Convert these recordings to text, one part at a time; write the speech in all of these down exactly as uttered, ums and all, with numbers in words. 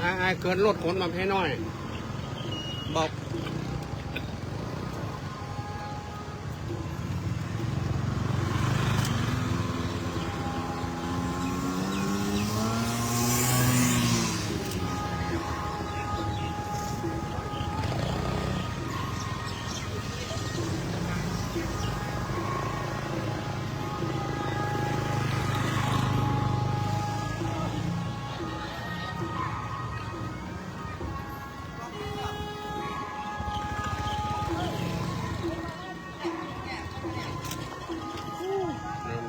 ไอ้ ไอ้เกินรถขนมาแพน้อย บอก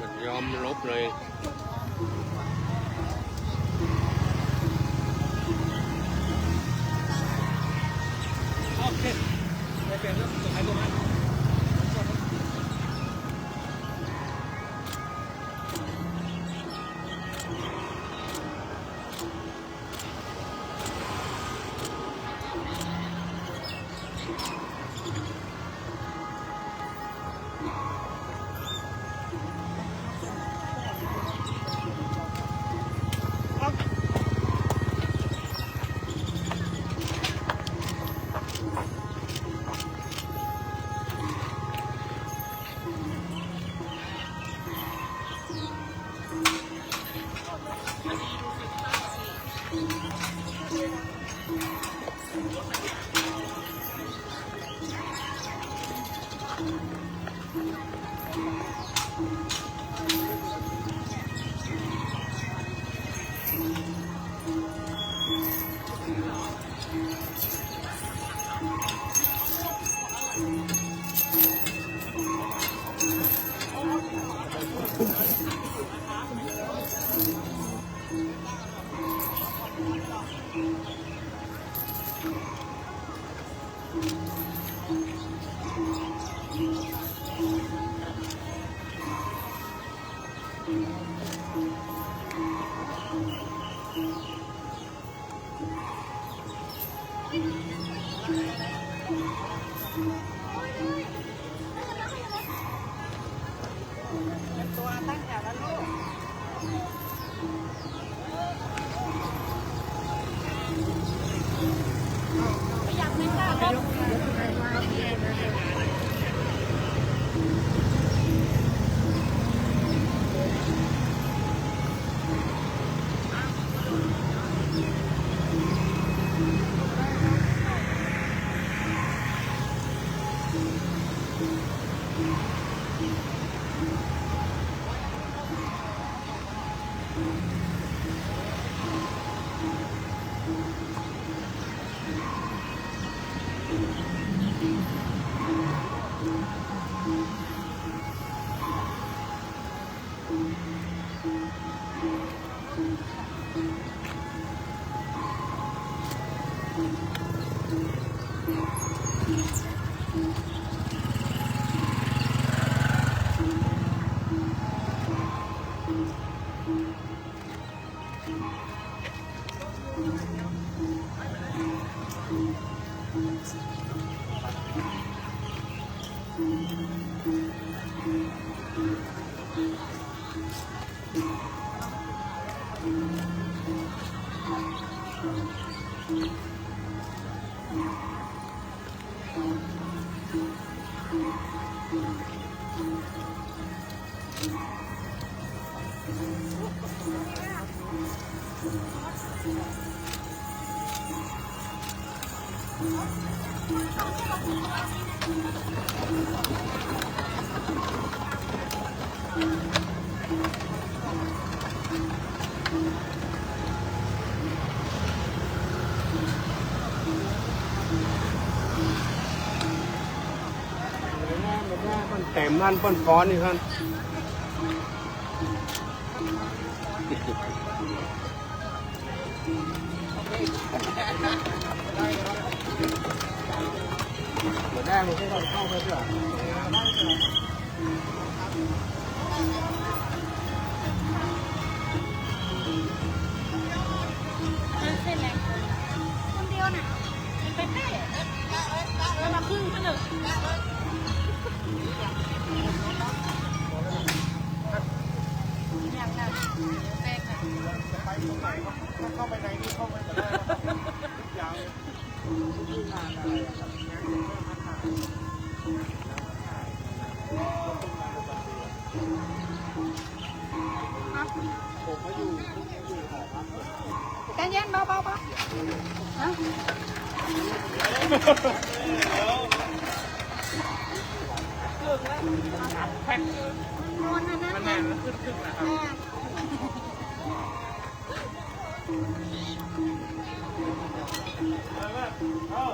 มันยอมหลบเลย โอเค ไปเปลี่ยนเรื่องส่งให้พวกมันเปิ้นแต้มหั้น เปิ้นฟ้อนอยู่หั้น หัวหน้ามึงเข้าไปเถอะ เสร็จแล้ว คนเดียวน่ะ มันไปเป๊ะ แล้วมาครึ่งก็เลย อย่างนั้น แป้งน่ะ จะไปตรงไหนก็เข้าไปในนี่ เข้าไปก็ได้นะครับ ทุกอย่างเลย ใจเย็น เบาๆ เบาๆ ฮะ นอนอันนั้น มันแน่น นะ ขึ้นๆ นะครับ อ่า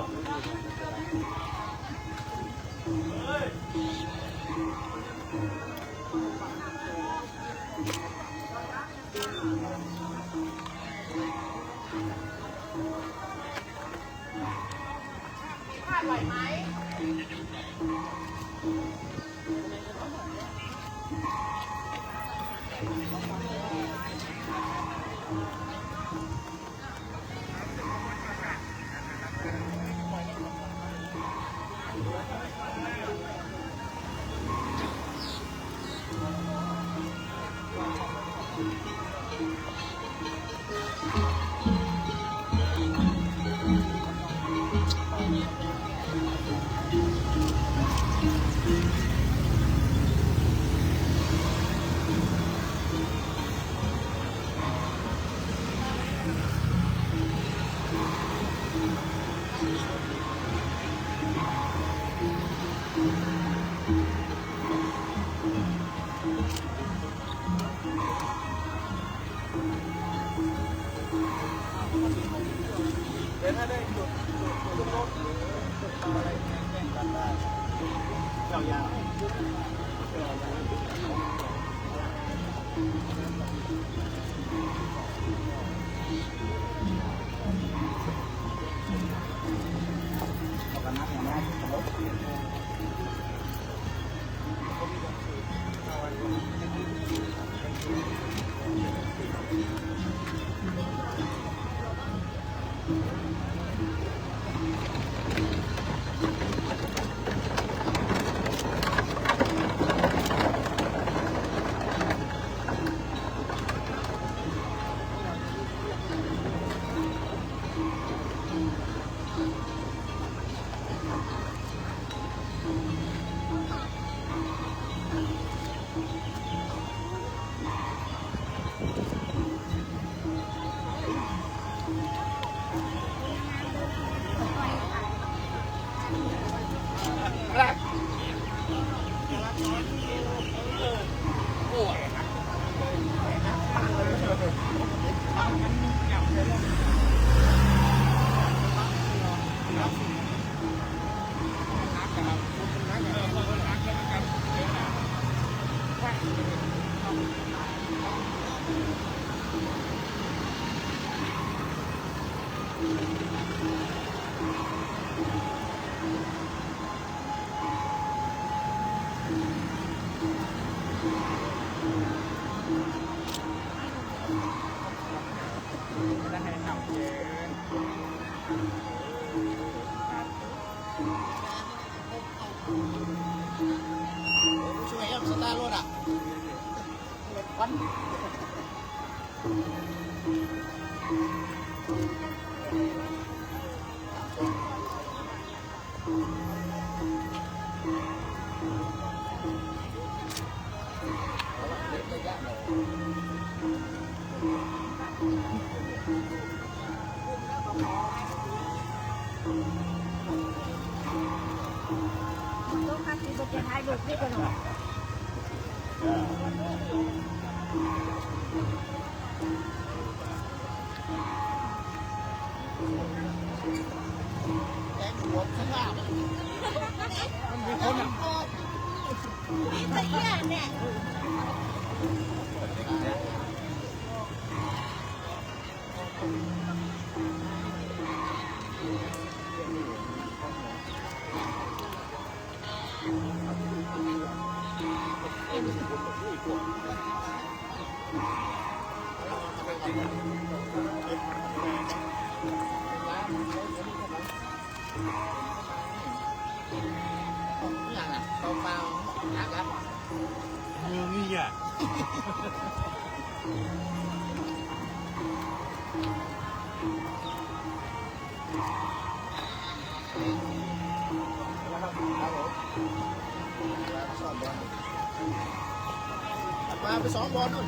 เดี๋ยวถ้าได้จุด จุด จุดรถ หรือจุดอะไรเนี่ย แจ้งกันได้ ยาวๆ ช่วยครับ สตาร์ทรถอ่ะ ควัน แกงหัวข้างล่างอะ มันมีคนอะ ไอ้เหี้ยเนี่ย อย่างอ่ะ เปล่าๆ หนักอ่ะ มือนี่อ่ะ บอลนู่น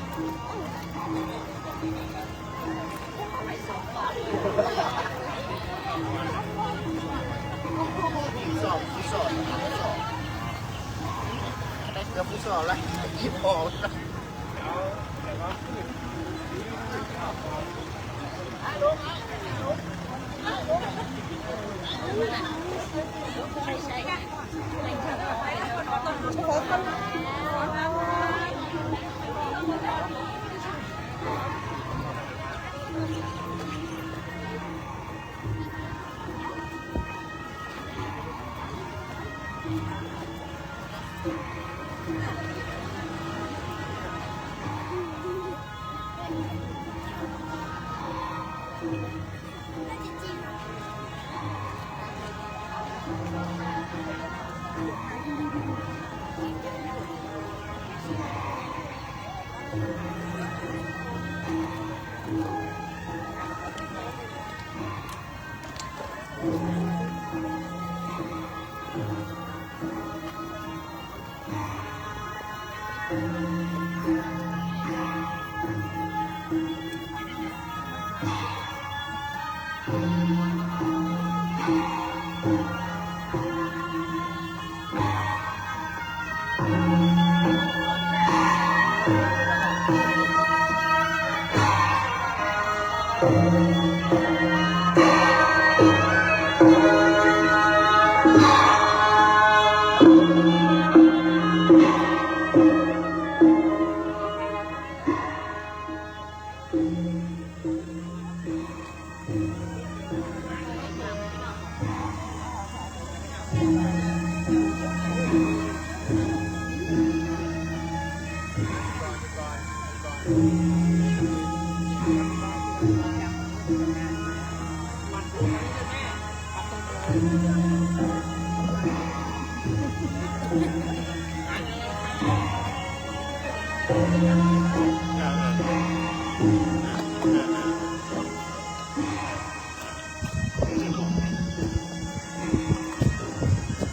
สอง สอง ได้เกือบสองแล้ว ยิบออก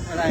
อะไร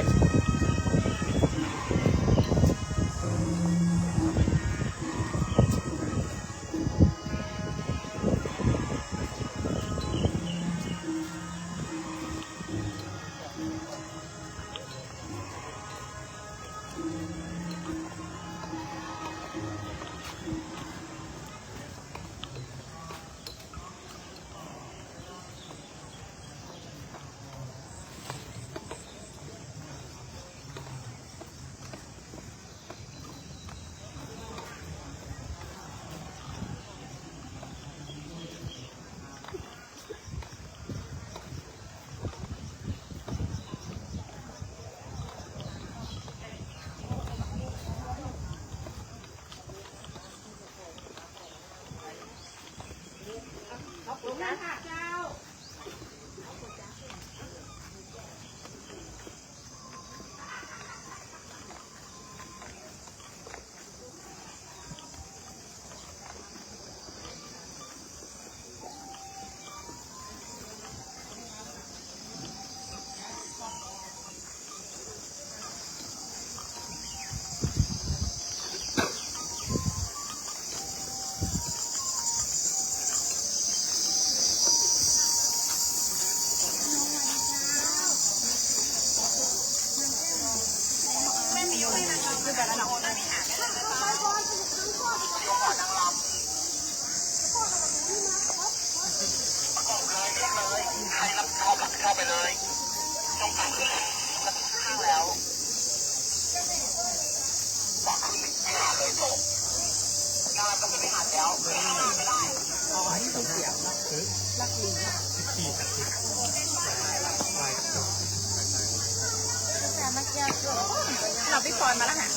เราพี่ปอยมาแล้วค่ะ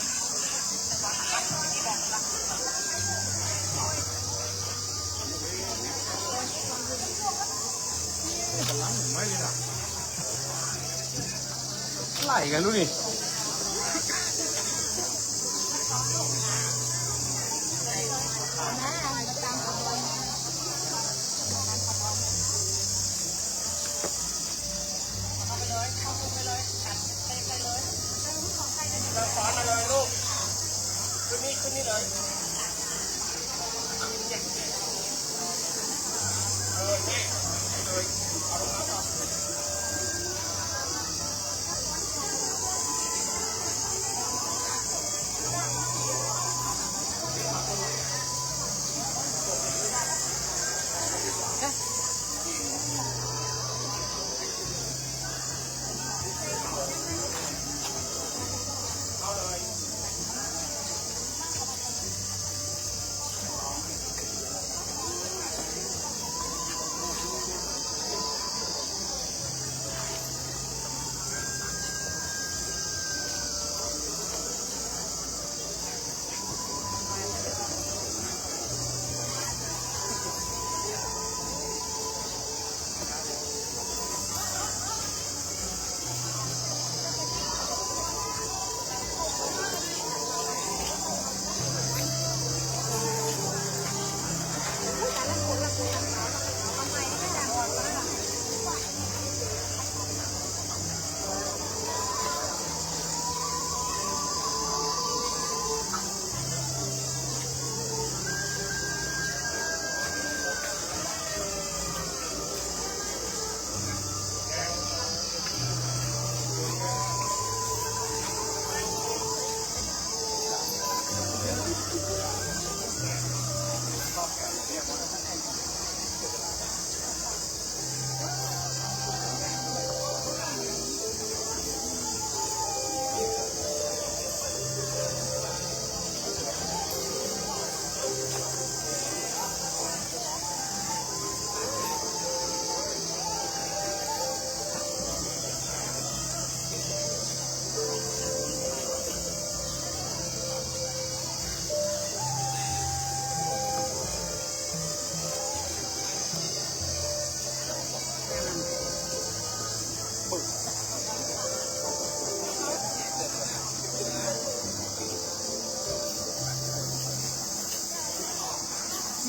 ไหลกันลูกนี่ เอาไปเลย เอาไปเลย จัดเต็มไปเลย เดินขวามาเลยลูก ขึ้นนี่ ขึ้นนี่เลย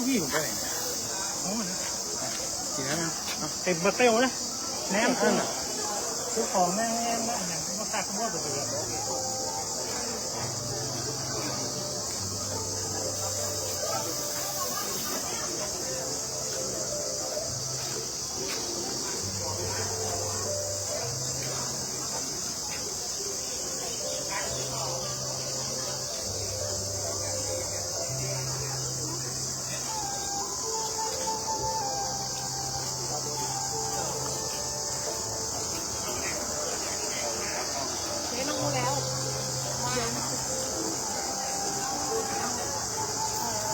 ยี่ผมไปไหน โอ้นะ กิ๋นแล้วนะ เอา เต็มปาเต้วนะ แหนม เออ ซื้อของแหนม แหนม แหนม มาฝากขโมยตัวเดียว เจ๊น้องรู้แล้ว เดี๋ยว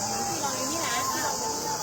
เอ่อ ที่รองไอ้นี่นะ ที่รองไอ้นี่นะ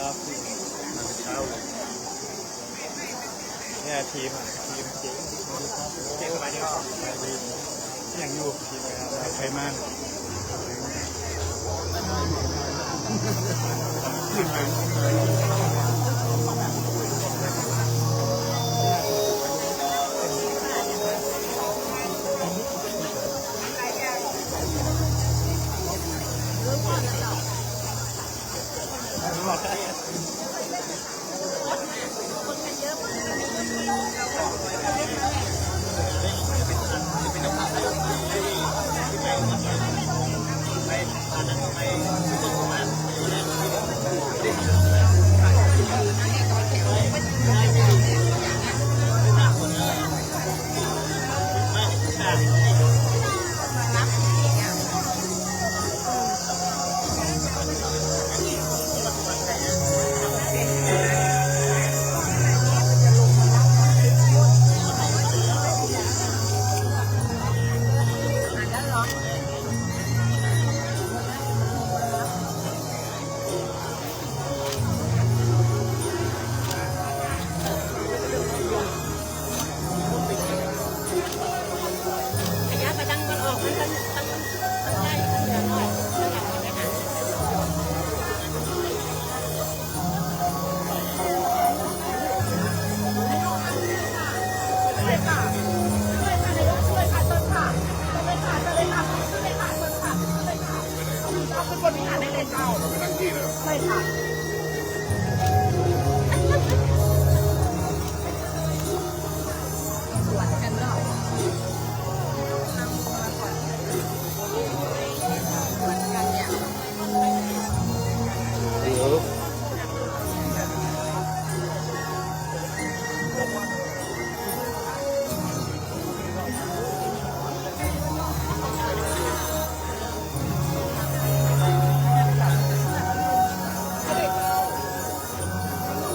ครับ มาแต่เช้าเลย เนี่ยทีมอะ ทีมเจ๋ง เจ๋งสบายดีครับ สบายดี ยังอยู่ทีมงานใครมั่ง ไป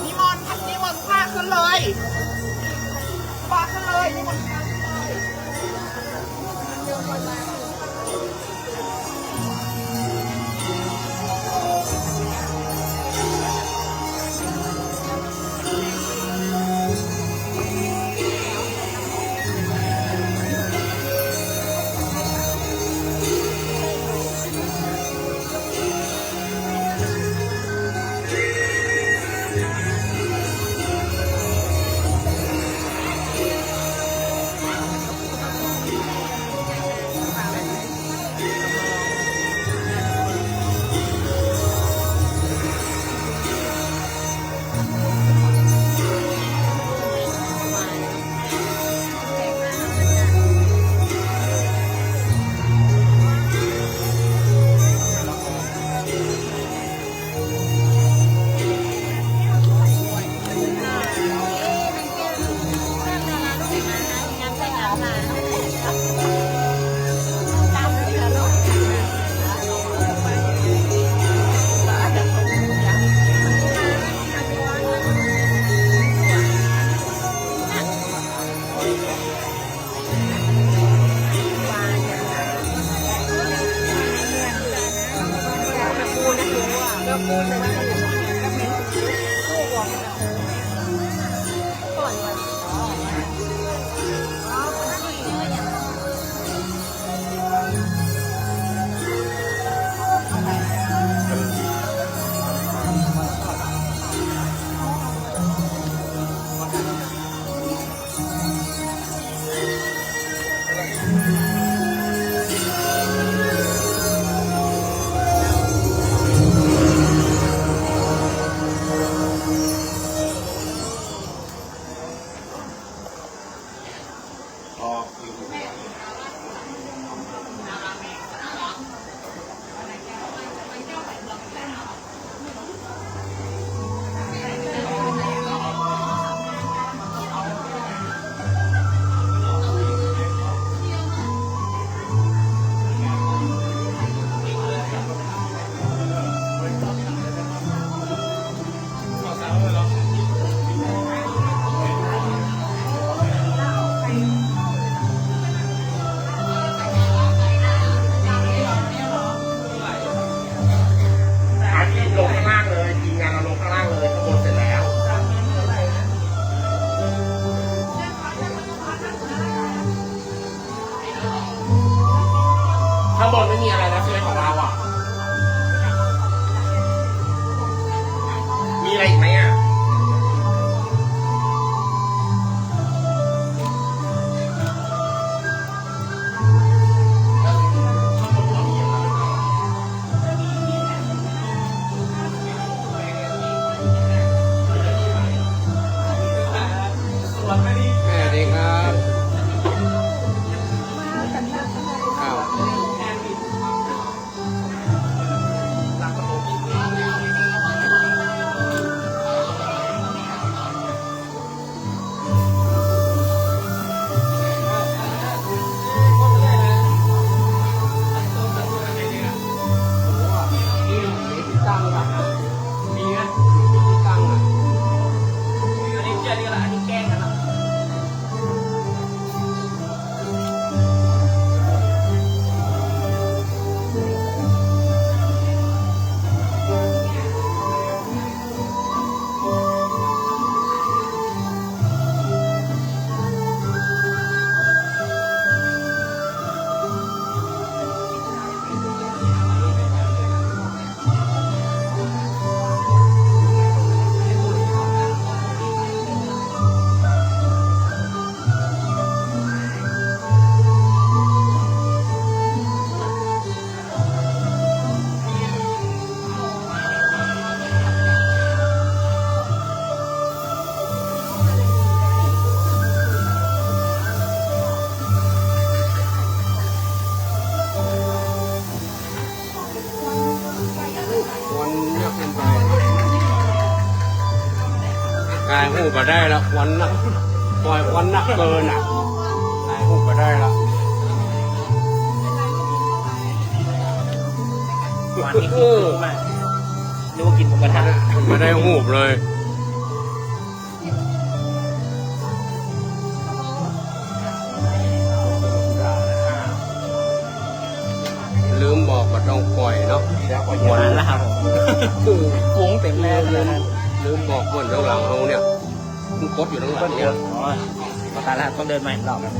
นิมนต์ นิมนต์พระขึ้นเลย พระขึ้นเลย นิมนต์พระขึ้นเลยอ่ะ ทีมลงข้างล่างเลย ทีมงานเราลงข้างล่างเลย ข้างบนเสร็จแล้ว ข้างบนไม่มีอะไรแล้วใช่ไหมของเราอ่ะ มีอะไรอีกไหมอ่ะ สวัสดีครับ อ้าว เ ถ่ายรูปบ่ได้ละ ควันนัก ปล่อยควันนักเกินอ่ะ ถ่ายรูปบ่ได้ละ ควันนี่คือ เออ นึกว่ากิ๋นหมูกระทะ บ่ได้รูปเลย ลืมบอกบ่ต้องปล่อยเนาะ ควัน มาแล้วครับผม คือ ฟุ้งเต็มแน่เลยนะ ลืมบอกเปิ้นตางหลังเฮาเนี่ย มันกดอยู่ตางหลังเนี่ย อ๋อ มาตายแล้ว ต้องเดินใหม่รอบครับ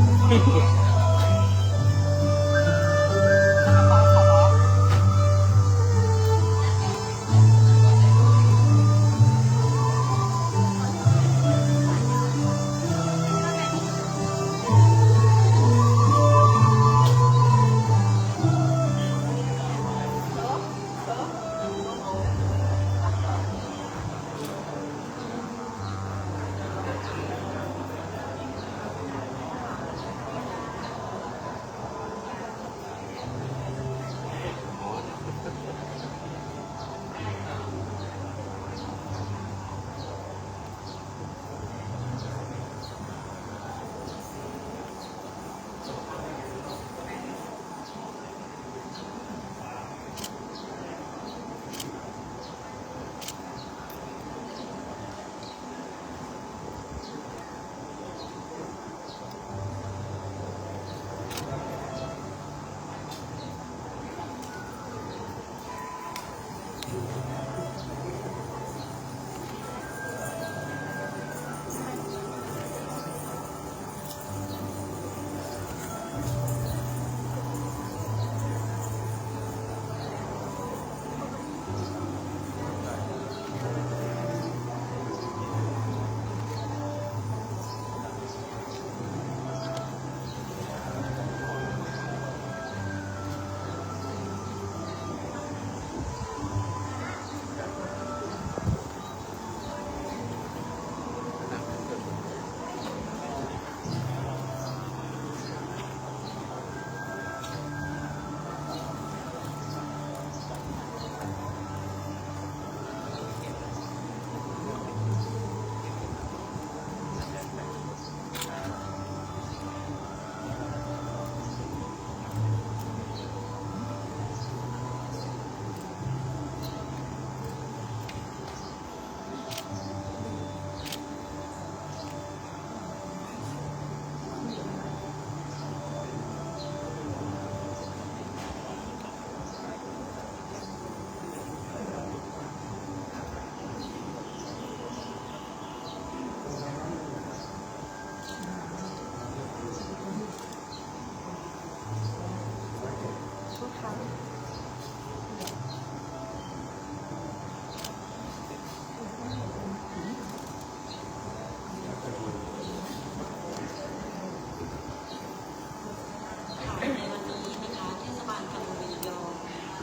ในวันนี้นะคะ เทศบาลตำบลระยอง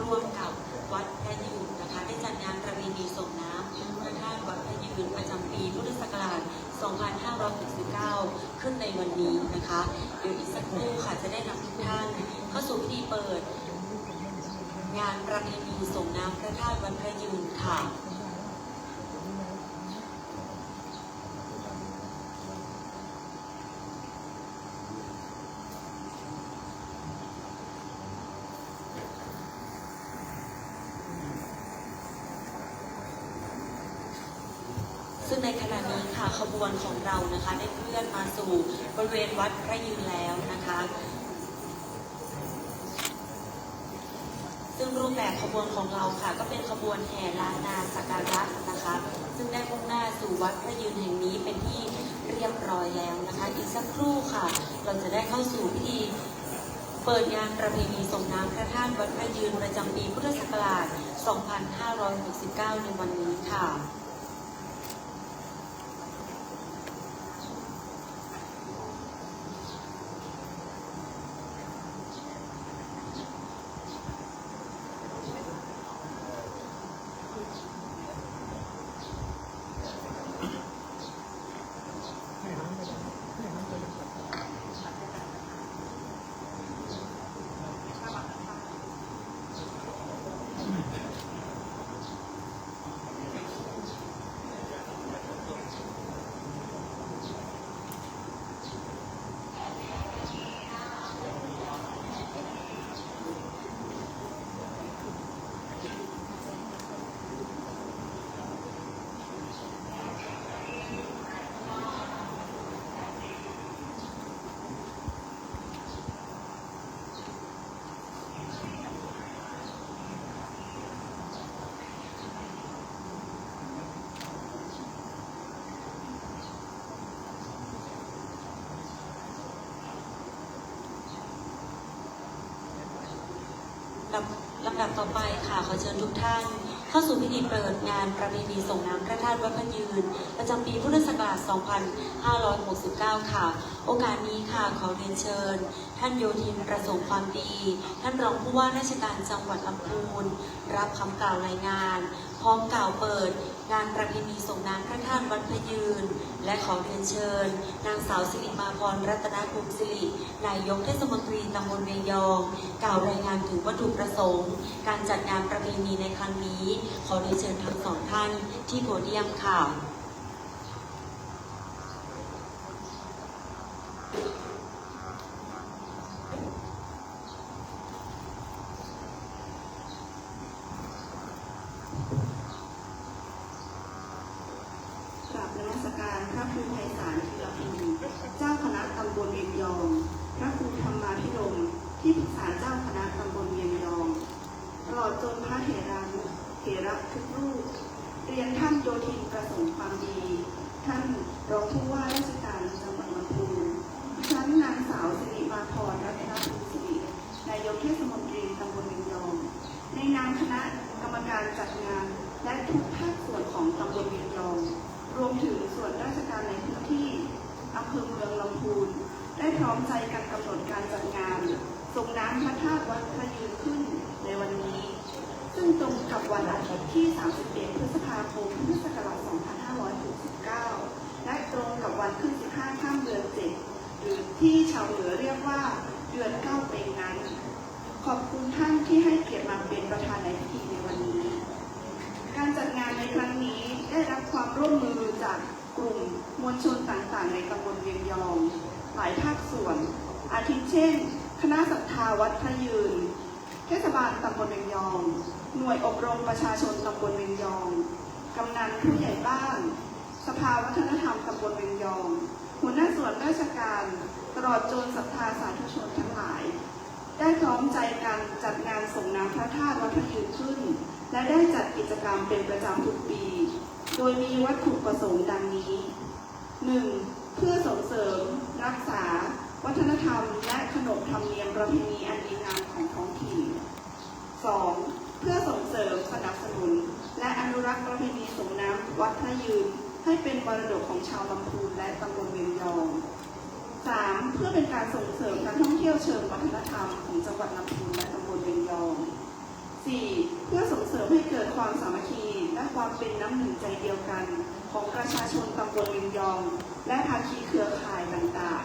ร่วมกับวัดพระยืนนะคะ ได้จัดงานประเพณีส่งน้ำพระธาตุวัดพระยืน ประจำปีพุทธศักราช สองพันห้าร้อยหกสิบเก้า ขึ้นในวันนี้นะคะ เดี๋ยวอีกสักครู่ค่ะ จะได้นำทุกท่านเข้าสู่พิธีเปิดงานประเพณีส่งน้ำพระธาตุวัดพระยืนค่ะ ซึ่งในขณะนี้ค่ะ ขบวนของเรานะคะ ได้เคลื่อนมาสู่บริเวณวัดพระยืนแล้วนะคะ ซึ่งรูปแบบขบวนของเราค่ะ ก็เป็นขบวนแห่ล้านนาสักการะนะคะ ซึ่งได้มุ่งหน้าสู่วัดพระยืนแห่งนี้เป็นที่เรียบร้อยแล้วนะคะ อีกสักครู่ค่ะ เราจะได้เข้าสู่พิธีเปิดงานประเพณีส่งน้ำพระธาตุวัดพระยืนประจำปีพุทธศักราช สองพันห้าร้อยหกสิบเก้า ในวันนี้ค่ะ ต่อไปค่ะ ขอเชิญทุกท่านเข้าสู่พิธีเปิดงานประเพณีส่งน้ำพระธาตุวัดพระยืน ประจำปีพุทธศักราช สองพันห้าร้อยหกสิบเก้า ค่ะ โอกาสนี้ค่ะ ขอเรียนเชิญ ท่านโยธินประสงค์ความดี ท่านรองผู้ว่าราชการจังหวัดลำพูน รับคำกล่าวรายงาน พร้อมกล่าวเปิดงานประเพณีส่งน้ำพระธาตุวัดพระยืน และขอเรียนเชิญ นางสาวสิริมาพร รัตนกรุงสิริ นายกเทศมนตรีตำบลเวียงยอง กล่าวรายงานถึงวัตถุประสงค์ การจัดงานประเพณีในครั้งนี้ ขอเรียนเชิญทั้งสองท่านที่โพเดียมค่ะ กราบนมัสการพระครูไพศาล ธีรพงศ์ เจ้าคณะตำบลเวียงยอง พระครูธรรมาภิรมย์ ที่ปรึกษาเจ้าคณะตำบลเวียงยอง ตลอดจนพระเถรานุเถระทุกรูป เรียนท่านโยธินประสงค์ความดี ท่านรองผู้ว่าราชการจังหวัดลำพูน ดิฉันนางสาวสิริมาพร รัตนพงศ์สิริ นายกเทศมนตรีตำบลเวียงยอง ในนามคณะกรรมการจัดงาน และทุกภาคส่วนของตำบลเวียงยอง รวมถึงส่วนราชการในพื้นที่อำเภอเมืองลำพูน ได้พร้อมใจกันกำหนดการจัดงานส่งน้ำพระธาตุวัดพระยืนขึ้นในวันนี้ ซึ่งตรงกับวันอาทิตย์ที่ สามสิบเอ็ด พฤษภาคม พุทธศักราช สองพันห้าร้อยหกสิบเก้า และตรงกับวันขึ้น สิบห้า ค่ำเดือน เจ็ด หรือที่ชาวเหนือเรียกว่าเดือนเก้าเป็งนั้น ขอบคุณท่านที่ให้เกียรติมาเป็นประธานในพิธีในวันนี้ การจัดงานในครั้งนี้ได้รับความร่วมมือจากกลุ่มมวลชนต่างๆ ในตำบลเวียงยอง หลายภาคส่วน อาทิเช่น คณะศรัทธาวัดพระยืน เทศบาลตำบลเวียงยอง หน่วยอบรมประชาชนตำบลเวียงยอง กำนันผู้ใหญ่บ้าน สภาวัฒนธรรมตำบลเวียงยอง หัวหน้าส่วนราชการ ตลอดจนศรัทธาสาธุชนทั้งหลาย ได้พร้อมใจกันจัดงานส่งน้ำพระธาตุวัดพระยืนขึ้น และได้จัดกิจกรรมเป็นประจำทุกปี โดยมีวัตถุประสงค์ดังนี้ หนึ่ง เพื่อส่งเสริม รักษา วัฒนธรรม และขนบธรรมเนียมประเพณีอันดีงามของท้องถิ่น สอง เพื่อส่งเสริม สนับสนุน และอนุรักษ์ประเพณีส่งน้ำวัดพระยืน ให้เป็นมรดกของชาวลำพูนและตำบลเวียงยอง สาม เพื่อเป็นการส่งเสริมการท่องเที่ยวเชิงวัฒนธรรมของจังหวัดลำพูนและตำบลเวียงยอง สี่ เพื่อส่งเสริมให้เกิดความสามัคคีและความเป็นน้ำหนึ่งใจเดียวกันของประชาชนตำบลเวียงยอง และภาคีเครือข่ายต่าง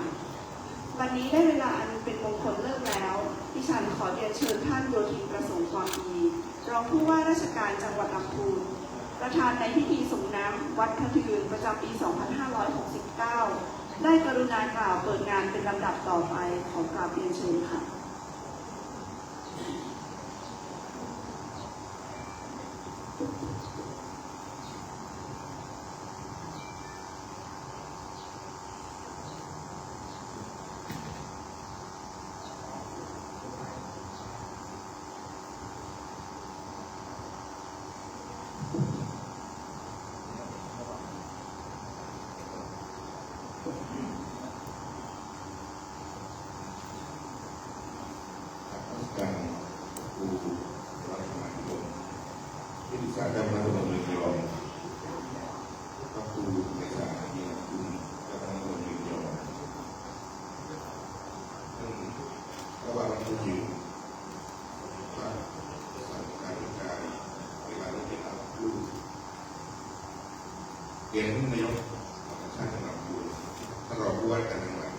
ๆ วันนี้ได้เวลาอันเป็นมงคลเลิกแล้ว ดิฉันขอเรียนเชิญท่านโยธินประสงค์ความดี รองผู้ว่าราชการจังหวัดลำพูน ประธานในพิธีส่งน้ำวัดพระยืนประจำปี สองพันห้าร้อยหกสิบเก้า ได้กรุณากล่าวเปิดงานเป็นลำดับต่อไป ขอกราบเรียนเชิญค่ะ นมัสการพระครูรัตนพิรม ที่ปรึกษาเจ้าคณะตำบลเวียงยอง พระครูไพศาล ธีรพงศ์ เจ้าคณะตำบลเวียงยอง ท่านเจ้าวัดวัดพระยืน พระสังฆาธิการ เวลานี้เป็นพระครู เรียนท่านนายกสภากาชาดจังหวัดลำพูน ท่านรองผู้ว่าราชการจังหวัด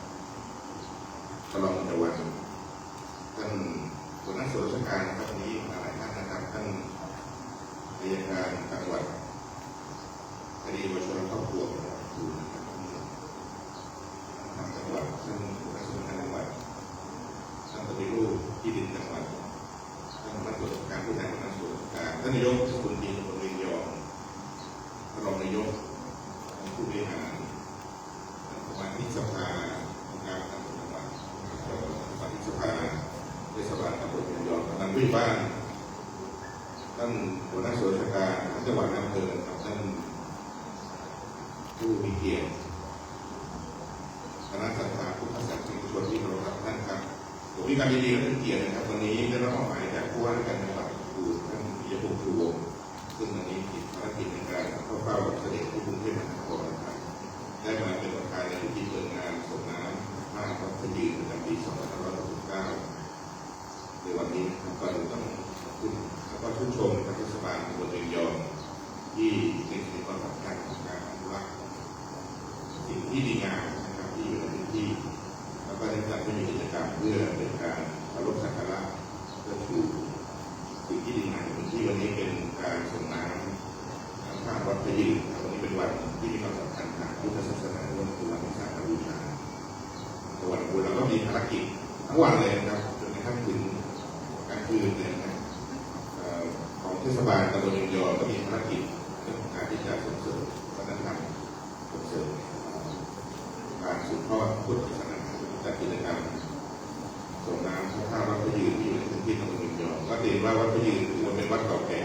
ท่านรองมนตรี ท่านหัวหน้าส่วนราชการนะครับ วันนี้มาหลายท่านนะครับ ท่านอัยการจังหวัด คดีเยาวชนและครอบครัวของลำพูนนะครับ ท่านทางจังหวัด ท่านหัวหน้าส่วนราชการจังหวัด ท่านปฏิรูปที่ดินจังหวัด ท่านหัวหน้าส่วนราชการ ผู้แทนหัวหน้าส่วนราชการ ท่านนายกเทศมนตรีตำบลเวียงยอง ท่านรองนายก ท่านผู้บริหาร ท่านสมาชิกสภาองค์การบริหารส่วนจังหวัด เอ่อ สมาชิกสภาเทศบาลตำบลเวียงยอง กำนันผู้ใหญ่บ้าน ท่านหัวหน้าส่วนราชการ ท่านเจ้าคณะอำเภอครับ ท่านผู้มีเกียรติ คณะศรัทธาพุทธศาสนิกชนที่เคารพครับท่านครับ ผมมีความยินดีและเป็นเกียรตินะครับ วันนี้ได้รับมอบหมายจากผู้ว่าราชการจังหวัดลำพูน วงศ์ ซึ่งวันนี้ติดภารกิจในการเข้าเฝ้าเสด็จที่กรุงเทพมหานครนะครับ ได้มาเป็นประธานในพิธีเปิดงานส่งน้ำพระธาตุวัดพระยืนประจำปีสองพันห้าร้อยหกสิบเก้า ในวันนี้นะครับ ก่อนอื่นต้องขอบคุณแล้วก็ชื่นชมทางเทศบาลตำบลเวียงยอง ที่เล็งเห็นความสำคัญของการอนุรักษ์สิ่งที่ดีงามนะครับ ที่อยู่ในพื้นที่ แล้วก็ได้จัดให้มีกิจกรรมเพื่อเป็นการเคารพสักการะเทิดทูนสิ่งที่ดีงามในพื้นที่ วันนี้เป็นการส่งน้ำพระธาตุวัดพระยืนนะครับ วันนี้เป็นวันที่มีความสำคัญทางพุทธศาสนาด้วย คือวันวิสาขบูชา วันพุธเราก็มีภารกิจทั้งวันเลยนะครับ จนกระทั่งถึงกลางคืนเลยนะครับ เอ่อ ของเทศบาลตำบลเวียงยองก็มีภารกิจเรื่องของการที่จะส่งเสริมวัฒนธรรม ส่งเสริม เอ่อ การสืบทอดพุทธศาสนา จัดกิจกรรมส่งน้ำพระธาตุวัดพระยืนที่อยู่ในพื้นที่ตำบลเวียงยอง ก็เรียนว่าวัดพระยืนถือว่าเป็นวัดเก่าแก่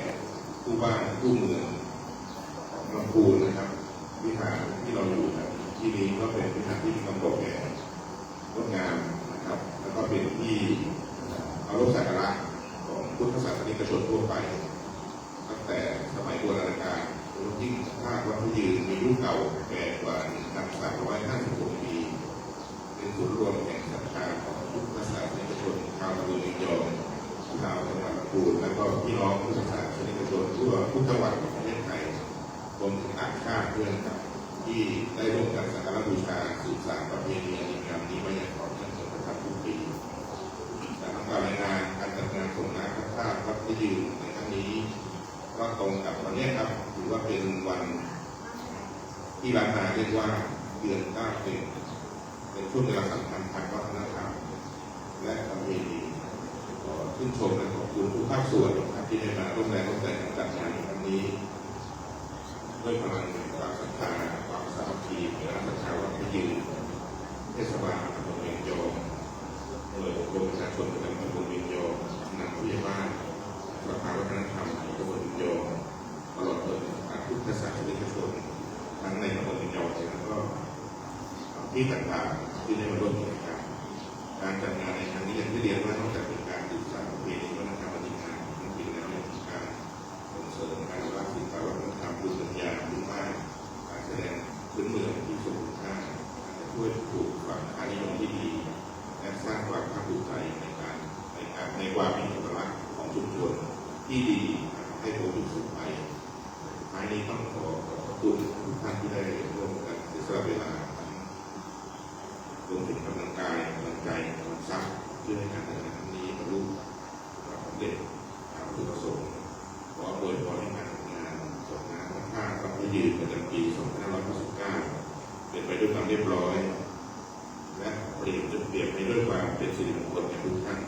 คู่บ้านคู่เมืองของลำพูนนะครับ วิหารที่เราอยู่นะ ที่นี้ก็เป็นวิหารที่มีความเก่าแก่ งดงามนะครับ แล้วก็เป็นที่เคารพสักการะของพุทธศาสนิกชนทั่วไป ตั้งแต่สมัยโบราณกาล โดยยิ่งพระธาตุวัดพระยืนมีอายุเก่าแก่กว่า หนึ่งพันสามร้อยห้าสิบหก ปี เป็นศูนย์รวมแห่งศรัทธาของพุทธศาสนิกชนชาวตำบลเวียงยอง ชาวจังหวัดลำพูน และก็พี่น้องพุทธศาสนิกชนทั่วทุกจังหวัดของประเทศไทย รวมถึงต่างชาติด้วยนะครับ ที่ได้ร่วมกันสักการะบูชาสืบสานประเพณีอันดีงามนี้มาอย่างต่อเนื่องจนกระทั่งทุกปี จากคำกล่าวรายงาน การจัดงานส่งน้ำพระธาตุวัดพระยืนในครั้งนี้ ก็ตรงกับวันเนี้ยครับ ถือว่าเป็นวันที่ล้านนาเรียกว่าเดือนเก้าเต็ม เป็นช่วงเวลาสำคัญทางวัฒนธรรม และประเพณี ขอชื่นชมและขอบคุณทุกภาคส่วนนะครับ ที่ได้มาร่วมแรงร่วมใจกันจัดงานในครั้งนี้ ด้วยพลังแห่งความศรัทธา ความสามัคคี และศรัทธาวัดพระยืน เทศบาลตำบลเวียงยอง หน่วยอบรมประชาชนประจำตำบลเวียงยอง กำนันผู้ใหญ่บ้าน สภาวัฒนธรรมตำบลเวียงยอง ตลอดจนพุทธศาสนิกชน ทั้งในตำบลเวียงยองเอง แล้วก็ที่ต่างๆ ที่ได้มาร่วมกิจกรรม การจัดงานในครั้งนี้ อย่างที่เรียนว่า นอกจากเป็นการสืบสานประเพณีวัฒนธรรมอันดีงามของท้องถิ่นแล้ว ยังเป็นการส่งเสริมการอนุรักษ์ศิลปะวัฒนธรรม ภูมิปัญญาพื้นบ้าน การแสดงพื้นเมืองที่ทรงคุณค่า อาจจะช่วยปลูกฝังค่านิยมที่ดี และสร้างความภาคภูมิใจในการ ในการ ในความเป็นเอกลักษณ์ของชุมชนที่ดี ให้คงอยู่สืบไป ท้ายนี้ต้องขอขอบพระคุณทุกท่านที่ได้ร่วมกันเสียสละเวลา รวมถึงกำลังกาย กำลังใจ กำลังทรัพย์ เพื่อให้การจัดงานครั้งนี้บรรลุความสำเร็จตามวัตถุประสงค์ ขออวยพรให้การจัดงานส่งน้ำพระธาตุวัดพระยืนประจำปีสองพันห้าร้อยหกสิบเก้า เป็นไปด้วยความเรียบร้อย และเปรียบจนเปี่ยมไปด้วยความเป็นสิริมงคลแก่ทุกท่าน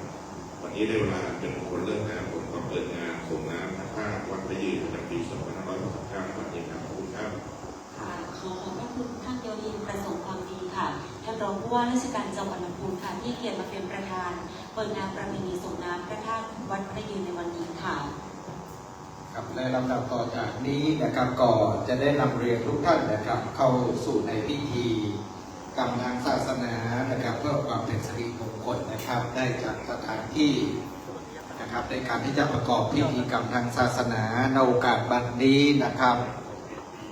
วันนี้ได้เวลาเป็นมงคลเลิกงาม ผมขอเปิดงานส่งน้ำพระธาตุวัดพระยืนประจำปีสองพันห้าร้อยหกสิบเก้า วันนี้ครับ ขอบคุณครับ ค่ะ ขอขอบพระคุณท่านโยธิน ประสงค์ความดีค่ะ ท่านรองผู้ว่าราชการจังหวัดลำพูนค่ะ ที่เกียรติมาเป็นประธานเปิดงานประเพณีส่งน้ำพระธาตุวัดพระยืนในวันนี้ค่ะ ครับ และลำดับต่อจากนี้นะครับ ก็จะได้นำเรียนทุกท่านนะครับ เข้าสู่ในพิธีกรรมทางศาสนานะครับ เพื่อความเป็นสิริมงคลนะครับ ได้จัดสถานที่นะครับ ในการที่จะประกอบพิธีกรรมทางศาสนาในโอกาสบัดนี้นะครับ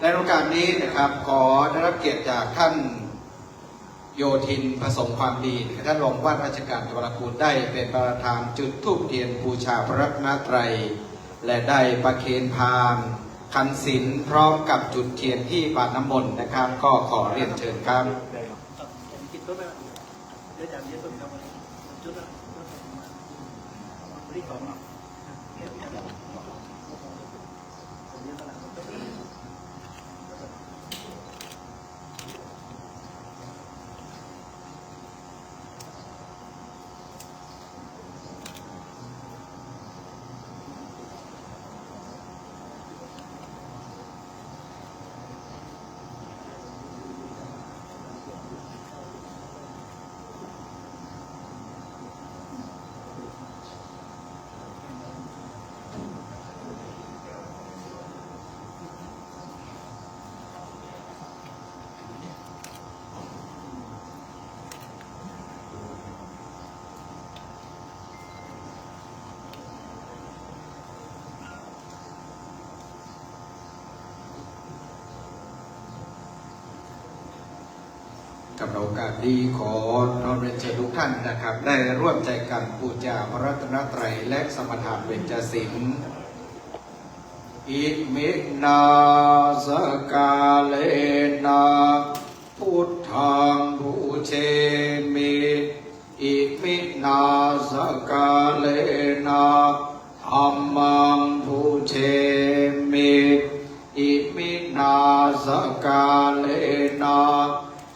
ในโอกาสนี้นะครับ ขอได้รับเกียรติจากท่าน โยธิน ประสงค์ความดี ท่านรองผู้ว่าราชการจังหวัดลำพูน ได้เป็นประธานจุดธูปเทียนบูชาพระรัตนตรัย และได้ประเคนพานขันศีล พร้อมกับจุดเทียนที่บาตรน้ำมนต์นะครับ ก็ขอเรียนเชิญครับ เ ครับ โอกาสนี้ขอน้อมเรียนเชิญทุกท่านนะครับ ได้ร่วมใจกันบูชาพระรัตนตรัยและสมาทานเบญจศีล Iminā sakkārena buddhaṃ pūjemi. Iminā sakkārena dhammaṃ pūjemi. Iminā sakkārena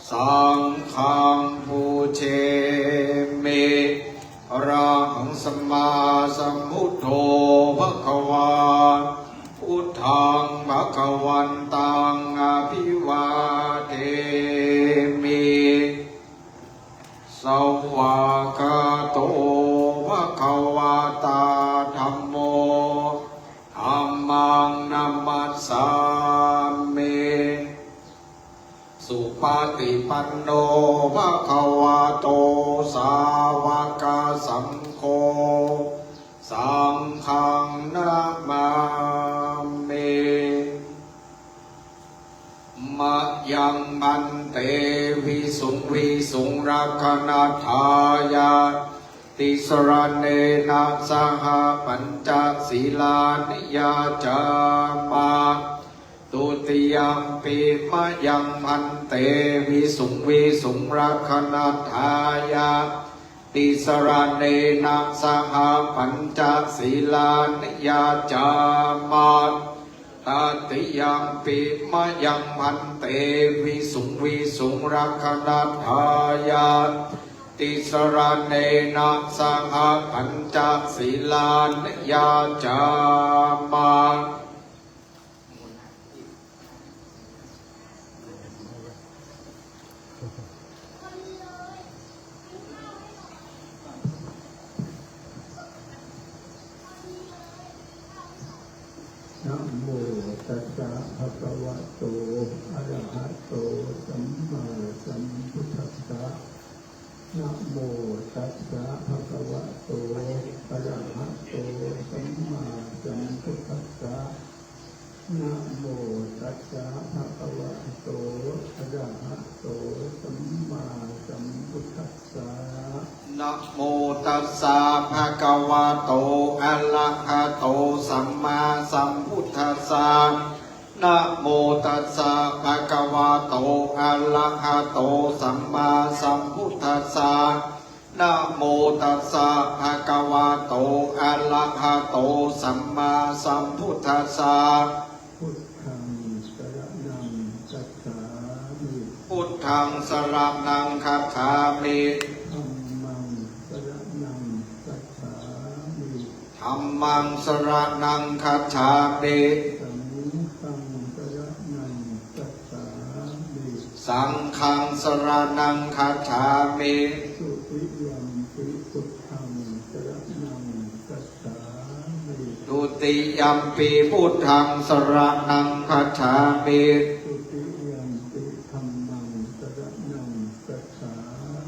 saṅghaṃ pūjemi. Arahaṃ sammāsambuddho bhagavā. Buddhaṃ bhagavantaṃ abhivādemi. Svākkhāto bhagavatā dhammo. Dhammaṃ namassāmi. Supaṭipanno bhagavato sāvakasaṅgho. Saṅghaṃ namāmi. Mayaṃ bhante visuṃ visuṃ rakkhaṇatthāya tisaraṇena saha pañca sīlāni yācāma. Dutiyampi mayaṃ bhante visuṃ visuṃ rakkhaṇatthāya tisaraṇena saha pañca sīlāni yācāma. Tatiyampi mayaṃ bhante visuṃ visuṃ rakkhaṇatthāya tisaraṇena saha pañca sīlāni yācāma. Namo tassa bhagavato arahato sammāsambuddhassa. Namo tassa bhagavato arahato sammāsambuddhassa. Namo tassa bhagavato arahato sammāsambuddhassa. Namo tassa bhagavato arahato sammāsambuddhassa. Namo tassa bhagavato arahato sammāsambuddhassa. Namo tassa bhagavato arahato sammāsambuddhassa. Buddhaṃ saraṇaṃ gacchāmi. Buddhaṃ saraṇaṃ gacchāmi. Dhammaṃ saraṇaṃ gacchāmi. Dhammaṃ saraṇaṃ gacchāmi. Saṅghaṃ saraṇaṃ gacchāmi. Saṅghaṃ saraṇaṃ gacchāmi. Dutiyampi buddhaṃ saraṇaṃ gacchāmi. Dutiyampi buddhaṃ saraṇaṃ gacchāmi.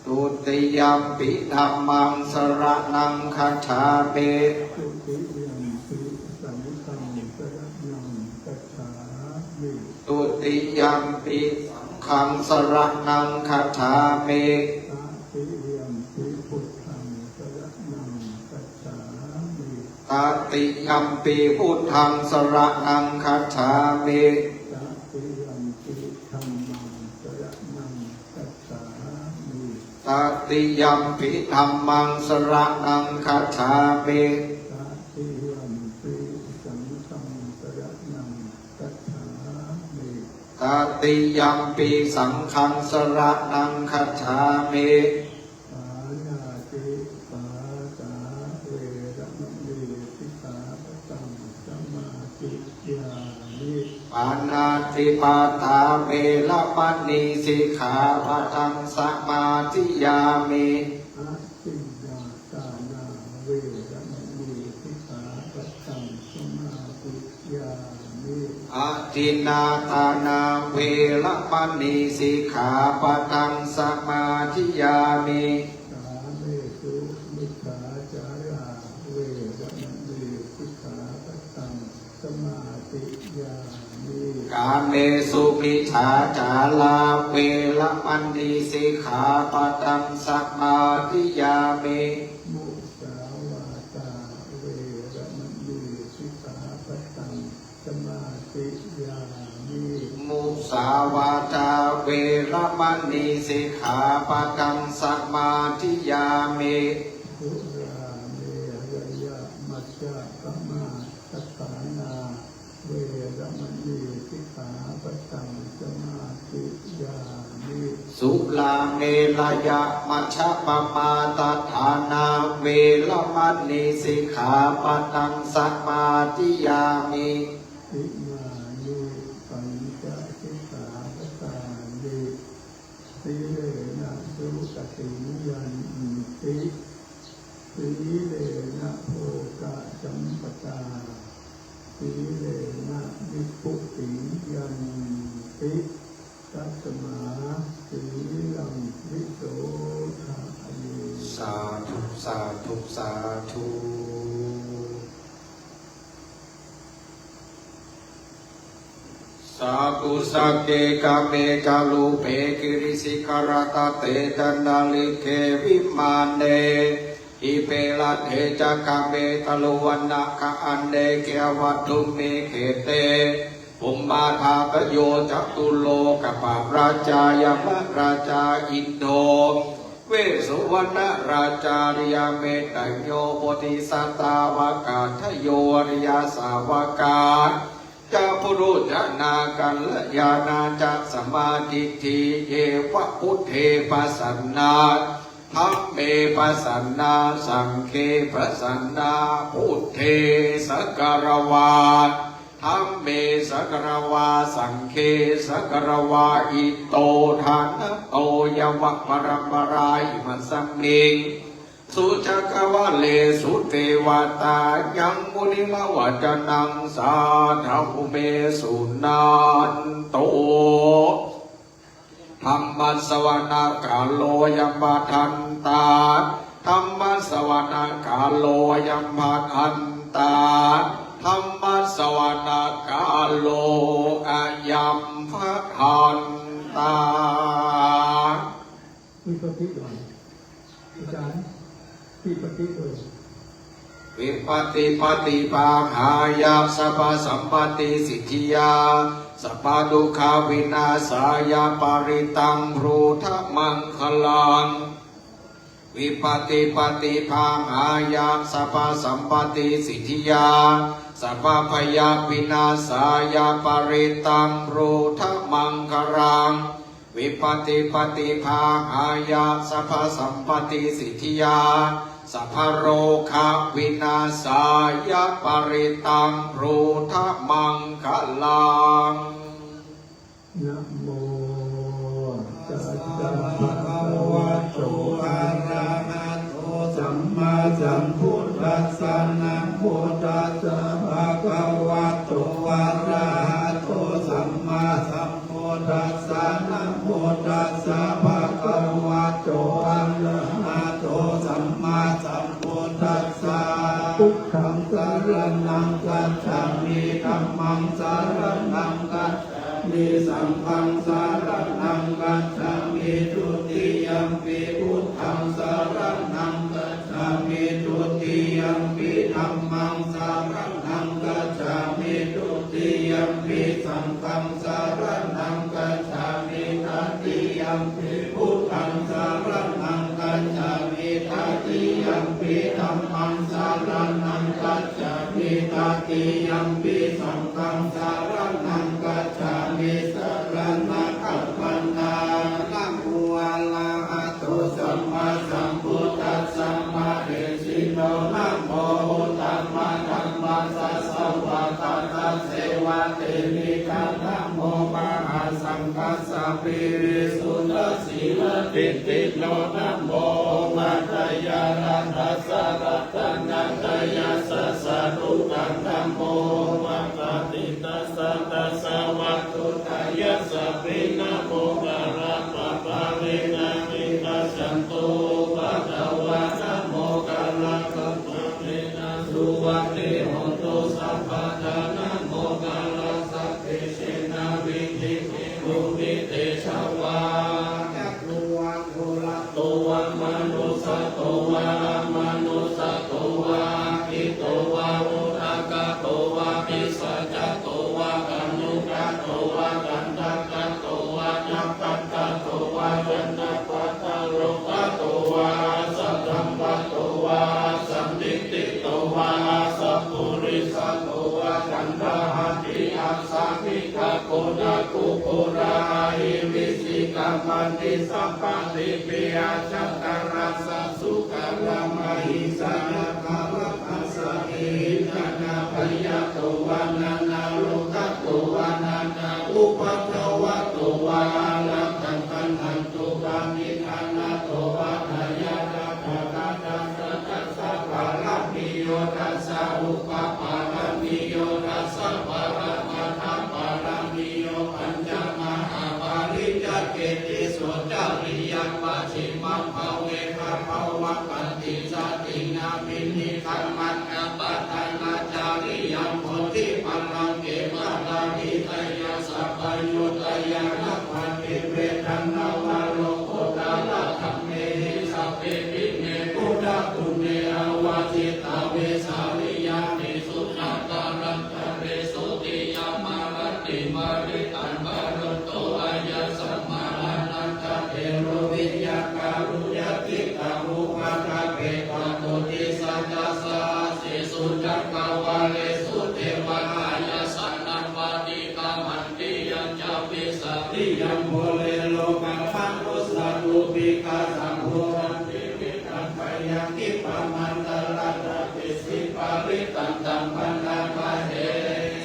Dutiyampi dhammaṃ saraṇaṃ gacchāmi. Dutiyampi dhammaṃ saraṇaṃ gacchāmi. Dutiyampi saṅghaṃ saraṇaṃ gacchāmi. Dutiyampi saṅghaṃ saraṇaṃ gacchāmi. Tatiyampi buddhaṃ saraṇaṃ gacchāmi. Tatiyampi buddhaṃ saraṇaṃ gacchāmi. Tatiyampi dhammaṃ saraṇaṃ gacchāmi. Tatiyampi dhammaṃ saraṇaṃ gacchāmi. Tatiyampi saṅghaṃ saraṇaṃ gacchāmi. Tatiyampi saṅghaṃ saraṇaṃ gacchāmi. Pāṇātipātā veramaṇī sikkhāpadaṃ samādiyāmi. Pāṇātipātā veramaṇī sikkhāpadaṃ samādiyāmi. Adinnādānā veramaṇī sikkhāpadaṃ samādiyāmi. Adinnādānā veramaṇī sikkhāpadaṃ samādiyāmi. Kāmesu micchācārā veramaṇī sikkhāpadaṃ samādiyāmi. กาเมสุมิจฉาจารา เวระมะณี สิกขาปะทัง สมาธิยามิ มุสาวาทา เวระมะณี สิกขาปะทัง สมาธิยามิ มุสาวาทา เวระมะณี สิกขาปะทัง สมาธิยามิ สุราเมรยะมัชฌะปมาทัฏฐานา เวระมะณี สิกขาปะทัง สมาธิยามิ สุราเมรยะมัชฌะปมาทัฏฐานา เวระมะณี สิกขาปะทัง สมาธิยามิ อิมานิ ปัญจสิกขาปะทานิ สีเลนะ สุขะติง ยันติ สีเลนะ โภคะสัมปะทา สีเลนะ นิพพุติง ยันติ ตัสมา สีลัง วิโสทะเย สาธุ สาธุ สาธุ สากุ สักเก กาเม จารูปะ กิริสิขะระตะเต จันตะริกเข วิมาเน อิเป รัตเถ จะ กาเม ตะลุวัณณะคะ อันเนเก อวัตถุม เมเข เต ภุมมาทาตะโย จตุโลกะปะราชา ยะมะราชา อินโด เวสสุวัณณะราชา อริยะเมตตัยโย โพธิสัตตาวากาทะโย อริยะสาวกา จะ ปุถุชนา กัลยาณา จะ สัมมาทิฏฐิ เย วะ บุตเถ ปะสันนา ธัมเม ปะสันนา สังเฆ ปะสันนา บุตเถ สะกะระวา ธัมเม สะกะระวา สังเฆ สะกะระวา อิโต ทานะโต ยะวะปะรัมปะรา อิมัสมิง สุจักกะวะเล สุเตวะตา ยัง มุนิ มะ วัจจะนัง สาธะ อุ เม สุ นัน ตุ ธัมมัสสะวะนะกาโล อะยัง พะดันตา ธัมมัสสะวะนะกาโล อะยัง พะดันตา ธัมมัสสะวะนะกาโล อะยัง พะดันตา วิปัสสิก่อน อาจ๋ารย์ วิปัสสิก่อน วิปัสสิปะติภาหายะ สัพพะสัมปะติสิทธิยา สัพพะทุกขะวินาสายะ ปะริตตัง บรูทะ มังคลัง วิปัสสิปะติภาหายะ สัพพะสัมปะติสิทธิยา สัพพะพยะวินาสายะ ปะริตตัง บรูทะ มังคลัง วิปัสสิปะติภาหายะ สัพพะสัมปะติสิทธิยา สัพพะโรคะวินาสายะ ปะริตตัง บรูทะ มังคลัง นะโมตัสสะ ภะคะวะโต อะระหะโต สัมมาสัมพุทธัสสะ นะโมตัสสะ ภะคะวะโต อะระหะโต สัมมาสัมพุทธัสสะ นะโมตัสสะ ภะคะวะโต อะระหะโต สัมมาสัมพุทธัสสะ พุทธังสะระณังกัจฉามิ ธัมมังสะระณังกัจฉามิ สังฆังสะระณังกัจฉามิ ทุติยัมปิพุทธังสะระณังกัจฉามิ ทุติยัมปิธัมมังสะระณังกัจฉามิ ทุติยัมปิสังฆังสะระณังกัจฉามิ ตติยัมปิพุทธังสะระณังกัจฉามิ ตติยัมปิธัมมังสะระณังกัจฉามิ ตติยัมปิสังฆังสะระณังกัจฉามิ สะระณะกัมมะนะ นะโมอะระหะโต สัมมาสัมพุทธัสสะ มะเหสิโน นะโมอุตตมะธัมมัสสะ สะวากขาตัสสะ เอวะเตมิตา นะโมมหาสังฆัสสะ ปะริสุทธะ สีละทิฏฐิโน นะโมโอปัฏฐัยยะรัตถัสสะ รัตนะตะยัสสะ สะทุตถัง นะโมโอปะปาติตัสสะ ตัสสะวัตถุตะยัสสะ ปิ นะโมกะระปะปะเรนะ ปิตัสสันตุปะทะวา นะโมกะระปะปะเรนะ สุวัตถิโหตุสัพพะดา นะโมกะระสะเตเชนะ Tejavā. Ajjatto vā guḷatto vā manussato vā amanussato vā aggito vā udakato vā pisācato vā khāṇukato vā kaṇṭakato vā nakkhattato vā janapadarogato vā asaddhammato vā asandiṭṭhito vā asappurisato vā caṇḍahatthi-akkhā-kukkura-ahivicchika-maṇisappa-dīpi-ajjattaracchasūkaramahiṃsa-yakkhara-kkha-saṇhī nānābhayato vā nānārogato vā nānāupaddavato vā ārakkhaṃ gaṇhantu. Paniddānato vā dāyādā dānattā dasapāramiyo dasaupaparamiyo dasaparamatthapāramiyo pañcamahāpariccāge tisso cariyā pacchimabbhave gabbhāvakkantiṃ jātiṃ abhinikkhamanaṃ padhānacariyaṃ bodhipallaṅke māravihayaṃ sabbaññutañāṇappaṭivedhaṃ navalokuttaradhammehi sabbepime buddhaguṇe āvajjitvā vesāliyā tīsu nāgārantharesu tiyāmarattiṃ parittaṃ karonto āyasmā ānandatthero viya kāruññacittaṃ upaṭṭhapetvā koṭisatasahassesu cakkavāḷesu devā āyasmaṃ paṭikkamanti. Yañca vesāliyaṃ pure rogāmanussadubbhikkhasambhūtantividhaṃ bhayaṃ khippamantaradhāpesi parittaṃ taṃ bhaṇāma he.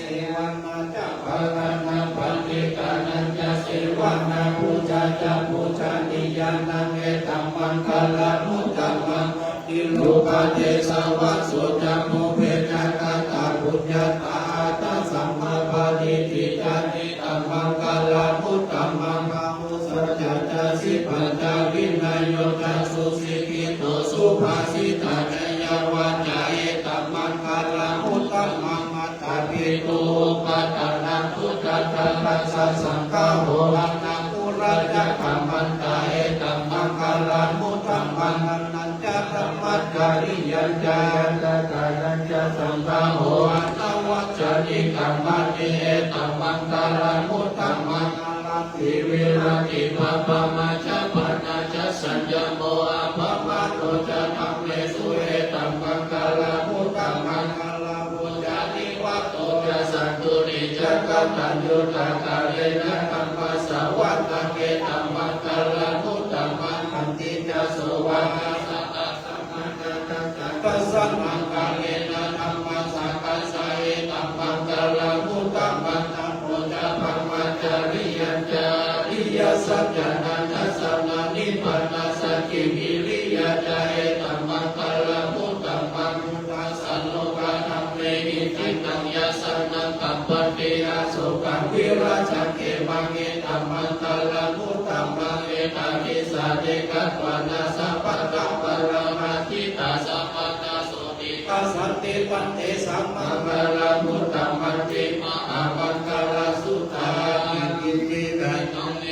Devānañca mārānañca pāpitānañca sevanā pūjā ca pūjanīyānaṃ etammaṅgalamuttamaṃ. Paṭirūpadesavāso ca pubbe ca katapuññatā attasammāpaṇidhi ca etammaṅgalamuttamaṃ. Bāhusaccañca sippañca vinayo ca susikkhito subhāsitā ca yā vācā etammaṅgalamuttamaṃ. Mātāpituupaṭṭhānaṃ puttadārassa-saṅgaho anākulā ca kammantā etammaṅgalamuttamaṃ. Dānañca dhammacariyā ca ñātakānañca saṅgaho anavajjāni kammāni etammaṅgalamuttamaṃ. Āratī viratī pāpā majjapānā ca saññamo appamādo ca dhammesu etammaṅgalamuttamaṃ. Gāravo ca nivāto ca santuṭṭhī ca kataññutā kālena dhammassavanaṃ etammaṅgalamuttamaṃ. Khantī ca sovacassatā samaṇānañca dassanaṃ kālena dhammasākacchā etammaṅgalamuttamaṃ. Tapo ca brahmacariyañca ariyasaccāna dassanaṃ nibbānasacchikiriyā ca etammaṅgalamuttamaṃ. Phuṭṭhassa lokadhammehi cittaṃ yassa na kampati asokaṃ virajaṃ khemaṃ etammaṅgalamuttamaṃ. Etādisāni katvāna sabbatthamaparājitā sabbattha sotthiṃ gacchanti tantesaṃ maṅgalamuttamanti. Mahāmaṅgalasuttaṃ. Itipi so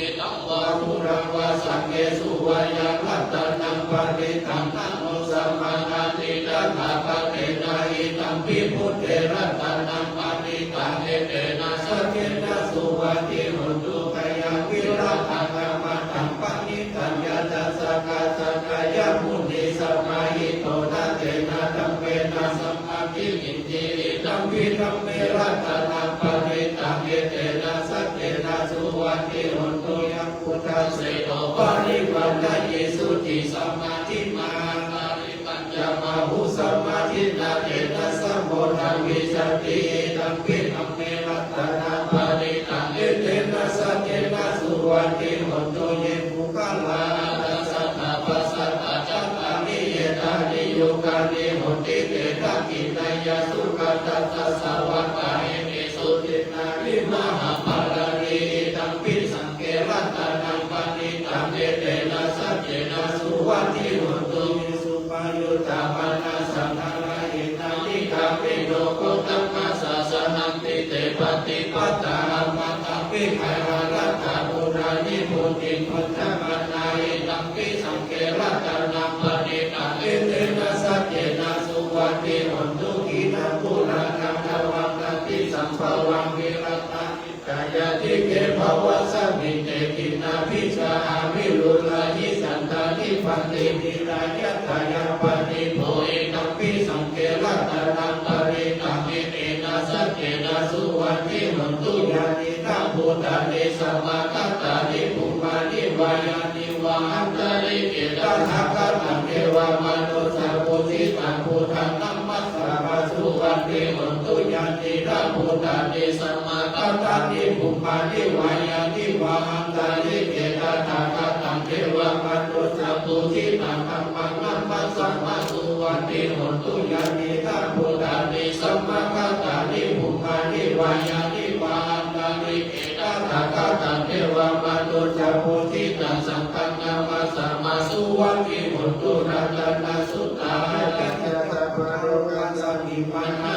etaṃ vā puraṃ vā saṅghesu vā yaṃ ratanaṃ paṇītaṃ na no samaṃ atthi tathāgatena idampi buddhe ratanaṃ paṇītaṃ etena saccena suvatthi hotu. Khayaṃ virāgaṃ amataṃ paṇītaṃ yadajjhagā sakyamunī samāhito na tena dhammena samatthi kiñci idampi dhamme ratanaṃ paṇītaṃ etena saccena suvatthi hotu. Yambuddhaseṭṭho parivaṇṇayī sucisamādhimāntarikañca bāhussamādhinā tena samo na vijjati idampi dhamme ratanaṃ paṇītaṃ etena saccena suvatthi hotu. Ye puggalā aṭṭhacattāḷīsatā cattāri etāni yugāni honti te dakkhiṇeyyā sugatassa sāvakā etesu dinnāni mahapphalāni idampi saṅghe ratanaṃ paṇītaṃ etena saccena suvatthi hotu. Ye suppayuttā manasā daḷhena nikkāmino gotamasāsanamhi te pattipattā amataṃ vi Viharantha buddhāni vuḍḍhiṃ bhuñjamānā idampi saṅghe ratanaṃ paṇītaṃ etena saccena suvatthi hotu. Khīṇaṃ purāṇaṃ navaṃ natthi sambhavaṃ virattacittāyatike bhavasmiṃ te khiṇabījā aviruḷhā nissantāni bhantidhirā yathāyaṃ paṇīto idampi saṅghe ratanaṃ paṇītaṃ etena saccena suvatthi hotu. Yānīdha bhūtāni samāgatāni bhummāni vā yāni va antalikkhe tathāgataṃ devamanussapūjitaṃ buddhaṃ namassāma suvatthi hotu. Yānīdha bhūtāni samāgatāni bhummāni vā yāni va antalikkhe tathāgataṃ devamanussapūjitaṃ dhammaṃ namassāma suvatthi hotu. Yānīdha bhūtāni samāgatāni bhummāni vā yāni va antalikkhe tathāgataṃ devamanussapūjitaṃ saṅghaṃ namassāma suvatthi hotu. Ratanasuttaṃ.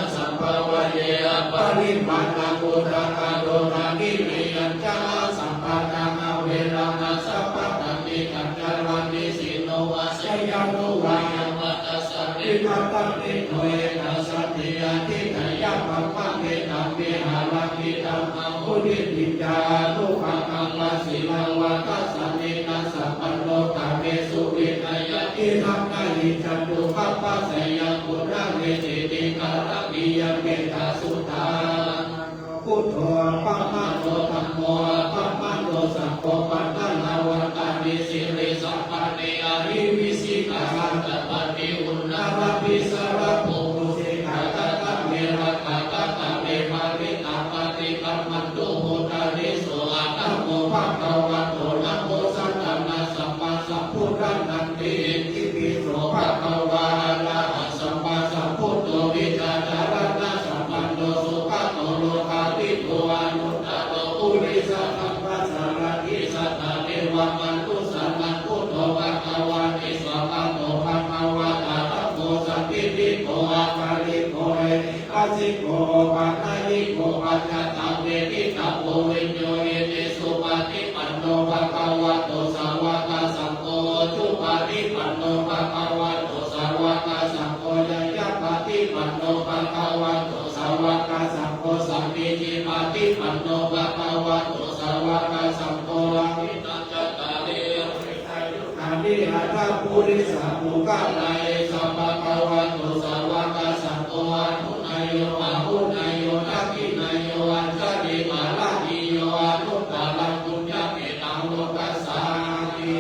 Sambhāvaye aparimāṇaṃ udakāro aviriyam ca asambādhaṃ averaṃ asapattaṃ tiṭṭhaṃ caraṃ nisinno vā sayāno vā yāvatassa vigatamiddho etaṃ satiṃ adhiṭṭheyya brahmametaṃ vihāraṃ idhamāhu. Diṭṭhiñca anupagamma sīlavā dassanena sampanno kāmesu vineyya gedhaṃ na hi jātu gabbhaseyyaṃ punaretīti. Kālakiriyametaṃ suddhā buddho appamāṇo dhammo appamāṇo saṅgho pāṇānāvantāni siriṃsapāni ahi vicchikā satapadī uṇṇānābhī sarabū mūsikā katā me rakkhā katā me parittā paṭikkamantu bhūtāni. So adhammo bhagavato namo sattannaṃ sammāsambuddhānanti. Itipi so bhagavā arahaṃ sammāsambuddho vijjācaraṇasampanno sugato lokavidū anuttaro purisadammasārathi satthā devamanussānaṃ buddho bhagavāti. Svākkhāto bhagavatā dhammo sandiṭṭhiko akāliko ehipassiko opanayiko paccattaṃ veditabbo viññūhīti. Supaṭipanno bhagavato sāvakasaṅgho, ujupaṭipanno bhagavato sāvakasaṅgho, ñāyapaṭipanno bhagavato sāvakasaṅgho, sāmīcipaṭipanno bhagavato sāvakasaṅgho, yadidaṃ cattāri purisayugāni aṭṭha purisapuggalā, esa bhagavato sāvakasaṅgho, āhuneyyo pāhuneyyo dakkhiṇeyyo añjalikaraṇīyo anuttaraṃ puññakkhettaṃ lokassāti.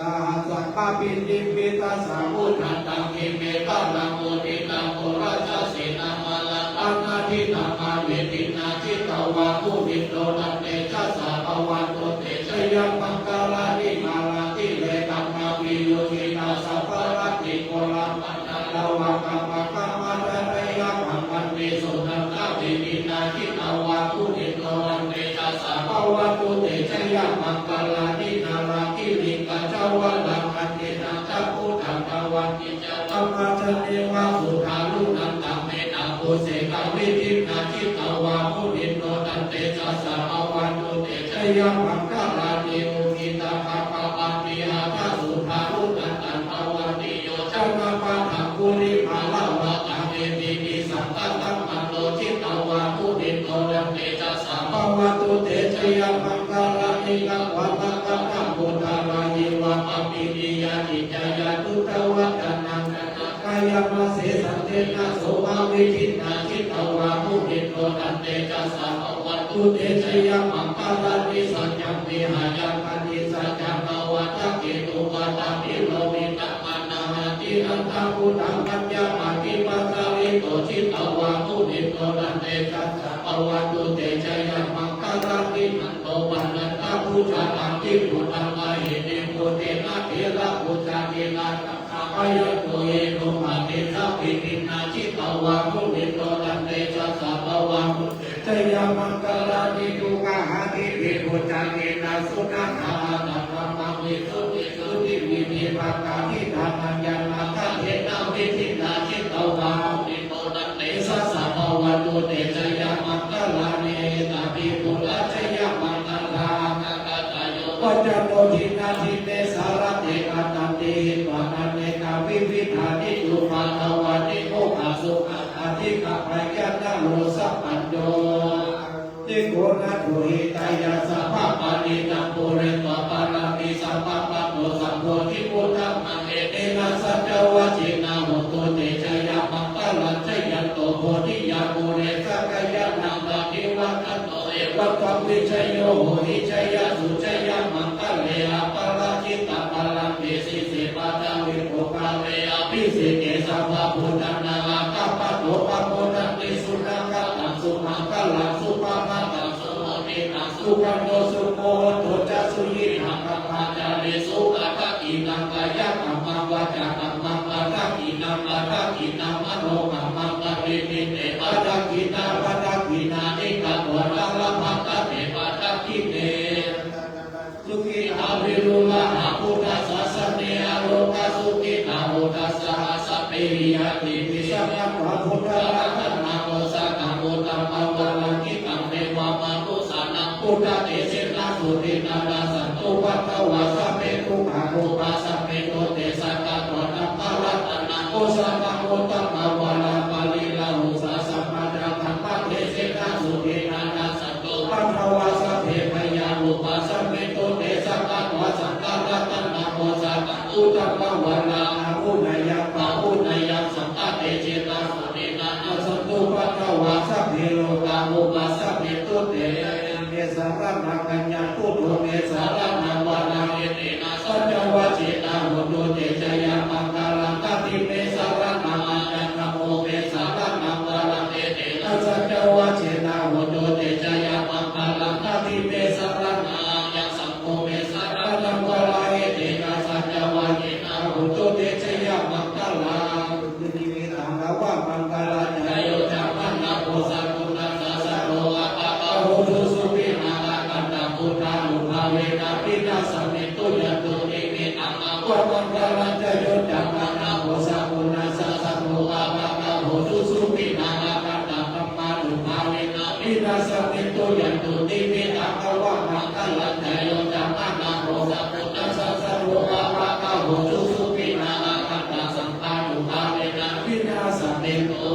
Sahassamabhinimmitasāvudhantaṃ girimekhalaṃ uditaghorasasenamāraṃ dānādidhammavidhinā jitavā munindo tantejasā bhavatu te jayamaṅgalāni. Mārātirekam abhiyujjhitasabbarattiṃ ghorampanāḷavakam akkhamathaddhayakkhaṃ khantīsudantavidhinā jitavā munindo tantejasā bhavatu te jayamaṅgalāni. Nāḷāgiriṃ gajavaraṃ atimattabhūtaṃ dāvaggicakkam gajavaraṃ atimattabhūtaṃ dāvaggicakkam ākasā neva sudāruṇantaṃ mettambusekavidhinā jitavā munindo tantejasā bhavatu te jayamaṅgalāni. Ukkhittakhaggamatihatthasudāruṇantaṃ dhāvantiyojanapathaṅgulimālavantaṃ iddhībhisaṅkhatamano jitavā munindo tantejasā bhavatu te jayamaṅgalāni. Katvāna kaṭṭhamudaraṃ iva gabbhinīyā ciñcāya duṭṭhavacanaṃ janakāyamajjhe santena somavidhinā jitavā munindo tantejasā bhavatu te jayamaṅgalāni. Saccaṃ vihāya matisaccakavādaketuṃ vādābhiropitamanaṃ atiandhabhūtaṃ paññāpadīpajalito jitavā munindo tantejasā bhavatu te jayamaṅgalāni. Nandopanandabhujagaṃ vibudhaṃ mahiddhiṃ puttena therabhujagena damāpayanto iddhūpadesavidhinā jitavā munindo tantejasā bhavatu te jayamaṅgalāni. Duggāhadiṭṭhibhujagena sudaṭṭhahatthaṃ brahmaṃ visuddhijutimiddhibakābhidhānaṃ ñāṇāgadena vidhinā jitavā munindo tantejasā bhavatu te jayamaṅgalāni. Etāpi buddhajayamaṅgalāni. Dinadine sarate matandī hitvānanekavividhāni cupaddavāni mokkhaṃ sukhaṃ adhigameyya naro sapañño. Nikkhoṇaṃ duṭṭhitāya sabbapāṇinaṃ pūretvā pāramī sabbā patto sambodhimuttamaṃ. Etena saccavajjena hotu te jayamaṅgalaṃ. Jayanto bodhiyā mūle sakyānaṃ nandivaḍḍhano evaṃ tvaṃ vijayo hohi jayassu jayamaṅgale. Aparājitapallaṅke sīse paṭhavipokkhare abhiseke sabbabuddhānaṃ aggappatto pamodati. Sunakkhattaṃ sumaṅgalaṃ supabhātaṃ suhuṭṭhitaṃ sukhaṇo sumuhutto ca suyiṭṭhaṃ brahmacārisu padakkhiṇaṃ kāyakammaṃ vācākammaṃ padakkhiṇaṃ padakkhiṇaṃ manokammaṃ paṇidhī te padakkhiṇā padakkhiṇāni katvāna labhantatthe padakkhiṇe. Sukhī atthi viruḷhā buddhasāsane arogā sukhī ca hotha saha sabbehi ñātibhi. Sakkatvā buddharatanaṃ osathaṃ uttamaṃ varaṃ hitaṃ devamanussānaṃ buddhatejena sotthinā nassantupaddavā sabbe dukkhā vūpasamentu te. Sakkatvā dhammaratanaṃ osathaṃ uttamaṃ varaṃ pariḷāhū saha sammajjhaṃ dhammatejena sotthinā nassantupaddavā sabbe bhayā vūpasamentu te. Sakkatvā saṅgharatanaṃ osathaṃ uttamaṃ varaṃ āhuneyyaṃ pāhuneyyaṃ saṅghatejena sotthinā nassantupaddavā sabbe rogā vūpasamentu te. Sareṇaṃ me saraṇaṃ aññaṃ buddho me saraṇaṃ varaṃ etena saccavajjena hotu te jayamaṅgalaṃ. Natthi me saraṇaṃ aññaṃ dhammo me saraṇaṃ varaṃ etena saccavajjena hotu te jayamaṅgalaṃ. Natthi me saraṇaṃ aññaṃ saṅgho me saraṇaṃ varaṃ etena saccavajjena hotu te jayamaṅgalaṃ. Nikkhaṃ avamaṅgalañca yo cāmanāpo sakuṇassa saddo pāpaggaho dussupinaṃ akantaṃ buddhānubhāvena vināsamentu. Yandunnimittaṃ avamaṅgalañca yo cāmanāpo sakuṇassa saddo pāpaggaho dussupinaṃ akantaṃ dhammānubhāvena vināsamentu. Yandunnimittaṃ avamaṅgalañca yo cāmanāpo sakuṇassa saddo pāpaggaho dussupinaṃ akantaṃ saṅghānubhāvena vināsamentu.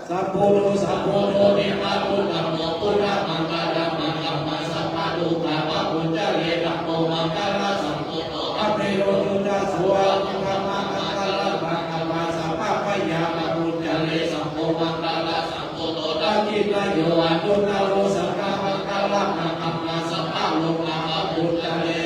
Sabbuṇṇo sabbuṇṇo nibbantu dhammo buddhamaṅgalam. Akamma sabbadukkhā pamuñcare dhammo maṅgalasambhūto avero buddhaso. Anuttamaṃ maṅgalam akamma sabbabhayā pamuñcare dhammo maṅgalasambhūto dakkhiṇeyyo anuttaro saṅghamaṅgalam. Akamma sabbarogā pamuñcare.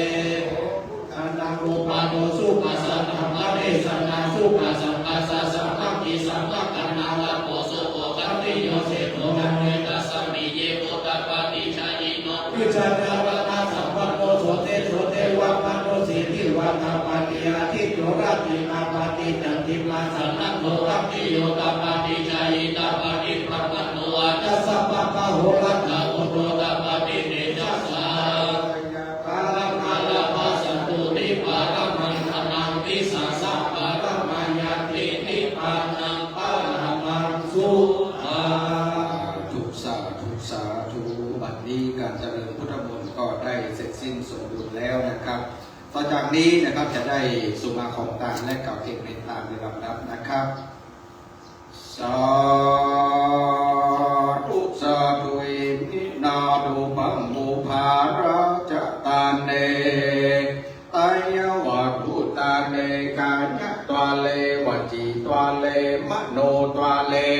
Sukhaṇaṃ uppādo sukhaṃ sataṃ paṭisaraṇaṃ sukhaṃ saṅghassa sāmaggī samaggānaṃ ālāpo sukho khattiyo seṭṭho. Yaṃ khetasmiṃ ye buddhā paṭijāyino vijjācaraṇasampanno so tejo devamanussīti vatapāti ādicco rattimāpāti candimā sannaddho aggi hoṭa paṭijāyī tāpati brāhmaṇo atha sabbamahoratto buddho tapati tejasā. Paramaṃ lābhaṃ santuṭṭhiparamaṃ dhanaṃ vissāsaparamā ñāti nibbānaṃ paramaṃ sukhaṃ. สาธุ สาธุ สาธุ บัดนี้การเจริญพุทธมนต์ก็ได้เสร็จสิ้นสมบูรณ์แล้วนะครับ ต่อจากนี้นะครับจะได้สมาของทานและกล่าวเกณฑ์เมตตาโดยลำดับนะครับ Sādhu sādhu. Iminā rūpaṃ pubbarajatane dayavaṭutane kāyadvāre vacīdvāre manotvāre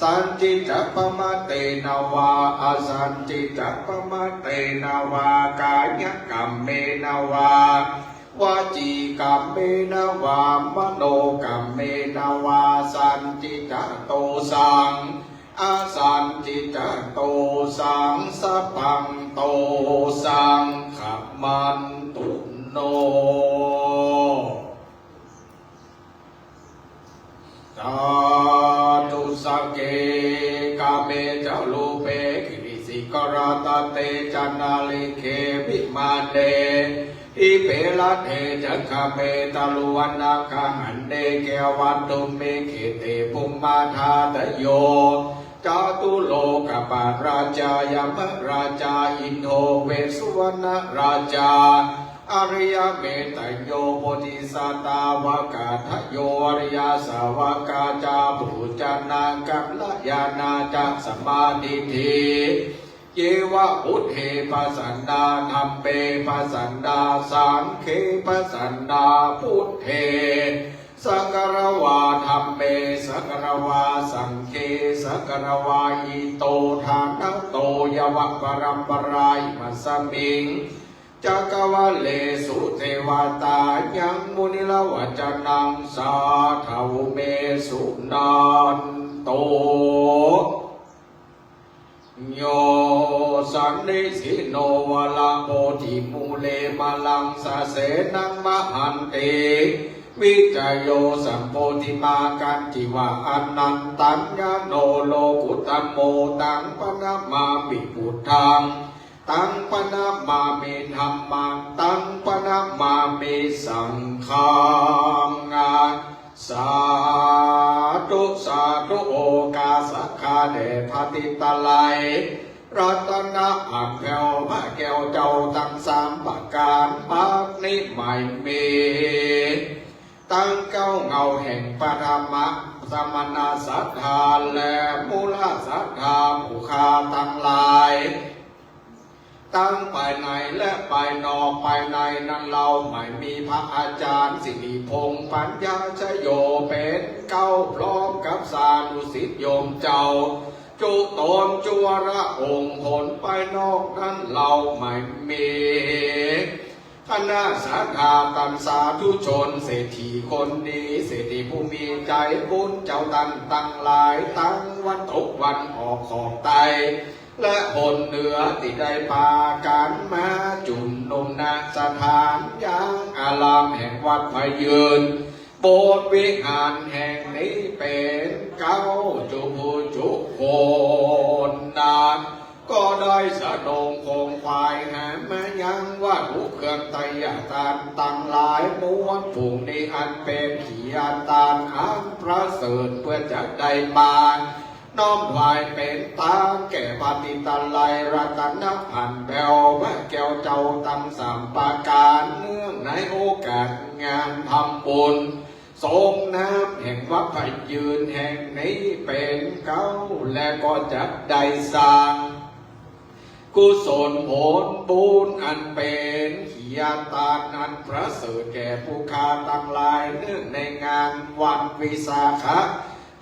sañcicca pamātena vā asañcicca pamātena vā kāyakammena vā vacīkammena vā manokammena vā sañcicca dosaṃ asañcicca dosaṃ sabbaṃ dosaṃ khamantu no. Sādhu. Sagge kāme ca rūpe girisikharataṭe cantalikkhe vimāne dīpe raṭṭhe ca gāme taruvanagahane gehavatthumhi khette bhummā dādayo ca จตุโลกปราชายมราชาอินโทเวสสุวรรณราชา อริยเมตโยโพธิสัตตาวกาทโย อริยสาวกาจาปุจจานากัลยาณาจะสัมมาทิฏฐิ เยวะบุตเทปสันดา ธัมเมปสันดา สังฆเปปสันดา บุตเท สักกะระวา ธัมเม สักกะระวา สังฆเป สักกะระวา อิโต ทานะโต ยาวะปะรัมปะรา อิมัสมิง จักกะวะเล สุเตวะตา ยัง มุนิระวัจจานัง สาธุ เม สุนันตุ โย สันนิสิโน วะระโพธิมูเล มาลังสะเสนัง มะหันติ วิจโย สัมโพธิมากัจจิวะ อนันตัญญาโณ โลกุตโม ตังปะนะมามิ บุตทัง ตังปะนะมามิ ธัมมัง ตังปะนะมามิ สังฆัง สาธุ สาธุ โอกาสข้าแด่พระติตะไลย รัตนอันแผ้ว พระแก้วเจ้าตังสามประก๋าน บัดนี้หมายมี ตังเก๊าเงาแห่งปฐมะสมณศรัทธา และมูลศรัทธาผู้ข้าตังหลาย ตังภายในและภายนอก ภายในนั้นเฮาหมายมีพระอาจารย์สิริพงษ์ปัญญาชโยเป๋นเก๊า พร้อมกับสานุศิษย์โยมเจ้า จุตนจุวระองค์ คนภายนอกนั้นเฮาหมายมี คณะศรัทธาตันสาธุชน เศรษฐีคนดี เศรษฐีผู้มีใจ๋บุญ เจ้าตันตังหลาย ตังวันตกวันออกของใต้ และหนเหนือตี้ได้ปากั๋นมาจุมนุม ณ สถานยังอารามแห่งวัดพระยืน โบสถ์วิหารแห่งนี้เป๋นเก๊าจุผู้จุคนนา ก็ได้สนองของขวายหามายังวัตถุเครื่องไทยทานตังหลายมวล ฝูงนี้อันเป๋นขียทานอันประเสริฐ เปื้อจะได้มาน้อมถวายเป๋นตานแก่พระติตะไลยรัตนพันธ์แผ้ว พระแก้วเจ้าตังสามประก๋าน เนื่องในโอกาสงานทำบุญ สรงน้ำแห่งวัดพระยืนแห่งนี้เป๋นเก๊า และก็จะได้สร้างกุศลผลบุญอันเป๋นขียทานอันประเสริฐแก่ผู้ข้าตังหลาย เนื่องในงานวันวิสาข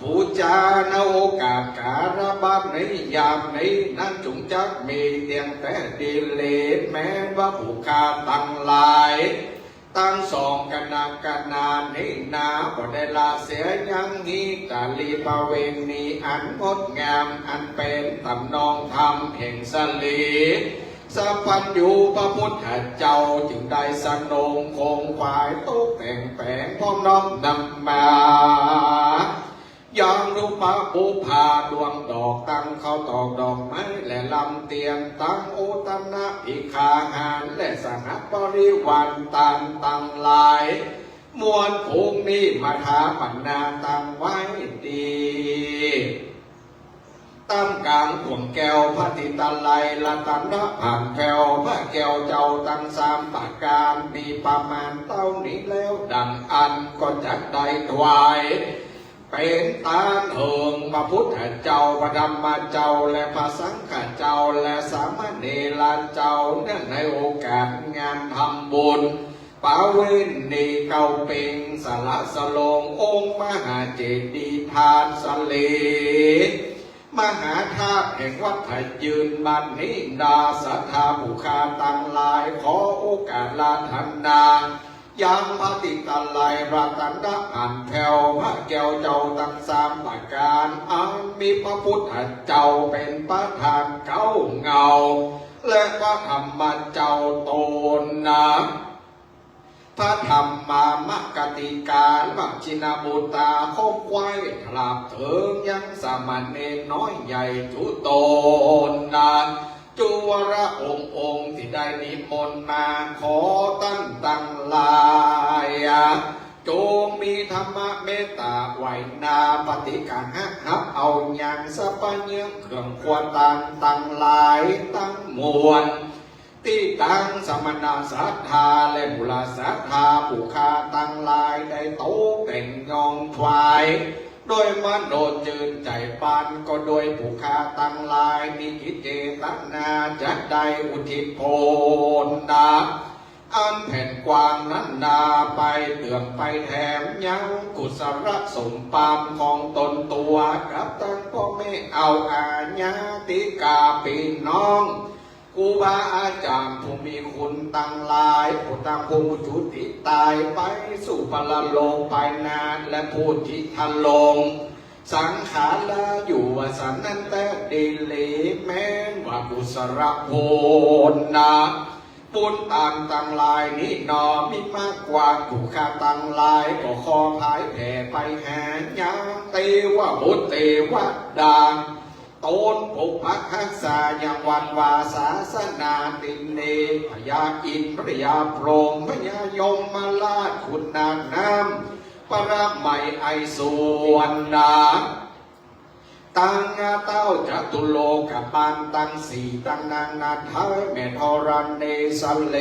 บูชา ณ โอกาสกาละบัดนี้ยามนี้นั้น จุ่งจักมีเตียงแต่ดีหลี แม้ว่าผู้ข้าตังหลาย ตังสองคณะคณานี้นา บ่ได้ละเสียยังฮีตาลีประเวณีอันงดงาม อันเป๋นต๋ามนองธรรมแห่งสรีสัพพัญญูพระพุทธเจ้า จึงได้สนองของขวายตกแต่งแป๋งพร้อมน้อมนำมา ยังธูปะบูชาดวงดอก ตังข้าวตอกดอกไม้ และลำเตียน ตังโอตณะภิกขาหาร และสหบริวารตันตังหลาย มวลฝูงนี้มาถาปนาตังไว้ตี้ต้ามก๋างข่วงแก้วพระติตะไลยรัตนพันธ์แผ้ว พระแก้วเจ้าตังสามประก๋าน มีประมาณเต้านี้แล้ว ดังอั้นก็จักได้ถวาย เป๋นตานเถิงพระพุทธเจ้า พระธรรมเจ้า และพระสังฆเจ้า และสามเณรเจ้า เนื่องในโอกาสงานทำบุญประเวณีเก๊าปิงสละสลององค์มหาเจดีย์ธาตุสรี มหาธาตุแห่งวัดพระยืนบัดนี้ ดาศรัทธาผู้ข้าตังหลาย ขอโอกาสอาราธนา ยังพระติตะไลยรัตนพันธ์แผ้ว พระแก้วเจ้าตังสามประก๋าน อันมีพระพุทธเจ้าเป๋นประธานเก๊าเงา และพระธรรมเจ้าต๋นนา พระธรรมามกติกา มัชฌินบุตตา คบไขว้ถลาบเถิงยังสามเณรน้อยใหญ่จุตนนา จุวระองค์องค์ตี้ได้นิมนต์มา ขอต้านตังหลาย จงมีธรรมะเมตต๋าไหวนา ปฏิกะหะฮับเอายัง สัพพะเยื่องเครื่องครัวตานตังหลายตังมวล ตี้ตังสมณะศรัทธาและมูลศรัทธา ผู้ข้าตังหลายได้ตกแต่งยองถวาย โดยมโนจืนใจ๋ปาน ก็โดยผู้ข้าตังหลายมีจิตเจตนาจะได้อุทิศโภชนา อันแผ่นกว้างนั้นนาไป เตื้องไปแถมยังกุศลสมบัติของตนตั๋ว กับตังป้อแม่เอ้าอาญาติกาปี้น้อง ครูบาอาจ๋ารย์ผู้มีคุณตังหลาย ผู้ตังผู้จุติต๋ายไปสู่ปรโลกไปนา และผู้ตี้ทรง สังขารอยู่ว่าสันนั้นแต๊ดีหลี แม้นว่ากุศลโภชนา บุญตานตังหลายนี้หนอ มีมากกว่าผู้ข้าตังหลาย ก็ขอผายแผ่ไปหายังเตวบุตรเตวดา ต๋นปกปักฮักษายังวัดวาศาสนาตี้นี้ พญาอินทร์ พญาพรหม พญายมราช ขุนนางน้ำ ปรมัยไอสุวรรณา ตังอาเต้าจตุโลกบาลตังสี่ ตังนางนาถาแม่ธรณีสะเล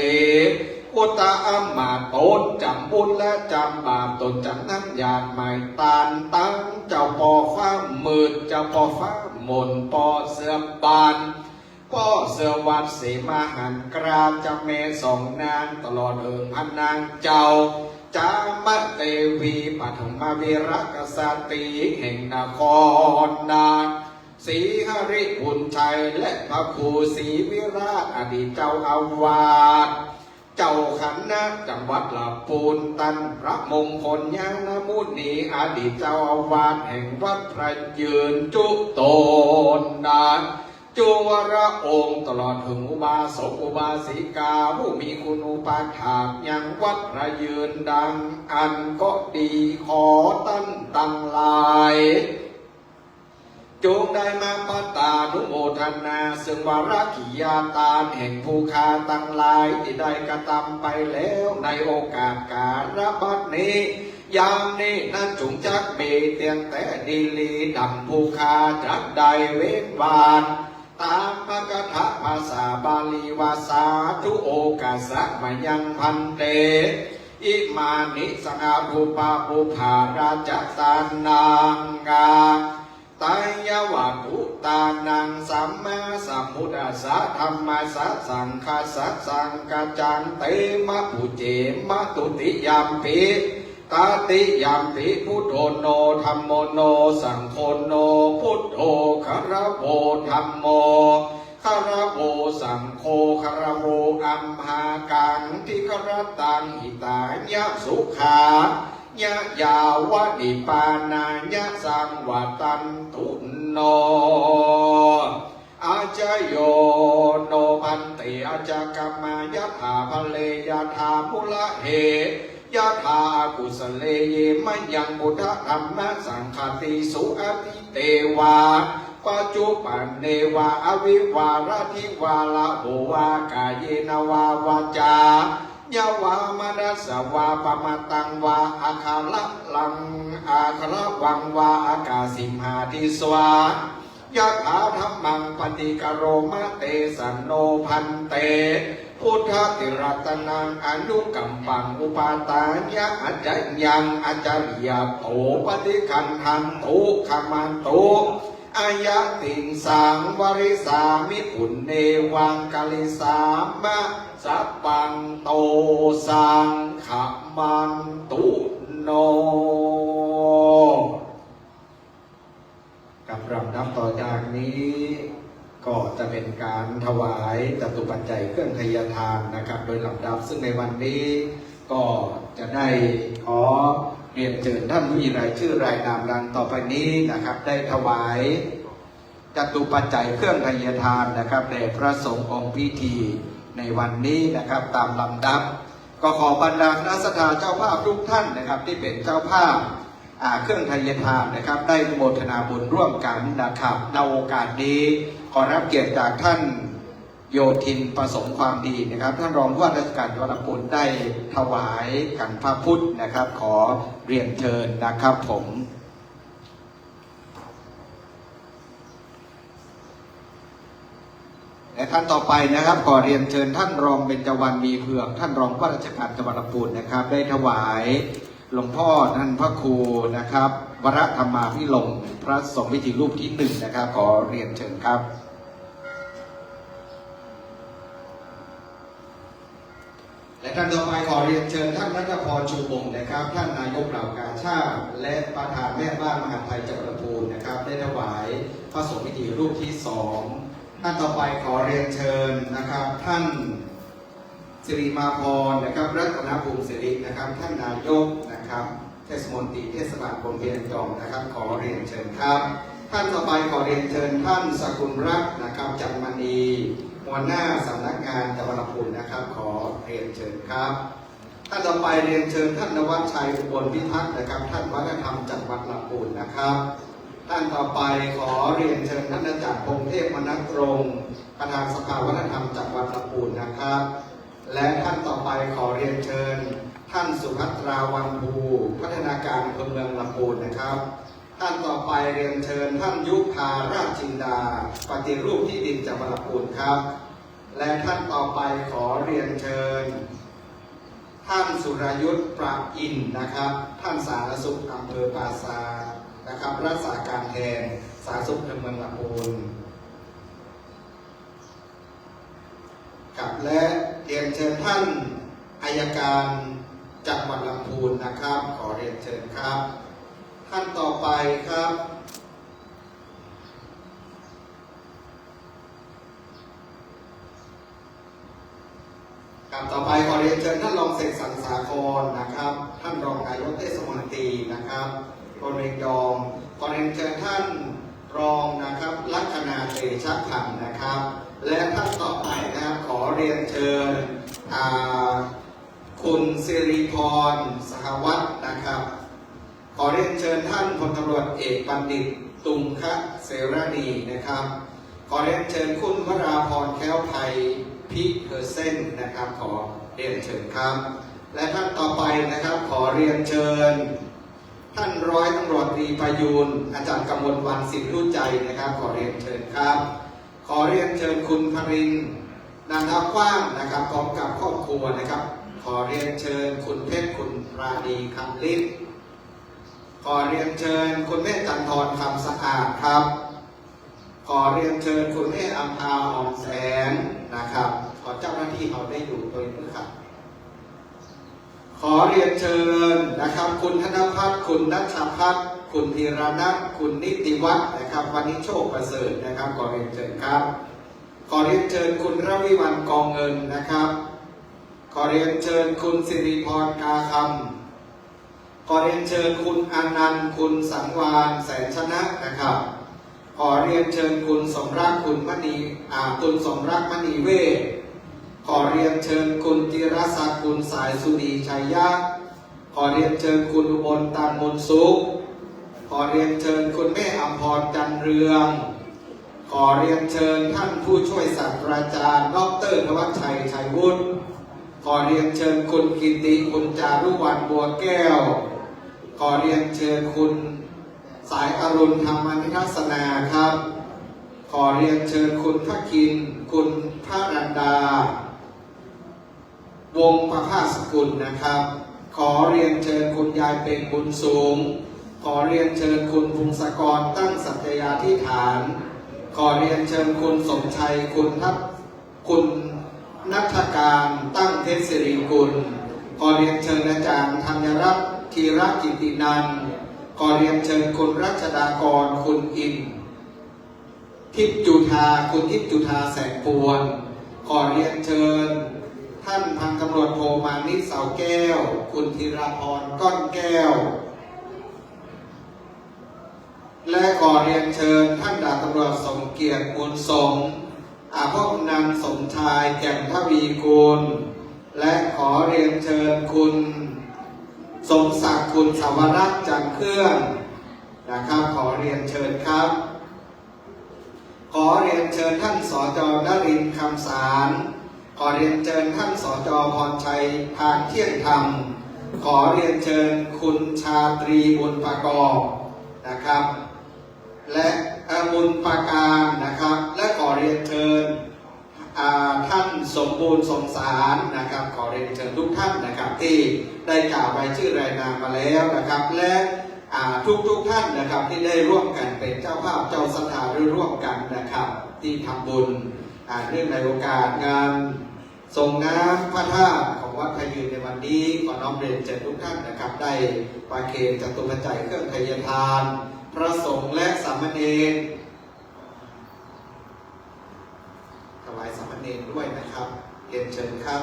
อุตตะอำมาตย์ต๋นจ๋ำบุญและจ๋ำบาปต๋นจ๋ำน้ำหยาดไหม้ตาน ตังเจ้าป้อฟ้ามืด เจ้าป้อฟ้ามนต์ ป้อเสือบ้าน ป้อเสือวัดเสมาหันกราช แม่สองนางตลอดเถิงพระนางเจ้า จามเตวี ปฐมวีรกษัตรีย์แห่งนครนาถ ศรีหริภุญชัย และพระครูศรีวิราช อดีตเจ้าอาวาส เจ้าคณะจังหวัดลำพูน ต้านพระมงคลญาณมุนี อดีตเจ้าอาวาสแห่งวัดพระยืนจุตนนาถ จุวรองค์ ตลอดเถิงอุบาสกอุบาสิกา ผู้มีคุณูปถากยังวัดพระยืนดังอั้นก็ดี ขอต้านตังหลาย จงได้มาปัตตานุโมทนา ซึ่งวรกิริยาตานแห่งผู้ข้าตังหลายตี้ได้กระตำไปแล้วในโอกาสกาละบัดนี้ ยามนี้นั้นจุ่งจักมีเตียงแต๊ดีหลี ดั่งผู้ข้าจักได้เว้นวาจา ต๋ามพระคาถาภาษาบาลีว่า สาธุโอกาสะมะยังภันเต อิมานิสหรูปาปุพพาราชสานังกา ตายะวัตถุตานัง สัมมาสัมพุทธัสสะ ธัมมัสสะ สังฆัสสะ สังฆัจจัง เตมะ ปุจเจมะ ตุติยัมปิ ตติยัมปิ พุทโธ โน ธัมโม โน สังโฆ โน พุทโธ คารโว ธัมโม คารโว สังโฆ คารโว อัมหากัง ทีฆะรัตตัง หิตายะ สุขายะ ยาวะ นิพพานายะ สังวัตตันตุ โน อาจโย โน ภันเต อาจกรรมะ ยะถา พะเล ยะถา มุละเห ยะถา อากุสะเล เย มะยัง พุทธะ ธัมมะ สังฆาติสุ อะทิ เตวา ปัจจุปันเนวา อวิวาระ ทิวาระโหวา กาเยนะวา วาจายะวา มนัสสะวา ปะมะตังวา อะคะระลัง อะคะระวังวา อะกาสิมหาทิสวา ยะถาธัมมัง ปะฏิกะโรมะ เตสะ โน ภันเต พุทธะติรัตนัง อะนุกัมปัง อุปาทายะ อัจจยัง อัจฉริยะโต ปะฏิคันทันตุ ขะมันตุ อะยะติงสัง วะริสามิ ปุณเณวัง กะริสามะ สัพพันโต สังขะมันตุ โน ครับ ลำดับต่อจากนี้ก็จะเป็นการถวายจตุปัจจัยเครื่องไทยทานนะครับ โดยลำดับ ซึ่งในวันนี้ก็จะได้ขอเรียนเชิญท่านผู้มีรายชื่อรายนามดังต่อไปนี้นะครับ ได้ถวายจตุปัจจัยเครื่องไทยทานนะครับ แด่พระสงฆ์องค์พิธีในวันนี้นะครับ ตามลำดับ ก็ขอบรรดาคณะศรัทธาเจ้าภาพทุกท่านนะครับ ที่เป็นเจ้าภาพ อ่า เครื่องไทยทานนะครับ ได้อนุโมทนาบุญร่วมกันนะครับ ณ โอกาสนี้ขอรับเกียรติจากท่าน โยธินประสงค์ความดีนะครับ ท่านรองผู้ว่าราชการจังหวัดลำพูนได้ถวายขันพระพุทธนะครับ ขอเรียนเชิญนะครับผม และท่านต่อไปนะครับ ขอเรียนเชิญท่านรองเบญจวรรณ มีเผือก ท่านรองผู้ว่าราชการจังหวัดลำพูนนะครับ ได้ถวายหลวงพ่อท่านพระครูนะครับ วรธรรมาภิรมย์ พระสงฆ์พิธีรูปที่หนึ่งนะครับ ขอเรียนเชิญครับ และท่านต่อไปขอเรียนเชิญท่านรัตนพร ชูวงศ์นะครับ ท่านนายกเหล่ากาชาดและประธานแม่บ้านมหาดไทยจังหวัดลำพูนนะครับ ได้ถวายพระสงฆ์พิธีรูปที่สอง ท่านต่อไปขอเรียนเชิญนะครับ ท่านสิริมาพรนะครับ รัตนพงศ์สิรินะครับ ท่านนายกนะครับ เทศมนตรีเทศบาลพนมเปียงยองนะครับ ขอเรียนเชิญครับ ท่านต่อไปขอเรียนเชิญท่านสกุลรัตน์นะครับ จันทมณี หัวหน้าสำนักงานจังหวัดลำพูนนะครับ ขอเรียนเชิญครับ ท่านต่อไปเรียนเชิญท่านนวชัย อุบลพิทักษ์นะครับ ท่านวัฒนธรรมจังหวัดลำพูนนะครับ ท่านต่อไปขอเรียนเชิญท่านอาจารย์พงษ์เทพมนัสรงค์ ประธานสภาวัฒนธรรมจังหวัดลำพูนนะครับ และท่านต่อไปขอเรียนเชิญท่านสุภัตรา วังภู พัฒนาการอำเภอเมืองลำพูนนะครับ ท่านต่อไปเรียนเชิญท่านยุพา ราชจินดา ปฏิรูปที่ดินจังหวัดลำพูนครับ และท่านต่อไปขอเรียนเชิญท่านสุรยุทธ ประอินทร์นะครับ ท่านสาธารณสุขอำเภอป่าซางนะครับ รักษาการแทนสาธารณสุขอำเภอเมืองลำพูน ครับ และเรียนเชิญท่านอัยการจังหวัดลำพูนนะครับ ขอเรียนเชิญครับ ท่านต่อไปครับ ครับ ต่อไปขอเรียนเชิญท่านรองเสกสรร สาครนะครับ ท่านรองนายกเทศมนตรีนะครับ พนมเปียงยอง ขอเรียนเชิญท่านรองนะครับ ลัคนา เตชะพันธ์นะครับ และท่านต่อไปนะครับ ขอเรียนเชิญ อ่า คุณสิริพร สหวัฒน์นะครับ ขอเรียนเชิญท่านพลตำรวจเอกบัณฑิต ตุงคเสรณีนะครับ ขอเรียนเชิญคุณวราพร แคล้วไพ พิเทอร์เซนนะครับ ขอเรียนเชิญครับ และท่านต่อไปนะครับ ขอเรียนเชิญท่านร้อยตำรวจตรีประยูร อาจารย์กมลวรรณ สินรู้ใจนะครับ ขอเรียนเชิญครับ ขอเรียนเชิญคุณพรินทร์ นันทกว้างนะครับ พร้อมกับครอบครัวนะครับ ขอเรียนเชิญคุณเพชร คุณปราณี คำฤทธิ์ ขอเรียนเชิญคุณแม่จันทร์ทร คำสะอาดครับ ขอเรียนเชิญคุณแม่อำภา หอมแสงนะครับ ขอเจ้าหน้าตี้เฮาได้อยู่ตวยเตื้อครับ ขอเรียนเชิญนะครับ คุณธนพัฒน์ คุณณัชพัฒน์ คุณธีรนัท คุณนิติวัฒน์นะครับ วณิชโชคประเสริฐนะครับ ขอเรียนเชิญครับ ขอเรียนเชิญคุณรวิวรรณ กองเงินนะครับ ขอเรียนเชิญคุณสิริพร กาคำ ขอเรียนเชิญคุณอานันต์ คุณสังวาล แสนชนะนะครับ ขอเรียนเชิญคุณสมรัก คุณมณี อ่า คุณสมรัก มณีเวช ขอเรียนเชิญคุณจิรศักดิ์ คุณสายสุนี ชัยยะ ขอเรียนเชิญคุณอุบล ตันมูลสุข ขอเรียนเชิญคุณแม่อำพร จันเรือง ขอเรียนเชิญท่านผู้ช่วยศาสตราจารย์ ด็อกเตอร์ ธวัชชัย ชัยวุฒิ ขอเรียนเชิญคุณกิติ คุณจารุวรรณ บัวแก้ว ขอเรียนเชิญคุณสายอรุณ ธรรมนิทัศนาครับ ขอเรียนเชิญคุณพระคิน คุณพระรันดา วงศ์ประภาสกุลนะครับ ขอเรียนเชิญคุณยายเพ็ง บุญสูง ขอเรียนเชิญคุณพงศกร ตั้งสัตยาธิษฐาน ขอเรียนเชิญคุณสมชัย คุณทัพ คุณณัฐการ ตั้งเพชรศิริกุล ขอเรียนเชิญอาจารย์ธัญรัตน์ ธีรกิตตินันท์ ขอเรียนเชิญคุณรัชดากร คุณอิน ทิพย์จุฑา คุณทิพย์จุฑา แสงปวน ขอเรียนเชิญท่านพันตำรวจโท มานิต เสาแก้ว คุณธีรพร ก้อนแก้ว และขอเรียนเชิญท่านดาบตำรวจสมเกียรติ มูลสม อาภพนันท์ สมชาย แจ่มทวีกูล และขอเรียนเชิญคุณสมศักดิ์ คุณสวรักษ์ จันทร์เครื่องนะครับ ขอเรียนเชิญครับ ขอเรียนเชิญท่าน สจ นรินทร์ คำสาร ขอเรียนเชิญท่าน สจ พรชัย พานเที่ยงธรรม ขอเรียนเชิญคุณชาตรี บุญประกอบนะครับ และ เอ่อ บุญประการนะครับ และขอเรียนเชิญ อ่า ท่านสมบูรณ์ สมสารนะครับ ขอเรียนเชิญทุกท่านนะครับ ที่ได้กล่าวรายชื่อรายนามมาแล้วนะครับ และ อ่า ทุกๆท่านนะครับ ที่ได้ร่วมกันเป็นเจ้าภาพเจ้าศรัทธาร่วมกันนะครับ ที่ทำบุญ อ่า เนื่องในโอกาสงานส่งน้ำพระธาตุของวัดพระยืนในวันนี้ ขอน้อมเรียนเชิญทุกท่านนะครับ ได้ประเคนจตุปัจจัยเครื่องไทยทาน พระสงฆ์และสามเณร ถวายสามเณรด้วยนะครับ เรียนเชิญครับ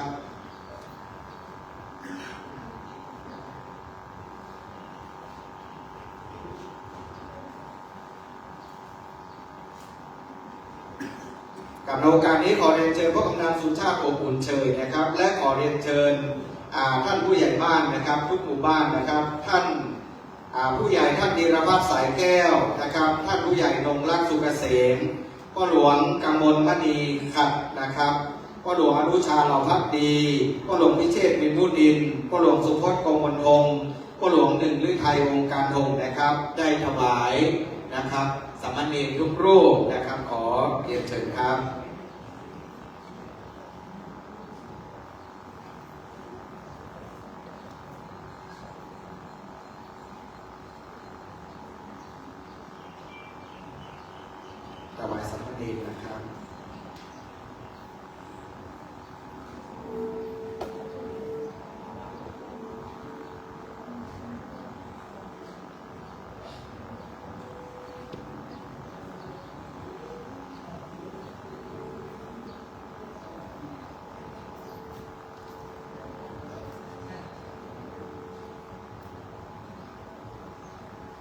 กับในโอกาสนี้ขอเรียนเชิญพ่อกำนัลสุชาติ อบอุ่นเฉยนะครับ และขอเรียนเชิญ อ่า ท่านผู้ใหญ่บ้านนะครับ ทุกหมู่บ้านนะครับ ท่าน อ่า ผู้ใหญ่ท่านธีรพัฒน์ สายแก้วนะครับ ท่านผู้ใหญ่นงรัก สุกเกษม พ่อหลวงกมลมณีขัดนะครับ พ่อหลวงอนุชา เหล่าภักดี พ่อหลวงพิเชษฐ์ มินมุนินทร์ พ่อหลวงสุพจน์ โกมลวงศ์ พ่อหลวงหนึ่งฤทัย วงศ์การทองนะครับ ได้ถวายนะครับ สามเณรทุกรูปนะครับ ขอเรียนเชิญครับ ถวายสามเณรนะครับ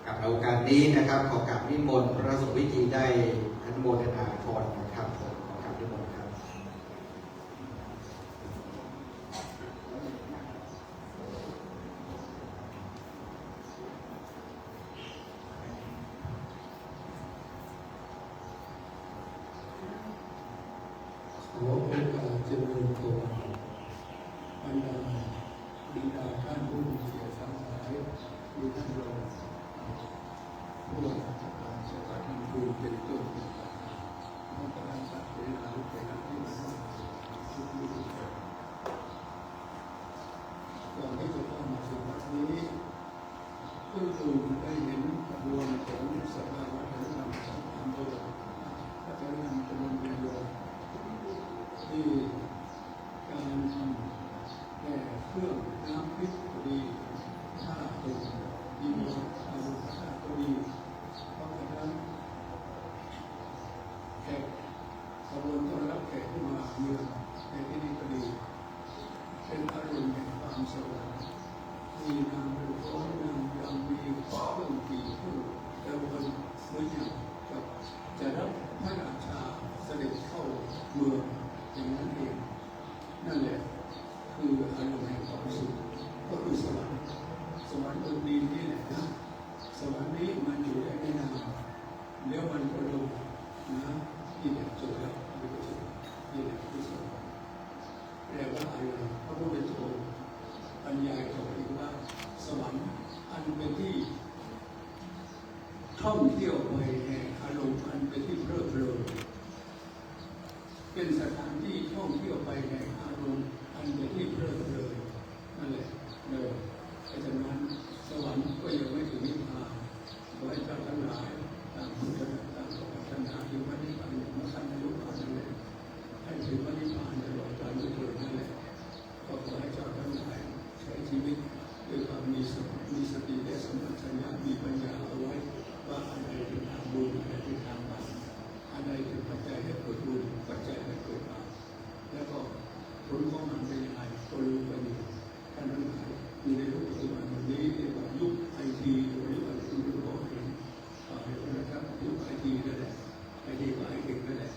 ครับ โอกาสนี้นะครับ ขอกราบนิมนต์พระสงฆ์พิธีได้อนุโมทนาพรนะครับ ผมขอกราบนิมนต์ครับ ขอโอกาสเจริญพร บรรดา บรรดาท่านผู้มีเกียรติทั้งหลาย มีท่านรองผู้ว่าราชการจังหวัดลำพูนเป็นต้น พร้อมคณะเสนานุเสนาธิการทุกๆท่าน ก่อนที่จะเข้ามาถึงวัดนี้ เพิ่งได้เห็นขบวนของสภาวัฒนธรรมสังคมโลก วัฒนธรรมตำบลเวียงโลง ที่การทำแห่เครื่องน้ำทิพย์ก็ดี ผ้าห่มจีวร อาภรณ์ผ้าก็ดี พร้อมกระทั่งแขก ขบวนต้อนรับแขกผู้มาเยือนในที่นี้ก็ดี เป็นอารมณ์แห่งความสวรรค์ มีนางรำฟ้อนนางรำ มีเครื่องดนตรีเครื่องดนตรีเหมือนอย่างกับจะรับพระราชาเสด็จเข้าเมืองอย่างนั้นเอง นั่นแหละคืออารมณ์แห่งความสุข ก็คือสวรรค์ สวรรค์บนดินนี่แหละนะ สวรรค์นี้มันอยู่ได้ไม่นาน เดี๋ยวมันก็ลงนะ นี่แหละจบแล้ว นี่แหละคือสวรรค์ แปลว่าอะไร พระพุทธเจ้าบรรยายต่ออีกว่า สวรรค์อันเป็นที่ท่องเที่ยวไปแห่งอารมณ์อันเป็นที่เพลิดเพลิน เป็นสถานที่ท่องเที่ยวไปแห่งอารมณ์อันเป็นที่เพลิดเพลิน นั่นแหละ เออ เพราะฉะนั้นสวรรค์ก็ยังไม่ถึงนิพพาน ขอให้เจ้าทั้งหลายต่างปรารถนา ต่างปรารถนาถึงพระนิพพานอย่างมรรคผลนิพพานนั่นแหละ ให้ถึงพระนิพพานตลอดกาลด้วยเทอญนั่นแหละ ก็ขอให้เจ้าทั้งหลายใช้ชีวิตด้วยความมีสติ มีสติและสัมปชัญญะ มีปัญญาเอาไว้ ว่าอันใดเป็นทางบุญ อันใดเป็นทางบาป อันใดเป็นปัจจัยให้เกิดบุญ ปัจจัยให้เกิดบาป แล้วก็ผลของมันเป็นยังไงก็รู้กันอยู่ ท่านทั้งหลายอยู่ในยุคปัจจุบันวันนี้เรียกว่ายุคไอที หรือว่ายุคอะไรก็ไม่รู้ ขอให้ ขอให้นะครับ ยุคไอทีนั่นแหละ ไอทีก็ไอทีนั่นแหละ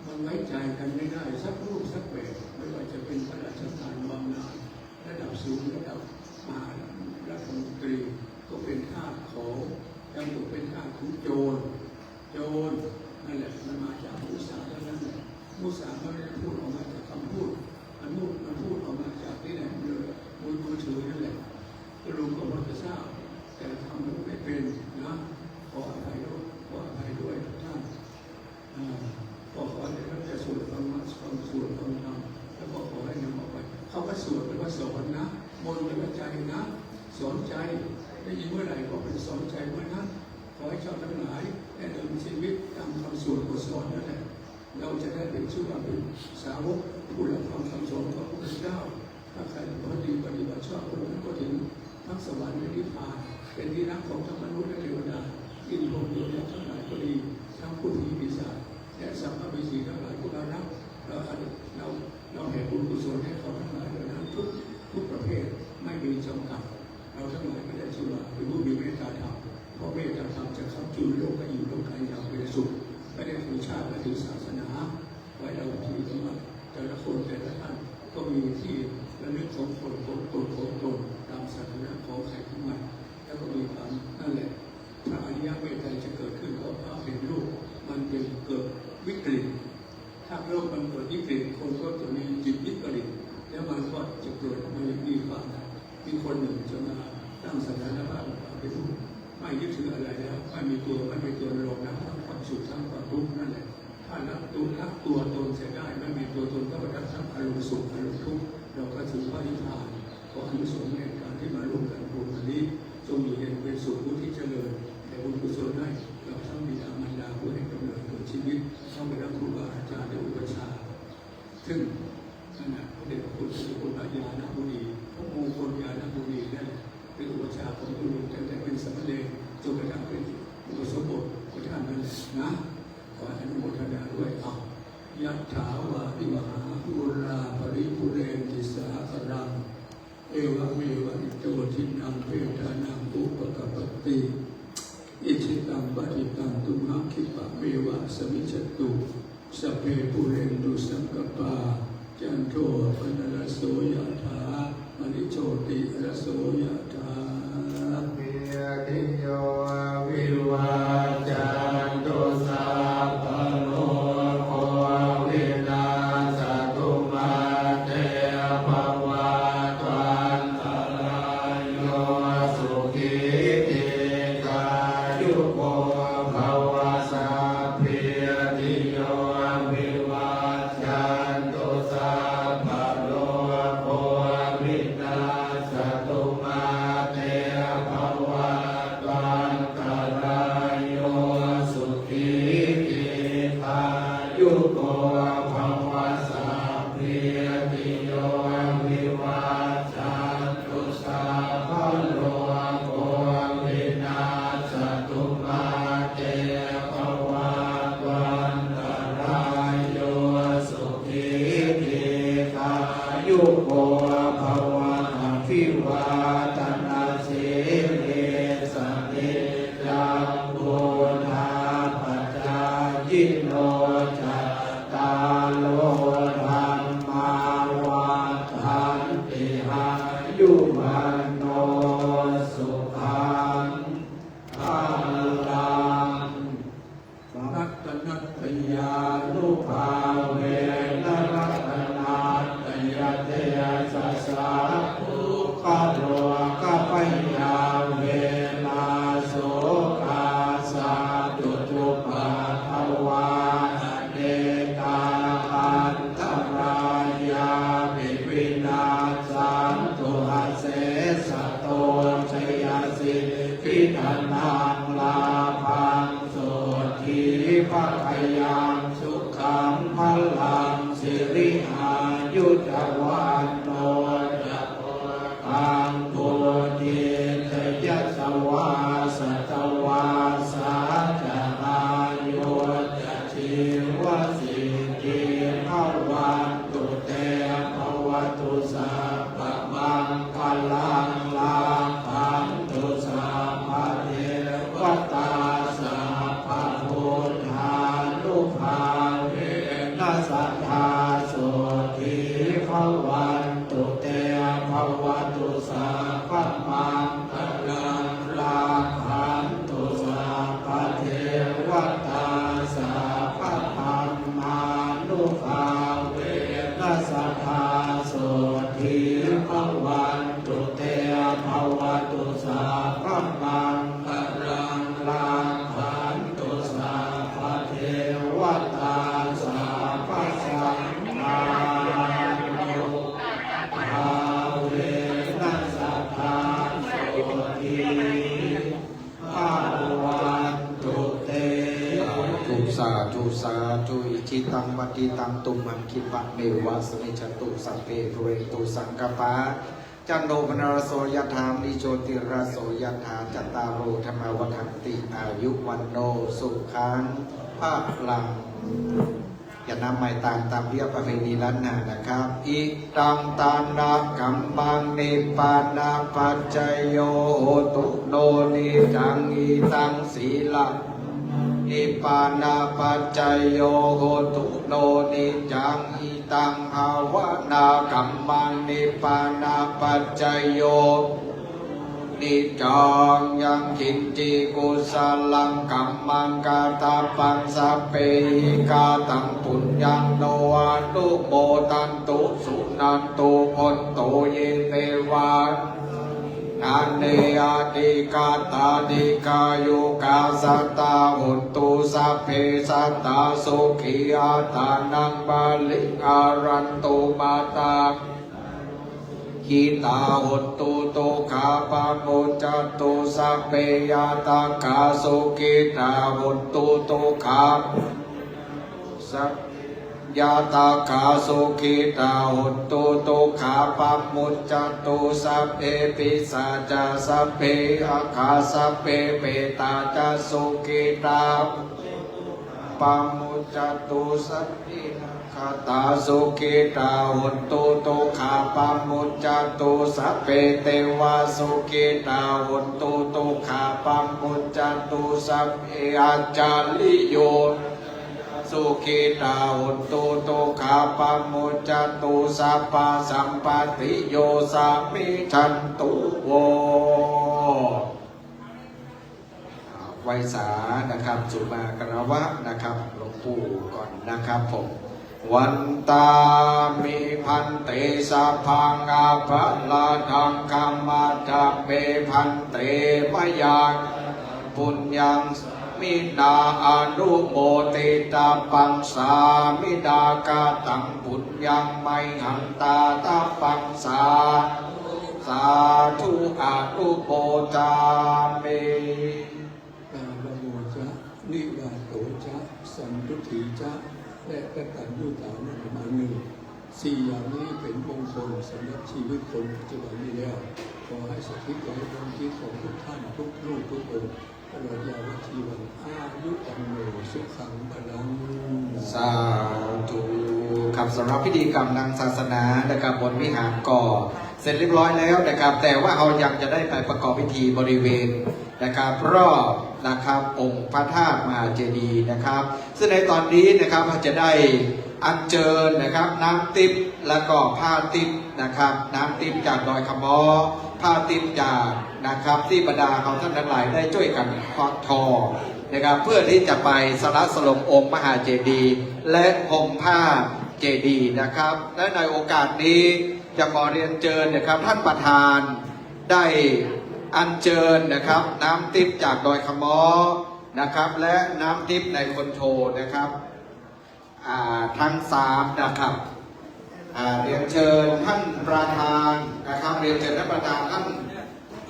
มันไว้ใจกันไม่ได้สักรูปสักแบบ ไม่ว่าจะเป็นข้าราชการบำนาญระดับสูง ระดับมหารัฐมนตรี ก็เป็นทาสของ ยังตกเป็นทาสของโจร โจร ไม่ สอนนะ มนต์ก็ใจนะ สอนใจ ได้ยินเมื่อไหร่ก็ไปสอนใจเมื่อนั้น ขอให้เจ้าทั้งหลายได้ดำเนินชีวิตตามคำสอนบทสอนนั่นแหละ เราจะได้เป็นชื่อว่าเป็นสาวกผู้รับฟังคำสอนของพระพุทธเจ้า ถ้าใครปฏิบัติดีปฏิบัติชอบ คนนั้นก็ถึงทั้งสวรรค์และนิพพาน เป็นที่รักของทั้งมนุษย์และเทวดา อินทร์พรหมยมยักษ์ทั้งหลายก็ดี ทั้งพูดผีปีศาจ และสัมภเวสีทั้งหลายก็น่ารัก เรา เรา เราแผ่บุญกุศลให้เขาทั้งหลายเหล่านั้นทุก ทุกประเภท ไม่มีจำกัด เราทั้งหลายก็ได้ชื่อว่าเป็นผู้มีเมตตาธรรม เพราะเมตตาธรรมจะค้ำจุนโลกให้อยู่ร่มกายอย่างเป็นสุข ไม่ได้ถือชาติ ไม่ถือศาสนา ไว้เราที่สำหรับแต่ละคนแต่ละท่านก็มีที่ระลึกของตน ของตน ของตน ตามสถานะของใครของมัน แล้วก็มีความนั่นแหละ พระอริยเมตไตรยจะเกิดขึ้น เพราะพระเห็นโลกมันเป็นเกิดวิกฤต ถ้าโลกมันเกิดวิกฤต คนก็จะมีจิตวิปริต แล้วมันก็จะเกิดมาอย่างมีความ มีคนหนึ่งจะมาตั้งสถานะว่าเป็นผู้ไม่ยึดถืออะไรแล้ว ไม่มีตัว ไม่มีตัวรองรับทั้งความสุขทั้งความทุกข์นั่นแหละ ถ้าละตัว ละตัวตนเสียได้ ไม่มีตัวตน ก็ระงับทั้งอารมณ์สุข อารมณ์ทุกข์ เราก็ถึงพระนิพพาน ขออานิสงส์แห่งการที่มาร่วมกันบุญวันนี้ จงอยู่เย็นเป็นสุข ผู้ที่เจริญแด่บุญกุศลให้กับทั้งบิดามารดาผู้ให้กำเนิดเกิดชีวิต ทั้งบรรดาครูบาอาจารย์และอุปัชฌาย์ ซึ่งนั่นน่ะ พระเดชพระคุณเจ้าคุณพระญาณมุนี พระมงคลญาณมุนีนั่นแหละ เป็นอุปัชฌาย์ของคุณลุงตั้งแต่เป็นสามเณร จนกระทั่งเป็นอุปสมบทของท่านนั่นแหละนะ ขออนุโมทนาด้วย เอา Yathā vārivahā pūrā paripūrenti sāgaraṃ, evameva ito dinnaṃ petānaṃ upakappati. Icchitaṃ patthitaṃ tumhaṃ khippameva samijjhatu. Sabbe pūrentu saṅkappā, cando pannaraso yathā, maṇi jotiraso yathā. Sabbītiyo vivajjantu, sabbarogo vinassatu, mā te bhavatvan- tarāyo, sukhī dīghāyuko bhava. Sabbītiyo vivajjantu, sabbarogo vinassatu, mā te bhavatvantarāyo, sukhī dīghāyuko bhava. Sabbītiyo vivajjantu, sabbarogo vinassatu, mā te bhavatvantarāyo, sukhī dīghāyuko bhava. Abhivādanasīlissa niccaṃ vuḍḍhāpacāyino, cattāro dhammā vaḍḍhanti: āyu vaṇṇo sukhaṃ balaṃ. Ratanattayānubhāvena ratanattayatejasā, dukkharogabhayā verā sokā sattu cupaddavā, anekā antarāyāpi vinassantu asesato. Jayasiddhi dhanaṃ lābhaṃ, sotthi bhāgyaṃ sukhaṃ balaṃ, siri āyu ca vaṇṇo ca, bhogaṃ vuḍḍhī ca yasavā, satavassā ca āyū ca, jīvasiddhī bhavantu te. Bhavatu sabbamaṅgalaṃ, rakkhantu sabbadevatā, sabbabuddhānubhāvena sadā sotthī bhavantu te. Bhavatu sabbamaṅ galaṃ, rakkhantu sabbadevatā, sabbadhammānubhāvena sadā sotthī bhavantu te. Bhavatu sabbamaṅgalaṃ, rakkhantu sabbadevatā, sabbasaṅghānu- bhāvena Taṃ tumhaṃ khippameva samijjhatu, sabbe pūrentu saṅkappā, cando paṇṇaraso yathā, maṇi jotiraso yathā, cattāro dhammā vaḍḍhanti, āyu vaṇṇo sukhaṃ balaṃ. หยาดน้ำไหว้ตาม ตามเยียะประเพณีล้านนานะครับ Idaṃ dānaṃ kammaṃ nibbānapaccayo hotu no niccaṃ, idaṃ sīlaṃ nibbānapaccayo hotu no niccaṃ, idaṃ bhāvanākammaṃ nibbānapaccayo niccaṃ. Yaṃ kiñci kusalaṃ kammaṃ katabbaṃ sabbehi kataṃ puññaṃ no anumodantu suṇantu bhonto ye devā ṇe atīgatā dīghāyukā sadā hontu, sabbe sattā sukhī attānaṃ pariharantu. Mā tā khitā hontu dukkhā pamuccantu, sabbe ñātakā sukhitā hontu dukkhā sab- ñātakā sukhitā hontu dukkhā pamuccantu, sabbe pisācā sabbe yakkhā sabbe petā ca sukhitā pamuccantu, sabbe nakkhattā sukhitā hontu dukkhā pamuccantu, sabbe devā sukhitā hontu dukkhā pamuccantu, sabbe ācariyū sukhitā hontu dukkhā pamuccantu, sabbā sampattiyo samijjhantu vo. อ่า ไหว้สานะครับ สุมาคารวะนะครับ หลวงปู่ก่อนนะครับผม Vandāmi bhante, sabbaṃ aparādhaṃ khamatha me bhante, mayā puññaṃ sāminā anumoditabbaṃ, sāminā kataṃ puññaṃ mayhaṃ dātabbaṃ, sādhu sādhu anumodāmi. กาลโมจะ นิวาโตจะ สันตุฏฐีจะ และกตัญญูตานุกรรมอันหนึ่ง สี่อย่างนี้เป็นมงคลสำหรับชีวิตคนปัจจุบันนี้แล้ว ขอให้สถิตไว้บนจิตของทุกท่านทุกรูปทุกองค์ ตลอดยาวชีวัน อายุวัณโณ สุขัง พลัง สาธุ ครับ สำหรับพิธีกรรมทางศาสนานะครับ บนวิหารก็เสร็จเรียบร้อยแล้วนะครับ แต่ว่าเฮายังจะได้ไปประกอบพิธีบริเวณนะครับ รอบนะครับ องค์พระธาตุมหาเจดีย์นะครับ ซึ่งในตอนนี้นะครับ เฮาจะได้อัญเชิญนะครับ น้ำทิพย์ แล้วก็ผ้าทิพย์นะครับ น้ำทิพย์จากดอยขะม้อ ผ้าทิพย์จากนะครับ ตี้บรรดาเฮาท่านทั้งหลายได้จ้วยกั๋นทอดนะครับ เพื่อตี้จะไปสละสลงองค์มหาเจดีย์ และห่มผ้าเจดีย์นะครับ และในโอกาสนี้จะขอเรียนเชิญนะครับ ท่านประธานได้อัญเชิญนะครับ น้ำทิพย์จากดอยขะม้อนะครับ และน้ำทิพย์ในคนโทนะครับ อ่า ทั้งสามนะครับ อ่า เรียนเชิญท่านประธานนะครับ เรียนเชิญท่านประธาน ท่าน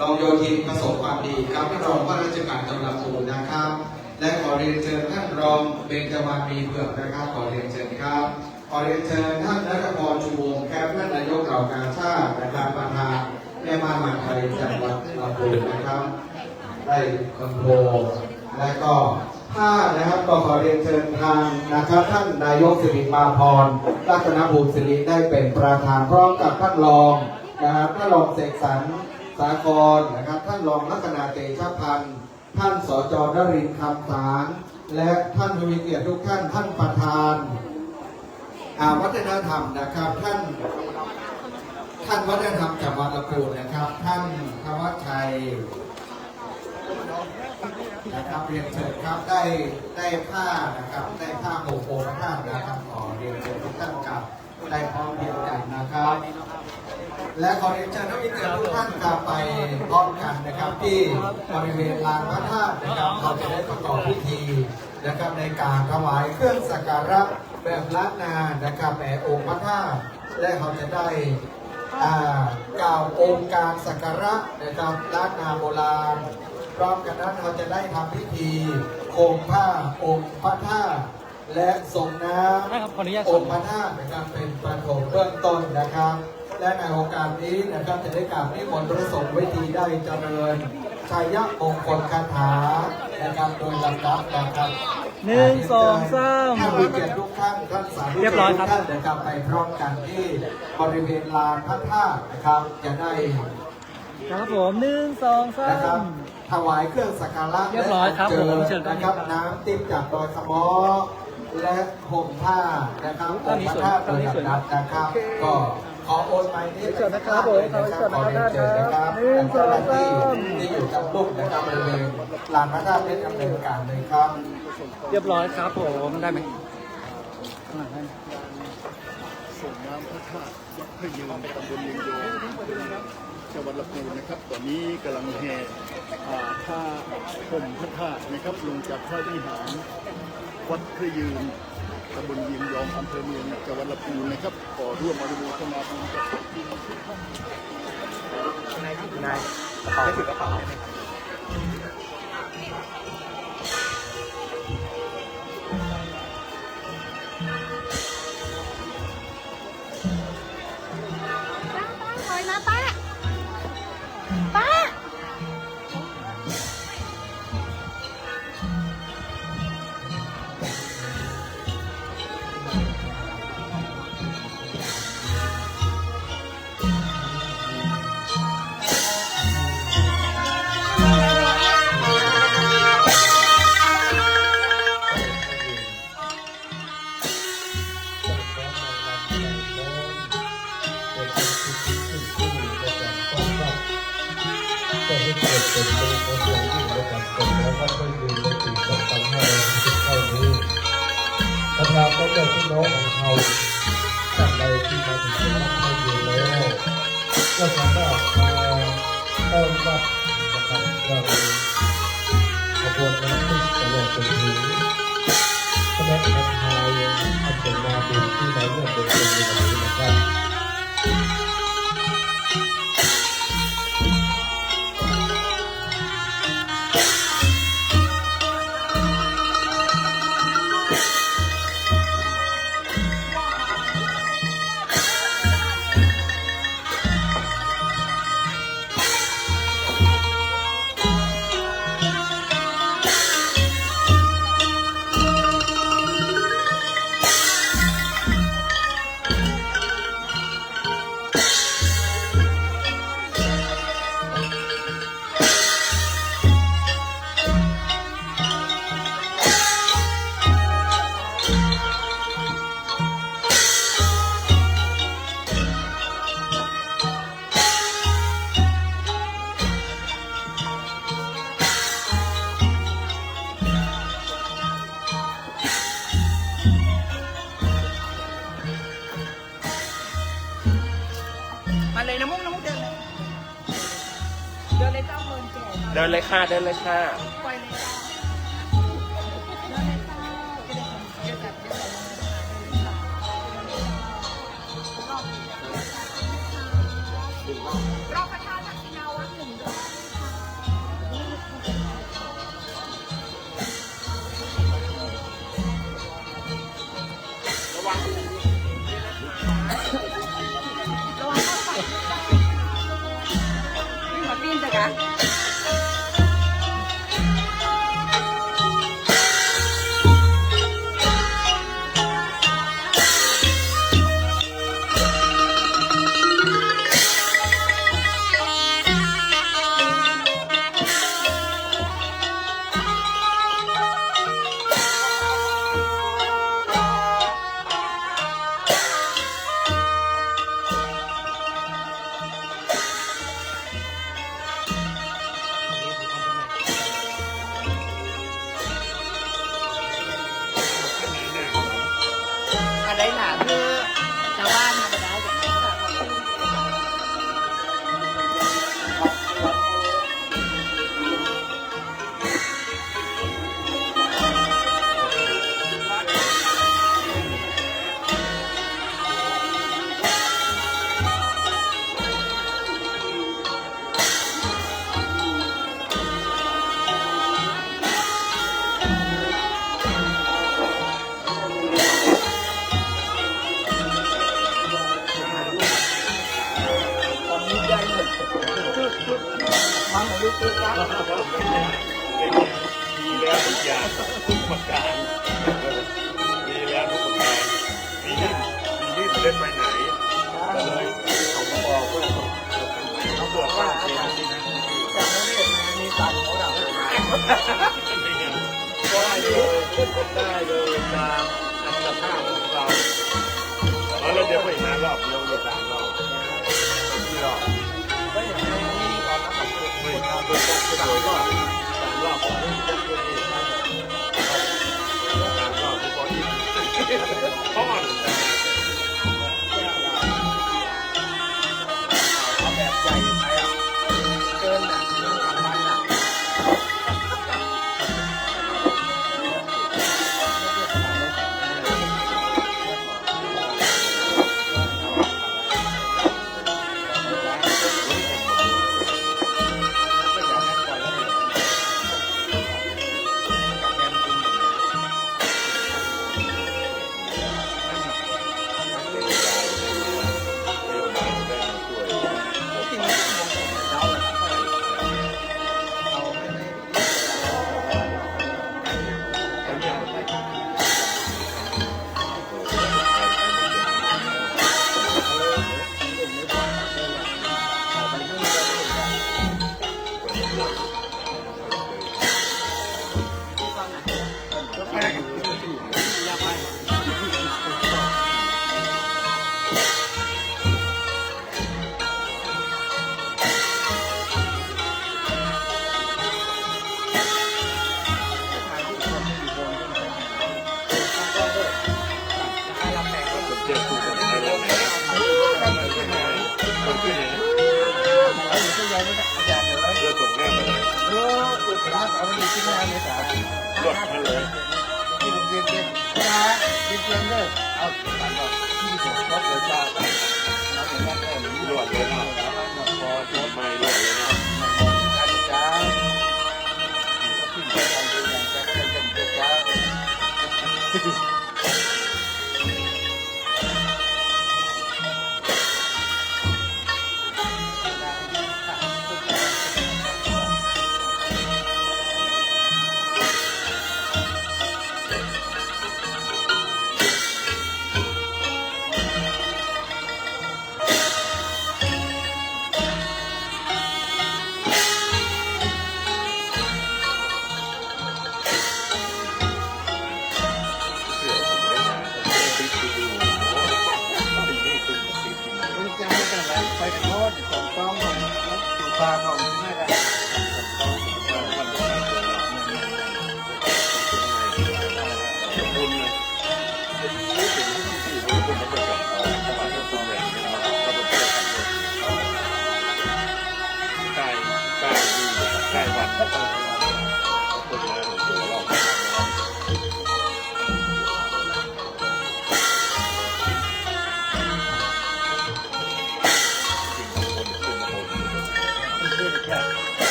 รองโยธิน ประสงค์ความดีครับ ท่านรองผู้ว่าราชการจังหวัดลำพูนนะครับ และขอเรียนเชิญท่านรองเบญจวรรณ มีเผือกนะครับ ขอเรียนเชิญครับ ขอเรียนเชิญท่านณัฐพร ชูวงศ์แคป ท่านนายกเหล่ากาชาดนะครับ ประธานแม่บ้านมหาดไทยจังหวัดลำพูนนะครับ ได้คอนโทรล และก็ผ้านะครับ ก็ขอเรียนเชิญทางนะครับ ท่านนายกสิริมาพร รัตนภูมิสิริ ได้เป็นประธาน พร้อมกับท่านรองนะครับ ท่านรองเสกสรร สาครนะครับ ท่านรองลัคนาเตชะพันธ์ ท่าน สจ นรินทร์ คำสาร และท่านผู้มีเกียรติทุกท่าน ท่านประธาน อ่า วัฒนธรรมนะครับ ท่าน ท่านวัฒนธรรมจังหวัดลำพูนนะครับ ท่านธวัชชัยนะครับ เรียนเชิญครับ ได้ ได้ผ้านะครับ ได้ผ้าห่มองค์พระธาตุนะครับ ขอเรียนเชิญทุกท่านครับ ได้พร้อมเพรียงกันนะครับ และขอเรียนเชิญนักเรียนทุกท่านครับ ไปพร้อมกันนะครับ ที่บริเวณลานพระธาตุนะครับ เราจะได้ประกอบพิธีนะครับ ในการถวายเครื่องสักการะแบบล้านนานะครับ แด่องค์พระธาตุ และเราจะได้ อ่า กล่าวองค์การสักการะนะครับ ล้านนาโบราณ พร้อมกันนั้นเราจะได้ทำพิธีห่มผ้าองค์พระธาตุ และส่งน้ำ ได้ครับ ขออนุญาต องค์พระธาตุนะครับ เป็นปฐมเบื้องต้นนะครับ และในโอกาสนี้นะครับ จะได้กราบนิมนต์พระสงฆ์เวทีได้เจริญชัยมงคลคาถานะครับ โดยลำดับนะครับ หนึ่ง สอง สาม ท่านผู้เกียรติทุกท่าน ท่านสาธุชน เรียบร้อยครับ ทุกท่านนะครับ ไปพร้อมกันที่บริเวณลานพระธาตุนะครับ จะได้ ครับผม หนึ่ง สอง สาม นะครับ ถวายเครื่องสักการะ เรียบร้อยครับ และอัญเชิญ ผม เชิญครับ นะครับ น้ำทิพย์จากดอยสะเมาะ และห่มผ้านะครับ องค์พระธาตุโดยลำดับนะครับ ก็ขอโอนไมค์นี้ไปสักท่านเลยนะครับ ขอเรียนเชิญนะครับ หนึ่ง สอง สาม ท่านเจ้าหน้าที่ที่อยู่ด้านบนนะครับ บริเวณลานพระธาตุได้ดำเนินการเลยครับ เรียบร้อยครับผม ได้ไหม ข้างหลังได้ไหม ส่งน้ำพระธาตุ วัดพระยืน ตำบลเวียงยอง จังหวัดลำพูนนะครับ ตอนนี้กำลังแห่ อ่า ผ้าห่มพระธาตุนะครับ ลงจากพระวิหารวัดพระยืน ตำบลเวียงยอง อำเภอเมือง จังหวัดลำพูนนะครับ ขอร่วมอนุโมทนาบุญกับ นาย นาย กระเป๋า กระเป๋า ป้า ป้า ถอยมา ป้า ป้า ก็ให้เกิดเป็นมงคลอย่างยิ่งในการเปิดงานวัดพระยืนในปีสองพันห้าร้อยหกสิบเก้านี้ บรรดาพ่อแม่พี่น้องของเรา ท่านใดที่มาถึงวัดพระยืนแล้ว ก็สามารถมาต้อนรับนะครับ เรา ขบวนน้ำทิพย์ตลอดจนถึงคณะนำพาอันเป็นนาบุญที่มาร่วมเป็นส่วนหนึ่งในวันนี้นะครับ มาเลยนะมุก นะมุก เดินเลย เดินเลยเจ้า เดินเลยค่ะ เดินเลยค่ะ ปล่อยเลยเจ้า เดินเลยเจ้า รอบพระธาตุทักษิณาวัตรหนึ่งรอบนะคะ ระวัง ระวังเข้าไป วิ่งมาปิ้นเถอะคะ ดีแล้วทุกอย่าง ทุกประการ ดีแล้วทุกประการ นี่ นี่เล่นไปไหน เลย เขาบอกว่า เขาบอกว่า จะไม่เล่น มีตังค์เขาดับ ได้เลย ได้เลย ตามอัตภาพของเรา อ๋อ แล้วเดี๋ยวไปอีกนะ รอบเดียว สามรอบ กี่รอบ ไม่ สามรอบ สามรอบ สามรอบ ทอด เอาแบบใหญ่ไปอ่ะ เกินอ่ะ มันสามวันอ่ะ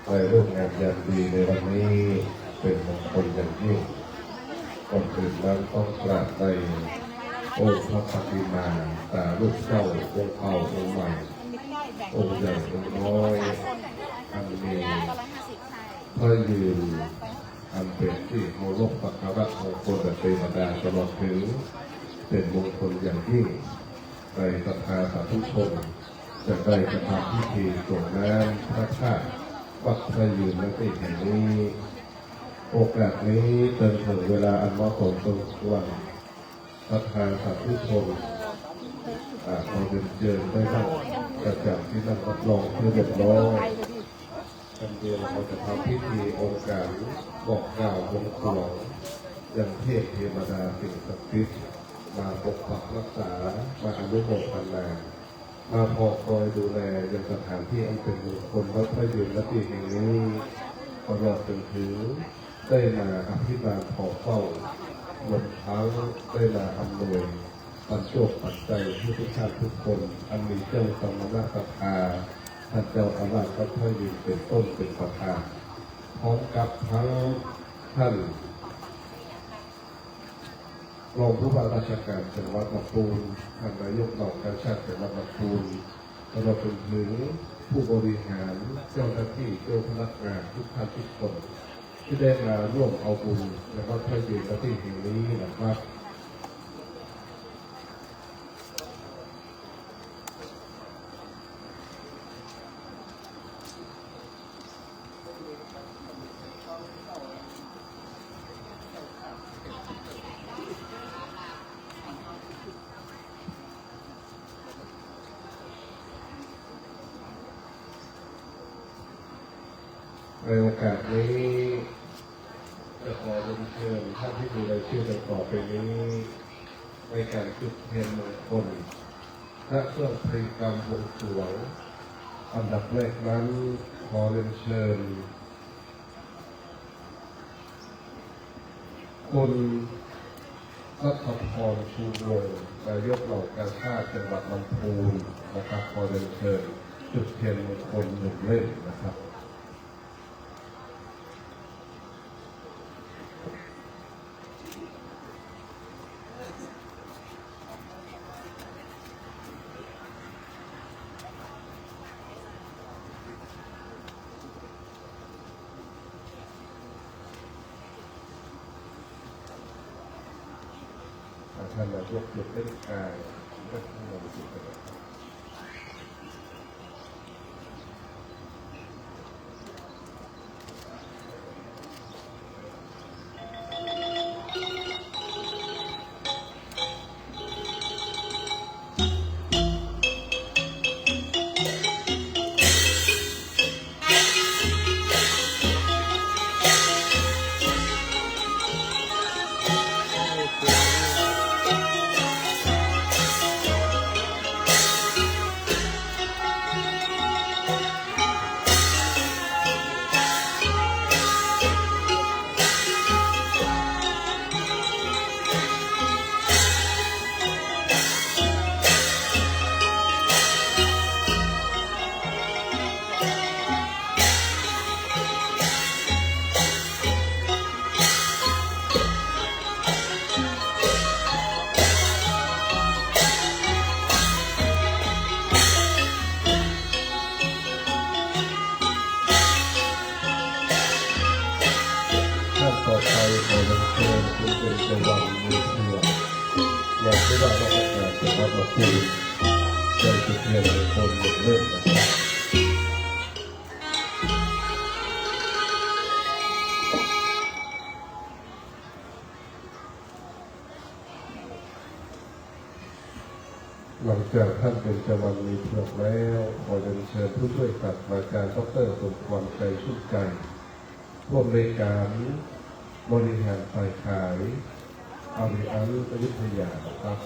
ไปร่วมงานยามดีในวันนี้เป็นมงคลอย่างยิ่ง ก่อนอื่นนั้นต้องกราบในองค์พระปฏิมาตาลูกเจ้าองค์เก่าองค์ใหม่ องค์ใหญ่องค์น้อย อันมีพระยืนอันเป็นตี้เคารพสักการะของคนและเทวดาตลอดถึง เป็นมงคลอย่างยิ่ง ในศรัทธาสาธุชนจะได้กระทำพิธีส่งน้ำพระธาตุวัดพระยืนณที่แห่งนี้ โอกาสนี้เถิงเวลาอันเหมาะสมสมควร ศรัทธาสาธุชน อ่า ขอเรียนเชิญได้นั่งประจำที่นั่งรับรองเพื่อเรียบร้อย กันเดียวเราจะทำพิธีองค์การบอกกล่าวบวงสรวงยังเทพเทวดาสิ่งศักดิ์สิทธิ์ มาปกปักรักษา มาอนุโมทนา มาผ่อคอยดูแลยังสถานที่อันเป็นมงคลวัดพระยืนณที่แห่งนี้ ตลอดจนถึงได้มาอภิบาลผ่อเฝ้า รวมทั้งได้มาอำนวยปัจโจคปัจจัยให้ทุกท่านทุกคน อันมีเจ้าสมณะศรัทธา ท่านเจ้าอาวาสวัดพระยืนเป็นต้นเป็นประธาน พร้อมกับทั้งท่าน รองผู้ว่าราชการจังหวัดลำพูน ท่านนายกเหล่ากาชาดจังหวัดลำพูน ตลอดจนถึงผู้บริหาร เจ้าหน้าที่ เจ้าพนักงานทุกท่านทุกคน ที่ได้มาร่วมเอาบุญในวัดพระยืนณที่แห่งนี้นะครับ ในโอกาสนี้ จะขอเรียนเชิญท่านที่มีรายชื่อดังต่อไปนี้ ในการจุดเทียนมงคล พระเครื่องพลีกรรมบวงสรวง อันดับแรกนั้นขอเรียนเชิญ คุณรัฐพร ชูวงศ์ นายกเหล่ากาชาดจังหวัดลำพูนนะครับ ขอเรียนเชิญจุดเทียนมงคลหนึ่งเล่มนะครับ ท่านนายกจุดเล่มกลาง ท่านนายกจุดเล่มกลาง ท่านต่อไปขอเรียนเชิญคุณเบญจวรรณ มีเพียร รองผู้ว่าราชการจังหวัดลำพูน ได้จุดเทียนมงคลหนึ่งเล่มนะครับ หลังจากท่านเบญจวรรณมีเผือกแล้ว ขอเรียนเชิญผู้ช่วยศาสตราจารย์ ด็อกเตอร์ สมพร ไกรชื่นใจ ผู้อำนวยการบริหารฝ่ายขาย อารีอันอยุธยานะครับ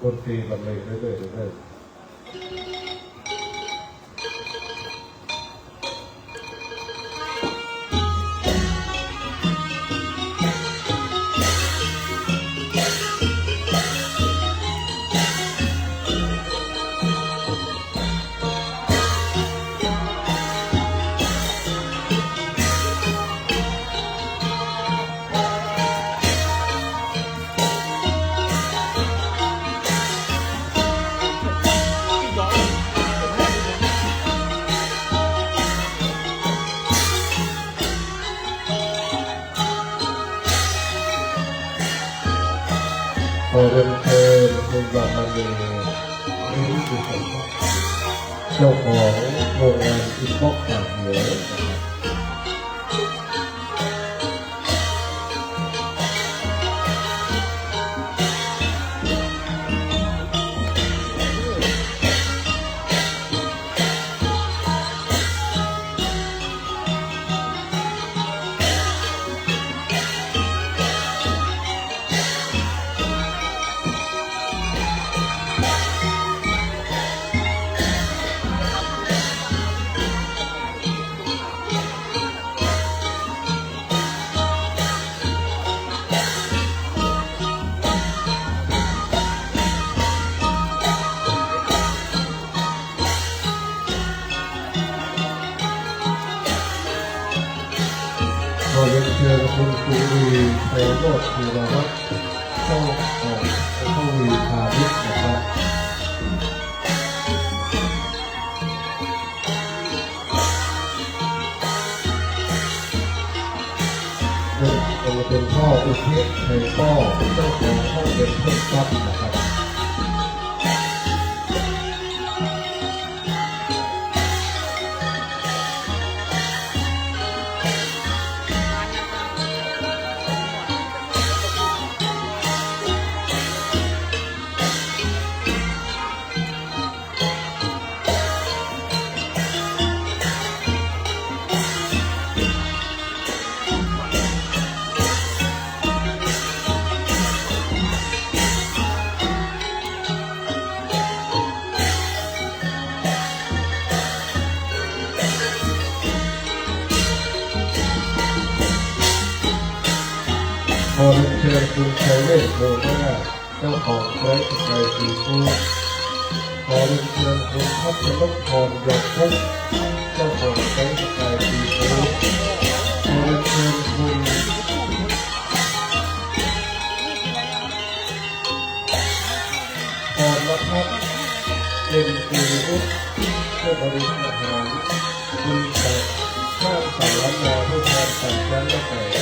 ดนตรีบรรเลงเรื่อยๆ เรื่อยๆ ขอเรียนเชิญคุณบางมณี ลิ้มกุศล เจ้าของโรงงานอินบ็อกซ์ ตาดเหวนะครับ ขอเรียนเชิญคุณสุรี ไพโรจน์ธีรวัฒน์ เจ้าของ เจ้าของวีพาณิชย์นะครับ เป็น เป็นพ่ออุทิศ ไพป้อ เจ้าของห้องเรียนเพิ่มทรัพย์นะครับ ขอเรียนเชิญคุณชัยเวช โพนาถ เจ้าของไกด์สกายซีฟู้ด ขอเรียนเชิญคุณพัชรพร ยอดพุก เจ้าของไกด์สกายซีฟู้ด ขอเรียนเชิญคุณพรพัฒน์ เอ็ม สิริวุฒิ ผู้บริหารบริษัทห้างสามล้านนา ผู้แทนสามแจ้งและแสง ข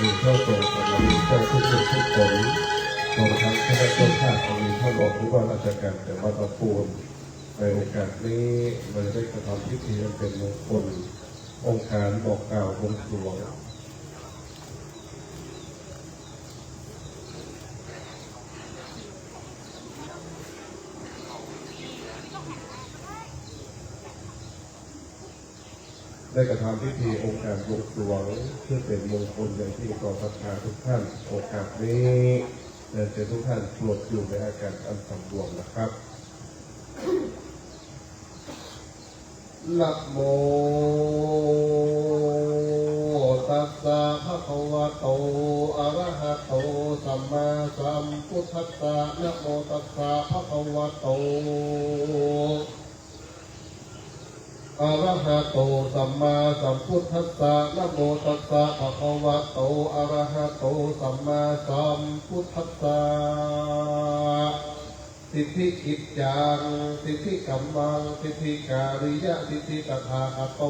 มีเจ้าตรงกำลังเจ้าทุกๆ ทุกคน รวมทั้งคณะเจ้าภาพ อันมีท่านรองผู้ว่าราชการจังหวัดลำพูน ในโอกาสนี้ เราจะได้กระทำพิธีอันเป็นมงคล องค์การบอกกล่าวบวงสรวง ได้กระทำพิธีองค์การบวงสรวง เพื่อเป็นมงคลอย่างยิ่งต่อศรัทธาทุกท่าน โอกาสนี้ เรียนเชิญทุกท่านโปรดอยู่ในอาการอันสำรวมนะครับ นะโม ตัสสะ ภะคะวะโต อะระหะโต สัมมาสัมพุทธัสสะ นะโม ตัสสะ ภะคะวะโต อะระหะโต สัมมาสัมพุทธัสสะ นะโม ตัสสะ ภะคะวะโต อะระหะโต สัมมาสัมพุทธัสสะ สิทธิกิจจัง สิทธิกัมมัง สิทธิการิยะสิทธิ ตถาคะโต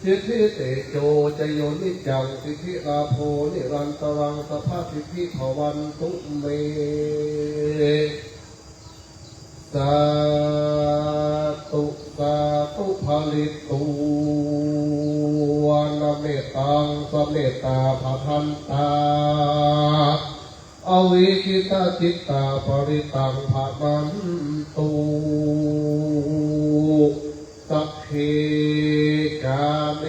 สิทธิเตโจ จะโยนิจจัง สิทธิลาโภ นิรันตะรัง สัพพะสิทธิ ภะวันตุ เม สาธุ สาธุ ผะลิตตูวะ นะเมตตัง สะเมตตา ผะทันตา อวิกขิตะจิตตา ปะริตตัง ผะมันตุ สักเข กาเม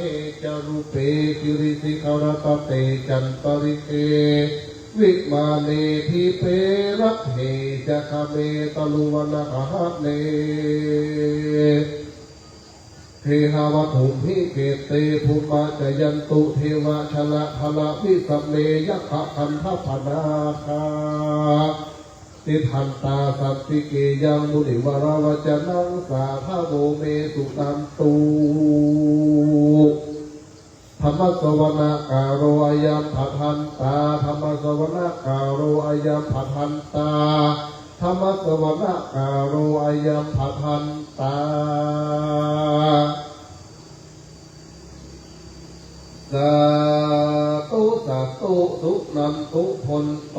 จะรูเป กิริสิขะระตะเต จันตะริเข วิมาเน ดีเป รัตเถ จะคะเม ตะลุวะนะกะหะเน เทหะวัตถุมหิ เขเต ภูมะ จะยันตุ เทวะ ชะละทะละ วิสะเม ยักขะกันทะปะนาคา ติฏฐันตา สันติเกยัง มุนิวะระวะจะนัง สาธะโว เม สุนันตุ ธัมมะสะวะนะกาโล อะยัง ผะทันตา ธัมมะสะวะนะกาโล อะยัง ผะทันตา ธัมมะสะวะนะกาโล อะยัง ผะทันตา สาธุ สาธุ สุนันตุ โพนโต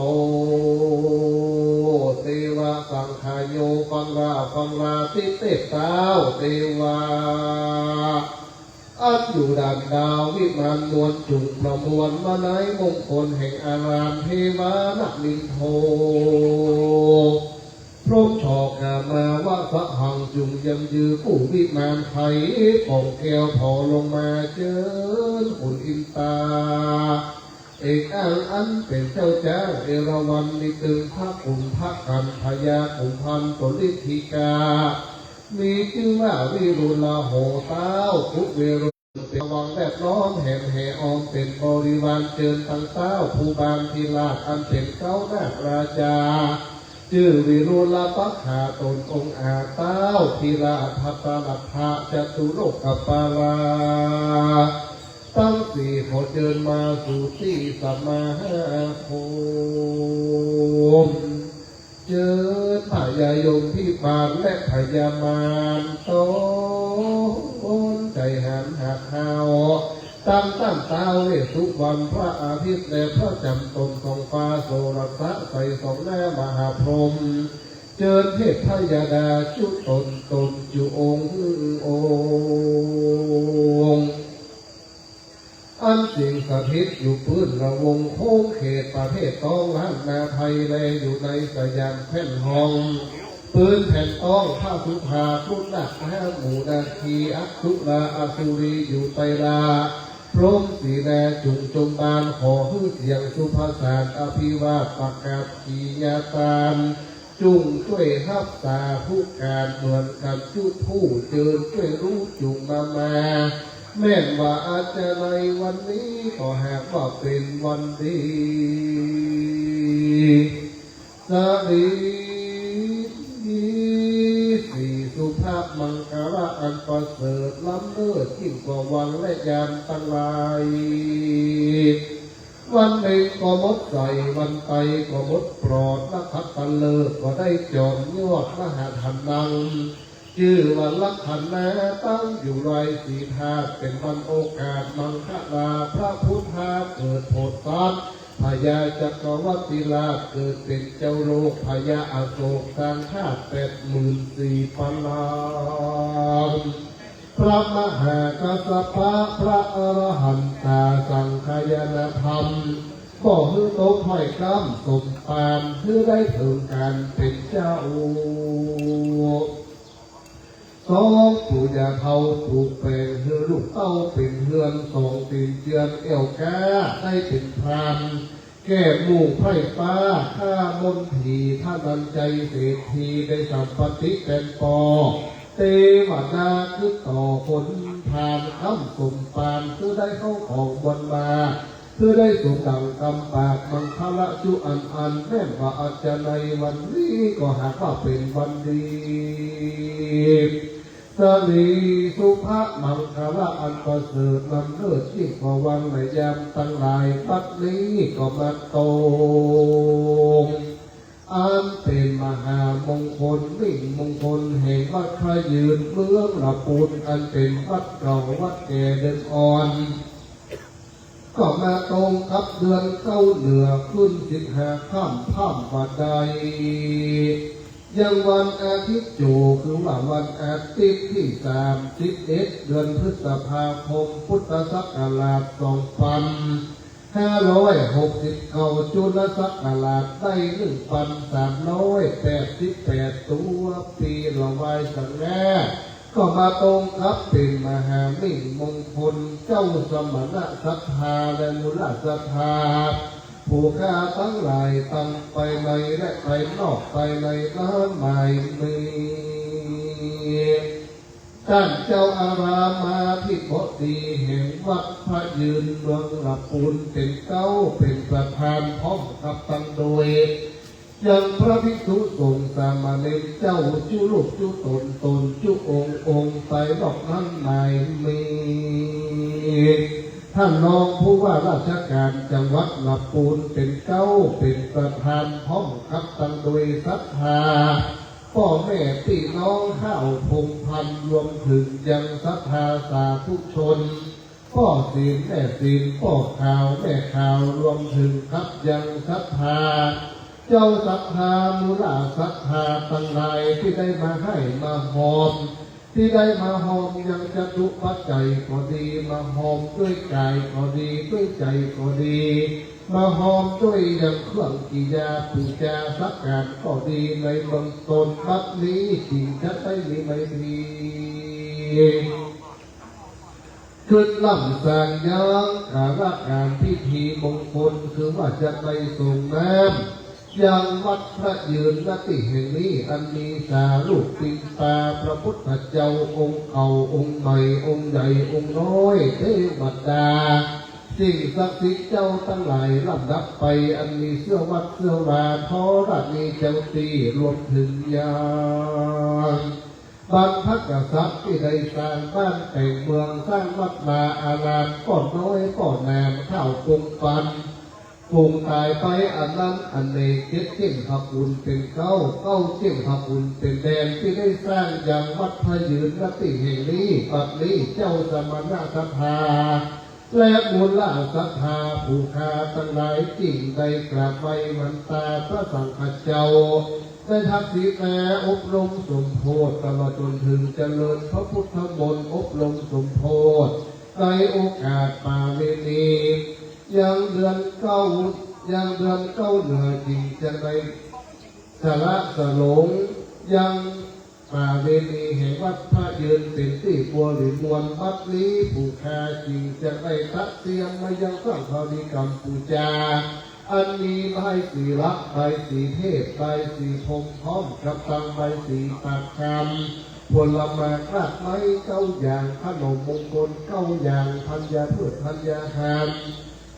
เตวะสังคาโย ฟังรา ฟังรา ติเตศเต้า เตวะ อันอยู่ด่านดาววิมานนวล จุ่งประมวลมาในมงคลแห่งอารามเทวานะมินโท พรหมชอกามาวะสะหัง จุ่งยังยือกู้วิมานไข ป่องแก้วผ่อลงมาเจิญขุนอินตา เอกอ้างอันเป๋นเจ้าจ๊างเอราวัณ มีตึงพระกุมภกัน พญากุมภัณฑ์ ตนฤทธิกา มีจื้อว่าวิรุฬโห เต้ากุเวรุ เป๋นวังแวดล้อมแหมแห่ออมเป๋นบริวาร เจิญตังเต้าภูบาลธิราช อันเป๋นเก๊านาคราชา จื้อวิรุฬปักขา ตนองอาจเต้าธิราชทัตตะรัตถะ จตุโลกปาลา ตังสี่ขอเจิญมาสู่ตี้สมาคม เจิญพญายมพิบาลและพญามาร ตนใจ๋หันหักเฮา ตังต้านท้าวเวสสุวรรณ พระอาทิตย์และพระจันทร์ ตนส่องฟ้าโสรสะใส ส่องหน้ามหาพรหม เจิญเทพยดาจุตน ตนจุองค์องค์ อันสิงสถิตอยู่ปื้นระวงโค้งเขตประเทศต๊องล้านนาไทย และอยู่ในสยามแคว่นฮ้อง ปืนแผ่นต๊องพระสุธาครุฑนาค มหาหมู่นาคี อสุราอสุรีอยู่ไตรลา พรหมสีแลจุ่งจงบาน ขอหื้อเสียงสุภาสาสอภิวาทประกาศกิริยาตาน จุ่งจ้วยฮักษาทุกก๋านเหมือนกั๋นจุผู้ เจิญจ้วยฮู้จุ่งมามา แม่นว่าอาจจะในวันนี้ ก็หากว่าเป๋นวันดี สะหลี สีสุภมังคละอันประเสริฐล้ำเลิศยิ่งกว่าวันและยามตังหลาย วันเพ็ญก็หมดใส วันไตก็หมดปลอด นขัตตฤกษ์ก็ได้จอมยอด มหาธนัง จื้อวันลักขณา ตั้งอยู่ลอยสีธาตุ เป๋นวันโอกาสมังคลา พระพุทธาเกิดโพธิสัตว์ พญาจักรวรรดิราชเกิดเป๋นเจ้าโลก พญาอโศกสร้างธาตุแปดหมื่นสี่พันล้าน พระมหากัสสปะ พระอรหันตาสังฆายานธรรม บ่หื้อตกถ้อยกำสมปาน หื้อได้เถิงก๋านเป๋นเจ้า สอง ปู่ย่าเฒ่าปลูกแป๋ง หื้อลูกเต้าเป๋นเฮือน สอง ตี๋นเจือนแอ้วกล้า ได้เป๋นพราน แก้หมู่ไพร่ฟ้า ฆ่ามนต์ผี ธนัญชัยเศรษฐี ได้สัมปัตติแป๋นปอ เตวดาขึ้นต่อคนพาล กำสมปาน หื้อได้เข้าของมวลมา หื้อได้สมดังกำปาก มังคละจุอันอั้น แม่นว่าอาจจะในวันนี้ ก็หากว่าเป๋นวันดี สะหลีสุภมังคละอันประเสริฐล้ำเลิศยิ่งกว่าวันและยามตังหลาย บัดนี้ก็มาตรงอันเป๋นมหามงคล มิ่งมงคลแห่งวัดพระยืน เมืองละปูน อันเป๋นวัดเก่าวัดแก่เดิมอ่อน ก็มาตรงกับเดือนเก้าเหนือขึ้นสิบห้าค่ำ พร่ำว่าได้ ยังวันอาทิตย์โจ คือว่าวันอาทิตย์ตี้สามสิบเอ็ด เดือนพฤษภาคม พุทธศักราชสองปันห้าร้อยหกสิบเก้า จุลศักราชได้หนึ่งปันสามร้อยแปดสิบแปด ตั๋วปี๋ละวายสังแง ก็มาตรงกับเป๋นมหามิ่งมงคล เจ้าสมณะศรัทธาและมูลศรัทธา ผู้ข้าตังหลายตังไปในและไปนอกไปในนั้นหมายมี ต้านเจ้าอารามอธิบดีแห่งวัดพระยืนเมืองละปูนเป๋นเก๊า เป๋นประธานพร้อมกับตังโดย ยังพระภิกษุสงฆ์สามเณรเจ้าจุลูกจุต๋นต๋นจุองค์องค์ไปนอกนั้นหมายมี ต้านรองผู้ว่าราชก๋านจังหวัดละปูนเป๋นเก๊า เป๋นประธานพร้อมกับตังโดยศรัทธา ป้อแม่ปี้น้องห้าวพงศ์พันธุ์ รวมเถิงยังศรัทธาสาธุชน ป้อศีลแม่ศีล ป้อขาวแม่ขาว รวมเถิงกับยังศรัทธา เจ้าศรัทธามูลศรัทธาตังหลายตี้ได้มาไห้มาฮอม ตี้ได้มาฮอมยังจตุปัจจัยก็ดี มาฮอมด้วยก๋ายก็ดี ด้วยใจ๋ก็ดี มาฮอมด้วยยังเครื่องกิริยาปู๋จาสักก๋านก็ดี ในเบื้องต้นบัดนี้จึงจะได้มีไม้ที ขึ้นลำสร้างยังกาละก๋านพิธีมงคล คือว่าจะได้ส่งน้ำยังวัดพระยืน ณ ตี้แห่งนี้ อันมีสารูปปิดตาพระพุทธเจ้าองค์เก่าองค์ใหม่องค์ใหญ่องค์น้อย เตวดา สิ่งศักดิ์สิทธิ์เจ้าตังหลายลำดับไป อันมีเสื้อวัดเสื้อวา ธรณีเจ้าตี้ รวมเถิงยัง บรรพกษัตริย์ตี้ได้สร้างบ้านแต่งเมือง สร้างวัดวาอาราม ป้อน้อยป้อหนาม ข้าวปุงปัน ปุงต๋ายไปอันนั้นอเนก เจ็ดเจ้งพระคุณเป๋นเก๊า เก๊าเจ้งพระคุณเป๋นแดน ตี้ได้สร้างยังวัดพระยืน ณ ตี้แห่งนี้ บัดนี้เจ้าสมณะศรัทธา และมูลศรัทธาผู้ข้าตังหลาย จึงได้กราบไหว้วันตาพระสังฆเจ้า ได้ทักษิณาอบรมสมโภชน์ ตลอดจ๋นเถิงเจริญพระพุทธมนต์อบรมสมโภชน์ ในโอกาสปาเวณี ยังเดือนเก๊า ยังเดือนเก๊าเหนือจึงจะได้สละสลง ยัง ปาเวณีแห่งวัดพระยืนเป๋นตี้บริมวล บัดนี้ผู้ข้าจึงจะได้ตระเตรียมมายังสังฆาริกัมปู๋จา อันมีบายสีหลัก บายสีเทพ บายสีพรหม พร้อมกับตังบายสีปากคำ ผลหมากรากไม้เก๊าอย่าง ขนมมงคลเก๊าอย่าง ธัญพืชธัญญาหาร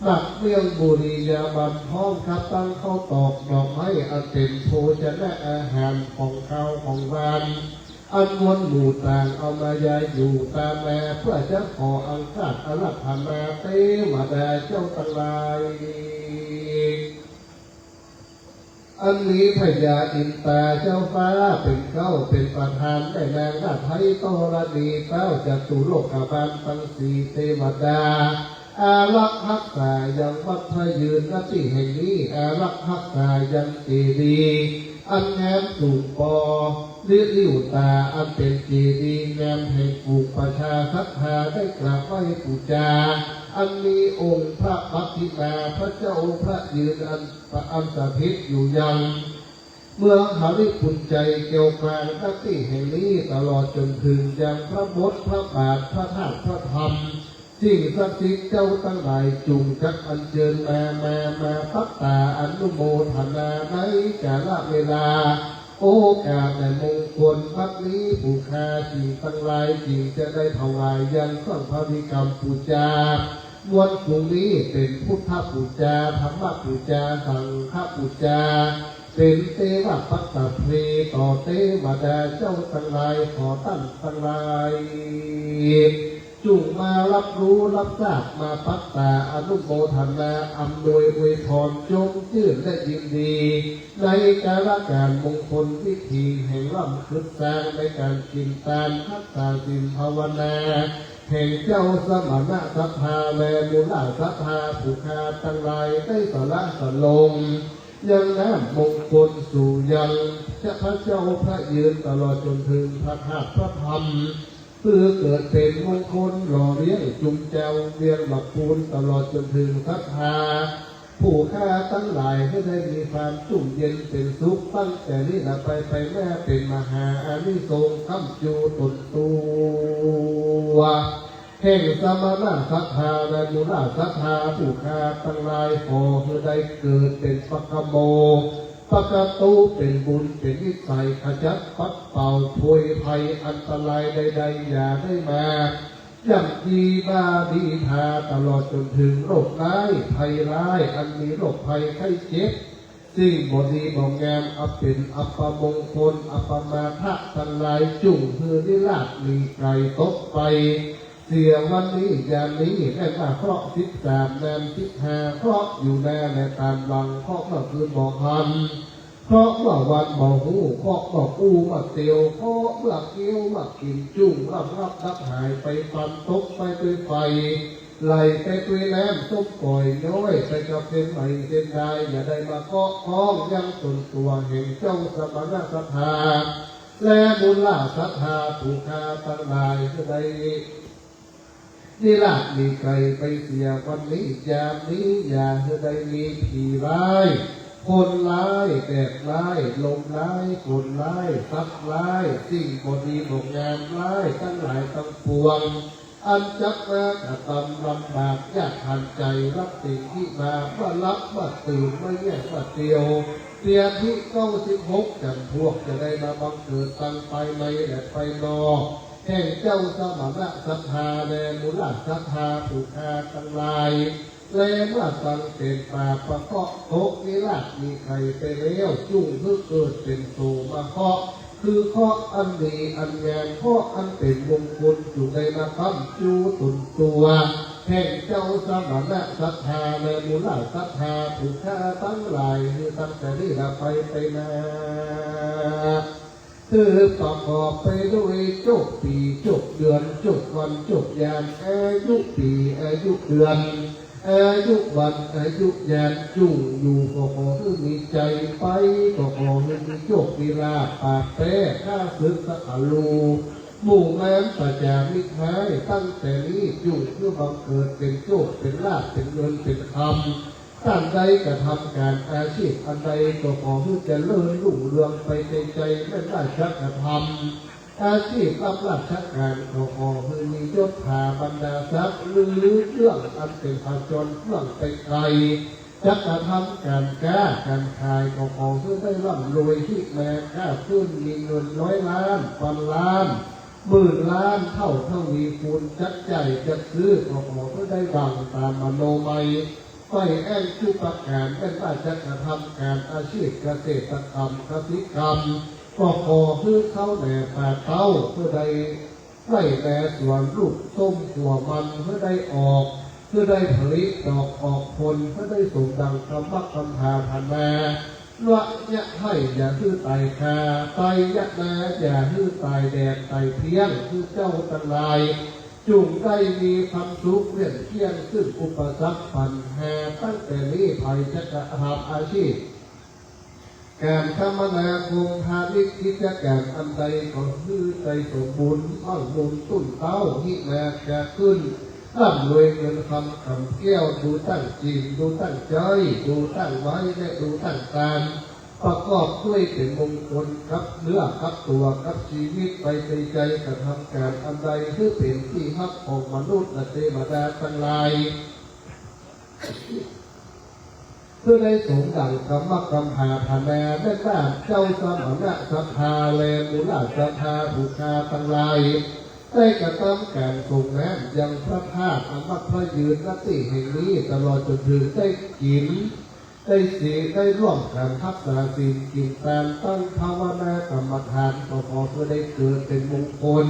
หมากเมี่ยงบุหรี่ยาบัน พร้อมกับตังข้าวตอกดอกไม้ อันเป๋นโภชนะอาหารของคาวของหวาน อันมวลหมู่ต่างเอามาหยายอยู่ต๋ามแล เพื่อจะขออังคาสอาราธนาเตวดาเจ้าตังหลาย อันมีพญาอินตาเจ้าฟ้าเป๋นเก๊า เป๋นประธาน แม่นางนาฏไทยธรณี เต๊าจตุโลกบาลตังสี่ เตวดา อารักษ์ฮักษายังวัดพระยืน ณ ตี้แห่งนี้ อารักษ์ฮักษายังเจดีย์อันงามสูงปอ ริริ้วต๋า อันเป๋นเจดีย์งามแห่งฝูงประชาศรัทธาได้กราบไหว้ปู๋จา อันมีองค์พระปฏิมาพระเจ้าพระยืนอัน อันสถิตอยู่ยังเมืองหริภุญไชยแก้วกลาง ณ ตี้แห่งนี้ ตลอดจ๋นเถิงยังพระโบสถ์พระบาทพระธาตุพระธรรม สิ่งศักดิ์สิทธิ์เจ้าตังหลาย จุ่งจักอัญเจิญมา มา มาปักต๋าอนุโมทนาในกาละเวลา โอกาสและมงคลบัดนี้ ผู้ข้าจึงตังหลายจึงจะได้ถวายยังสังฆาธิกรรมปู๋จา วันพรุ่งนี้เป๋นพุทธปู๋จา ธรรมปู๋จา สังฆปู๋จา เป๋นเตวะปัตตะเพลต่อเตวดาเจ้าตังหลาย ขอต้านตังหลาย จุ่งมาฮับฮู้ฮับทราบ มาปักต๋าอนุโมทนา อำนวยอวยพร จมจื้นและยินดี ในกาละก๋านมงคลพิธีแห่งล้ำกึ๊ดสร้าง ในก๋านกิ๋นตานฮักษาศีลภาวนา แห่งเจ้าสมณะศรัทธาและมูลศรัทธาผู้ข้าตังหลาย ได้สละสลงยังน้ำมงคลสู่ยังพระเจ้าพระยืน ตลอดจ๋นเถิงพระธาตุพระธรรม เปื้อเกิดเป๋นมงคลหล่อเลี้ยงจุมเจ้าเวียงละปูน ตลอดจ๋นเถิงศรัทธาผู้ข้าตังหลาย หื้อได้มีความจุ่มเย็นเป๋นสุข ตั้งแต่นี้ละไป ไปมา เป๋นมหาอานิสงส์ ก้ำจูต๋นตั๋ว แห่งสมณะศรัทธาและมูลศรัทธาผู้ข้าตังหลาย ขอหื้อได้เกิดเป๋นปะกะโม ปะกะตูเป๋นบุญเป๋นนิสัย ขจัดปัดเป่าโพยภัยอันตรายใดๆ อย่าได้มา ย่ำยีบ้าดีทา ตลอดจ๋นเถิงโรคร้ายภัยร้าย อันมีโรคภัยไข้เจ็บ สิ่งบ่ดีบ่งาม อันเป๋นอัปมงคล อัปมาทะตังหลาย จุ่งหื้อนิราศมีไกลตกไป เสียวันนี้ยามนี้ แม่นว่าเคราะห์สิบสาม แรมสิบห้า เคราะห์อยู่แลและต๋ามหลัง เคราะห์เมื่อคืนบ่หัน เคราะห์เมื่อวันบ่ฮู้ เคราะห์เมื่ออู้เมื่อเตียว เคราะห์เมื่อเคี้ยวเมื่อกิ๋น จุ่งลำงับดับหายไป ปันตกไปตวยไฟ ไหลไปตวยแรม ส้มป่อยย้อยไปกับเส้นไหมเส้นด้าย อย่าได้มาเกาะข้องยังต๋นตั๋วแห่งเจ้าสมณะศรัทธา และมูลศรัทธาผู้ข้าตังหลาย หื้อได้นิราศมีไกลไปเสียวันนี้ยามนี้ อย่าหื้อได้มีผีร้าย คนร้าย แดดร้าย ลมร้าย ฝนร้าย สัตว์ร้าย สิ่งบ่ดีบ่งามร้ายตังหลายตังปวง อันจักมากระตำลำบากยากหันใจ๋ รับสิ่งที่มา มาหลับมาตื่น มาแย่งมาเตียว เตียที่เก้าสิบหก จันพวกจะได้มาบังเกิดตังภายในและภายนอก แห่งเจ้าสมณะศรัทธาและมูลศรัทธาผู้ข้าตังหลาย และเมื่อตังเป๋นปาปะเคราะห์ตกนิราศมีไกลไปแล้ว จุ่งหื้อเกิดเป๋นโสมะเคราะห์ คือเคราะห์อันดีอันงาม เคราะห์อันเป๋นมงคล จุ่งได้มาก้ำจูต๋นตั๋วแห่งเจ้าสมณะศรัทธาและมูลศรัทธาผู้ข้าตังหลาย หื้อตั้งแต่นี้ละไปไปมา คือประกอบไปด้วยโจคปี๋ โจคเดือน โจควัน โจคยาม อายุปี๋ อายุเดือน อายุวัน อายุยาม จุ่งอยู่ก็ขอหื้อมีใจ๋ ไปก็ขอหื้อมีโจคมีลาภ ปราบแป๊ข้าศึกศัตรู หมู่มารประจ๋ามิตรฮ้าย ตั้งแต่นี้จุ่งหื้อบังเกิดเป๋นโจคเป๋นลาภ เป๋นเงินเป๋นคำ ต้านใดกระทำก๋านอาชีพอันใด ก็ขอหื้อเจริญรุ่งเรืองไปในใจ๋ แม่นว่าจักกระทำอาชีพรับราชก๋าน ก็ขอหื้อมียศถาบรรดาศักดิ์ หรือเรื่องอันเป๋นผจญเฟื่องไปไกล จักกระทำก๋านก๊าก๋านขาย ก็ขอหื้อได้ร่ำรวยฮิมาก้าขึ้น มีเงินร้อยล้าน ปันล้าน หมื่นล้าน เท่าทวีคูณ จักใจ๋จักซื้อ ก็ขอหื้อได้ดั่งต๋ามมโนมัย ใฝ่แอ้งทุกประก๋าน แม่นว่าจักกระทำก๋านอาชีพเกษตรกรรม กสิกรรม ก็ขอหื้อเข้าแหน่ป่าเต๊า หื้อได้ไฮ่แลสวนลูกส้มขั่วมัน หื้อได้ออก หื้อได้ผลิตดอกออกผล หื้อได้สมดั่งกำมักกำผาผานา ระยะไห้อย่าหื้อต๋ายคา ไตระยะนาอย่าหื้อต๋ายแดดต๋ายเพียง หื้อเจ้าตังหลาย จุ่งได้มีความสุขเวียนเคียงซึ่งอุปสรรคปัญหา ตั้งแต่นี้ไปจะกระทำอาชีพ ก๋านคมนาคมพาณิชย์กิจก๋านอันใดก็หื้อได้สมบูรณ์ มั่งมูลตุ้นเต๊า หิมากาขึ้น ร่ำรวยเงินคำกำแก้ว ดูตั้งจิ๋ม ดูตั้งใจ๊ ดูตั้งไว้ และดูตั้งตาน ประกอบด้วยเป๋นมงคลกับเนื้อกับตั๋วกับจีวิตไปในใจ๋ กระทำก๋านอันใดหื้อเป๋นตี้ฮักของมนุษย์และเตวดาตังหลาย เปื้อได้สมดั่งกำมักกำผาถนา แม่นว่าเจ้าสมณะศรัทธา และหมู่ราชศรัทธาผู้ข้าตังหลาย ได้กระทำก๋านส่งน้ำยังพระธาตุอันมักพระยืน ณ ตี้แห่งนี้ ตลอดจ๋นเถิงได้กิ๋น ได้สี ได้ร่วมกั๋นฮักษาศีล กิ๋นตาน ตั้งภาวนากรรมฐาน ก็ขอเปื้อได้เกิดเป๋นมงคล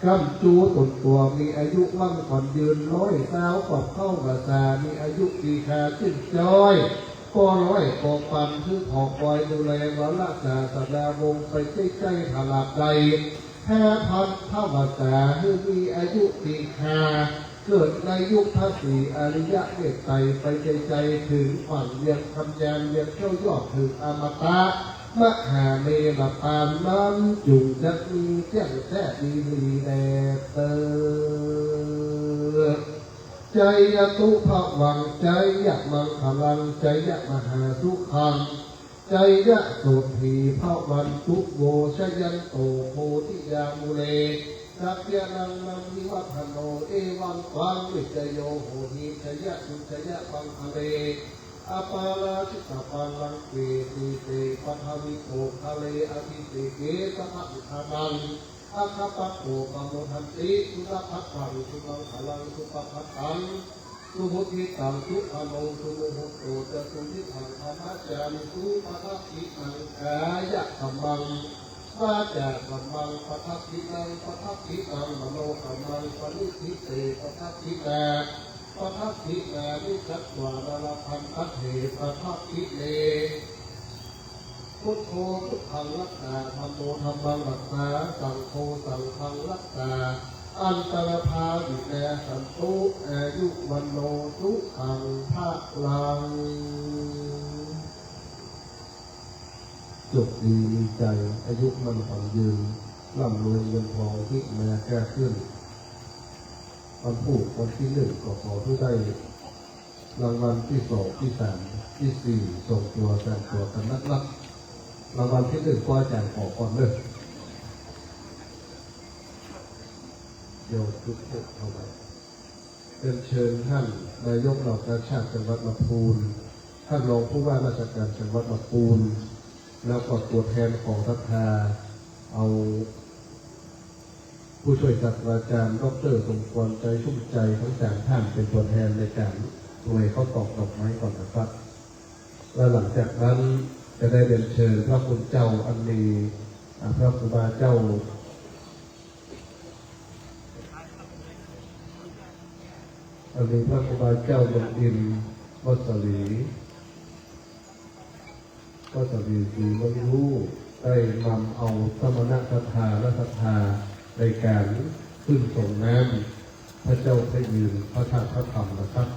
ก้ำจู๋ต๋นตั๋ว มีอายุมั่งขวัญยืน ร้อยซาวขวบเข้าพรรษา มีอายุปีคาจื้นจ้อย ปอร้อยปอปัน หื้อผ่อคอยดูแลวรศาสดาวงศ์ไปใจ๊ๆ ตราบใด ห้าพันพรรษา หื้อมีอายุปีคา เกิดในยุคพระศรีอริยะเมตไตรไปใจ๋ๆ เถิงฝั่งเวียงคำยาน เวียงเจ้ายอด เถิงอมตะ มหาเมรุปานนั้น จุ่งจักมีเตี้ยงแต๊ดีหลีแลเต๊อะ Jayatu bhavaṃ jayamaṅgalaṃ jayamahāsukhaṃ jayasotthī bhavantu no jayanto bodhiyā mūle sakyānaṃ nandivaḍḍhano evaṃ tvaṃ vijayo hohi jayassu jayamaṅgale aparājitapallaṅke sīse paṭhavipokkhare abhiseke sabbabuddhānaṃ aggappatto pamodati. Sunakkhattaṃ sumaṅgalaṃ supabhātaṃ suhuṭṭhitaṃ sukhaṇo sumuhutto ca suyiṭṭhaṃ brahmacārisu padakkhiṇaṃ kāyakammaṃ vācākammaṃ padakkhiṇaṃ padakkhiṇaṃ manokammaṃ paṇidhī te padakkhiṇā padakkhiṇāni katvāna labhantatthe padakkhiṇe. Buddho buddhaṃ rakkha dhammo dhammaṃ rakkha saṅgho saṅghaṃ rakkha antarabhāvino hotu āyu vaṇṇo sukhaṃ balaṃ. สุขดีมีชัย อายุมั่นขวัญยืน ร่ำรวยเงินทอง หิมากาขึ้น วันพูดวันตี้นึ่งก็ขอหื้อได้รางวัลตี้สองตี้สามตี้สี่ สองตั๋วสามตั๋วกั๋นนักๆ รางวัลตี้นึ่งก็อาจ๋ารย์ขอก่อนเน่อ เดี๋ยวจุดธูปถวาย เรียนเชิญท่านนายกเหล่ากาชาดจังหวัดลำพูน ท่านรองผู้ว่าราชการจังหวัดลำพูน แล้วก็ตั๋วแทนของศรัทธา เอาผู้ช่วยศาสตราจารย์ ด็อกเตอร์ สมควร ใจชุ่มใจ ทั้งสามท่านเป๋นตั๋วแทนในก๋านถวายข้าวตอกดอกไม้ก่อนนะครับ และหลังจากนั้นจะได้เรียนเชิญพระคุณเจ้าอันมี อ่า พระครูบาเจ้า อันมีพระครูบาเจ้าเมืองอินทร์ วัดสาลี วัดสาลีศรีเมืองฮู้ ได้นำเอาสมณะศรัทธาและศรัทธาในก๋านขึ้นส่งน้ำพระเจ้าพระยืนพระธาตุพระธรรมนะครับ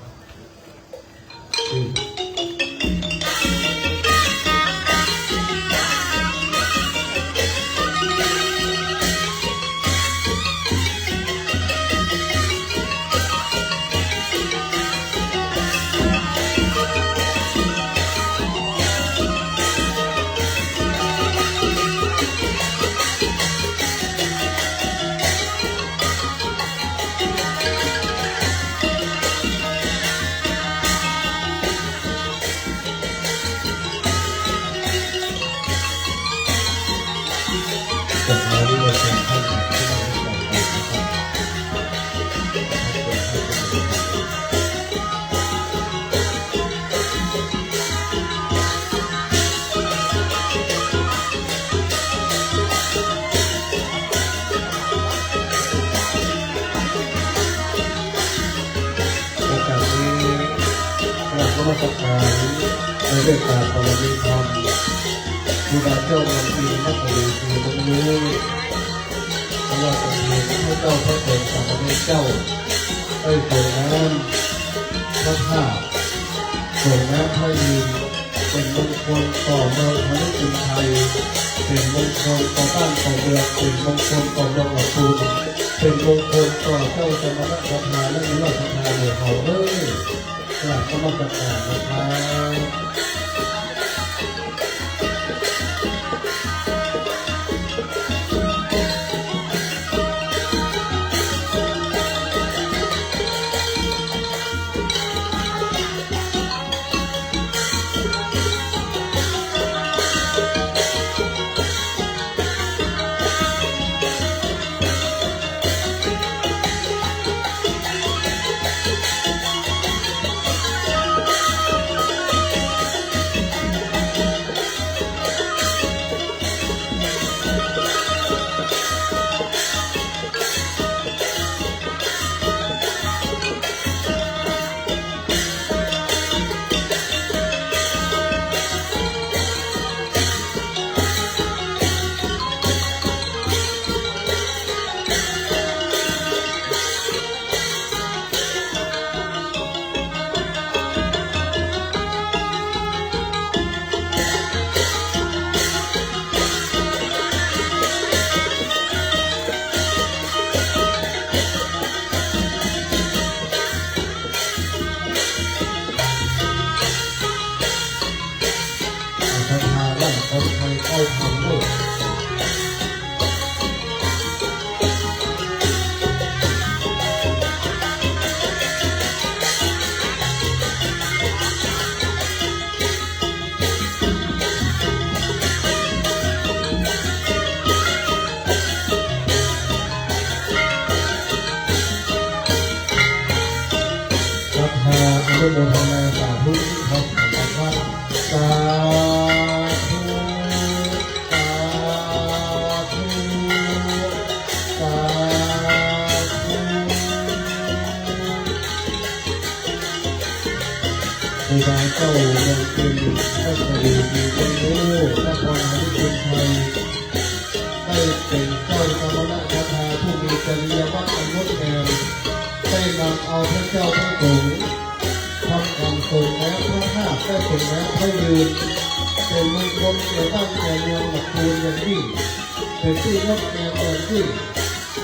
จากนั้นเราเชิญท่านที่นั่งให้ตรงไปนะครับ โอกาสนี้กราบนมัสการในเมตตาปรมีธรรม ครูบาเจ้าเมืองจีน นับถือถือตรงนี้ ตลอดจนถึงพระเจ้าพระสงฆ์สามเณรเจ้า ได้ส่งน้ำพระธาตุ ส่งน้ำพระอินทร์ เป๋นมงคลต่อเมืองหฤทัย เป๋นมงคลต่อบ้านต่อเมือง เป๋นมงคลต่อเมืองหลักปูน เป๋นมงคลต่อเจ้าสมณสถาและนิราชสถาหมู่เฮาเด้อ กราบนมัสการนะครับ ศรัทธาและคนไทยเข้าธรรมด้วย ศรัทธาอนุโมทนาสาธุที่พร้อมกันนะครับ สาธุ สาธุ สาธุ ครูบาเจ้าเมืองจีน พระสรีมีเป็นรูป นครหฤทัย ได้เป๋นเจ้าสมณสถาผู้มีจริยวัตรอันงดงาม ได้นำเอาพระเจ้าพระสงฆ์ ทำกรรมส่งน้ำพระธาตุ และส่งน้ำพระยืน เป๋นมงคลแก่บ้านแก่เมืองหลักปูนอย่างยิ่ง เป๋นตี้งดงามอย่างยิ่ง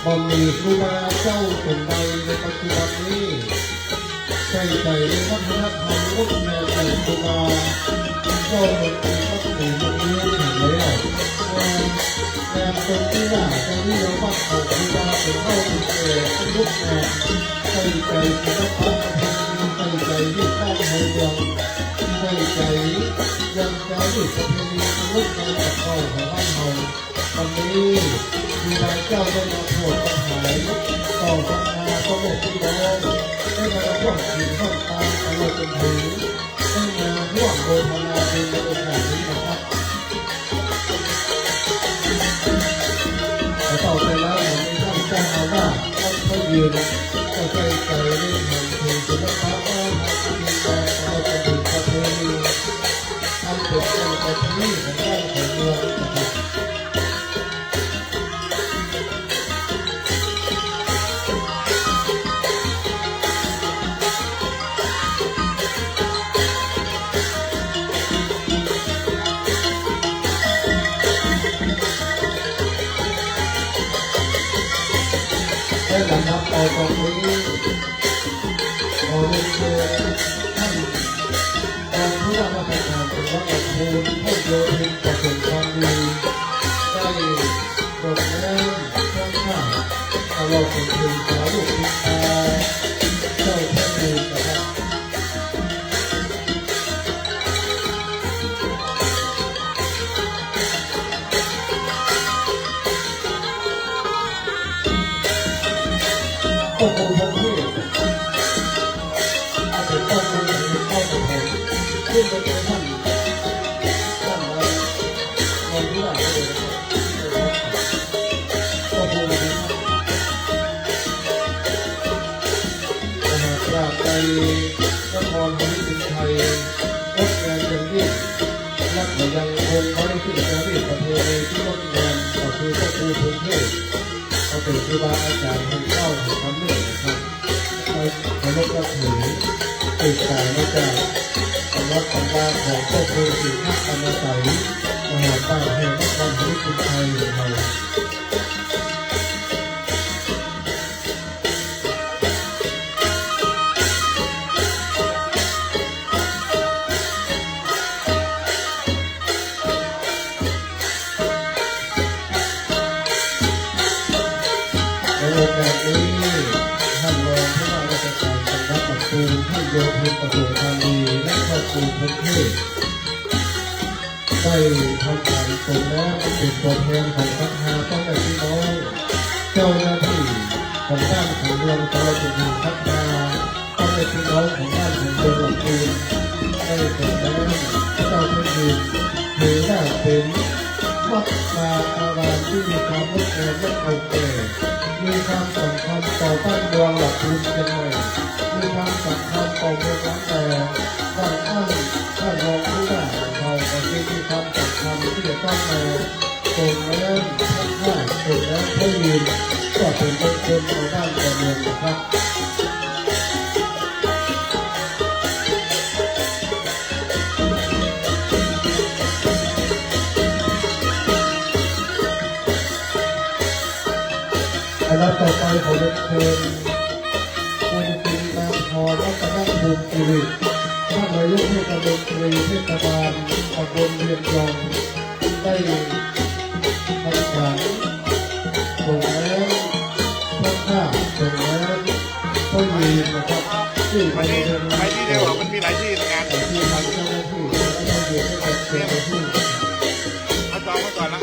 บ่มีครูบาเจ้าองค์ใดในปัจจุบันนี้ ใส่ใจ๋ในวัฒนธรรมงดงามแห่งครูบาเจ้าเมืองจีน วัดศรีมะม่วงแห่งแล้ว งาน งานตรงตี้ว่าจะมีวัดของครูบาเป๋นเฒ่าเป๋นแก่งดงาม ใส่ใจ๋ศิลปะประเพณี ใส่ใจ๋เวียกบ้านไทเมือง ใส่ใจ๋ยังจารีตประเพณีงดงามของเผ่าของบ้านเฮา วันนี้ครูบาเจ้าได้มาโผดมาถวายต่อศรัทธาพ่อแม่พี่น้อง ได้มาร่วมกิ๋นร่วมตานตลอดจนถึงได้มาร่วมโมทนาบุญในโอกาสนี้นะครับ ขอต่อไปแล้ว ขอมีท่านเจ้าอาวาสวัดพระยืน ก็ใส่ใจ๋ในแห่งเพลงศิลปะวัฒนธรรมตลอดจนถึงประเพณี อันเป๋นเอกลักษณ์ของบ้านของเมืองนะครับ ได้นำนับเอาตรงนี้ ขอเรียนเชิญท่านรองผู้ว่าราชการจังหวัดลำพูน ท่านโยธิน ประสงค์คำดี ได้รดน้ำพระธาตุตลอดจนถึงสาลูกปินตาเจ้าพระยืนนะครับ ต้องดูทั้งที่ อาจจะต้องดูทั้งที่ ต้องดูทั้งที่ ขึ้นไปเป็นท่าน ท่านอะไร ท่านผู้ว่าเลยนะครับ ต้องดูทั้งที่ มหาปราชญ์ไตรนครหฤทัย งดงามอย่างยิ่ง และก็ยังค เขาได้ขึ้นจารีตประเพณีตี้งดงาม ก็คือพระครูพรหมเทพ ก็เป๋นครูบาอาจ๋ารย์แห่งเก๊าแห่งกำเนิดนะครับ เคารพนับถือ สืบสานมาจากสำนักสำราญของพระครูศรีพระกรรมไสย มหาปราชญ์แห่งนครหฤทัยของเรา ในโอกาสนี้ ท่านรองผู้ว่าราชการจังหวัดลำพูน ท่านโยธิน ปทุมธานี และครอบครัวพรหมเทพ ได้ทำการส่งน้ำเป๋นตัวแทนของศรัทธาพ่อแม่พี่น้อง เจ้าหน้าตี้ของบ้านของเมือง ตลอดจนถึงศรัทธาพ่อแม่พี่น้องของบ้านของเมืองลำพูน ได้ส่งน้ำเจ้าพระยืน ถือว่าเป๋นวัดวาอารามตี้มีความงดงามและเก่าแก่ มีความสำคัญต่อบ้านเมืองลำพูนเจียงใหม่ มีความสำคัญต่อเมืองลับแล ดังอั้น ท่านรองผู้ว่าของเราก็จึงมีความสำคัญตี้จะต้องมาส่งน้ำพระธาตุ ส่งน้ำพระยืน ก็เป๋นมงคลต่อบ้านต่อเมืองนะครับ อันดับต่อไปขอเรียนเชิญ คุณจินดาพร รัตนพงศ์สิริ ท่านนายกเทศมนตรีเทศบาลตำบลเวียงยอง ได้ทำการส่งน้ำพระธาตุ ส่งน้ำพระยืนนะครับ ตี้บริเวณ ไปที่เดียวอะ มันมีหลายที่ในงาน ตี้ทางเจ้าหน้าตี้และนักเรียนได้จัดเตรียมไว้ที่ เอาจองไว้ก่อนนะ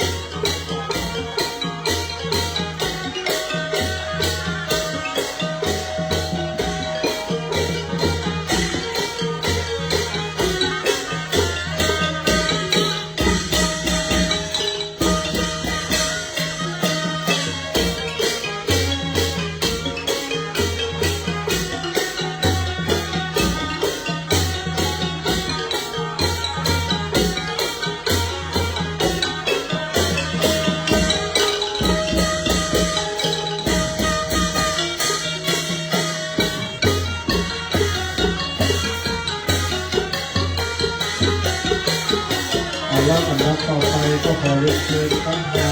เอาละ อันดับต่อไปก็ขอเรียนเชิญท่าน อ่า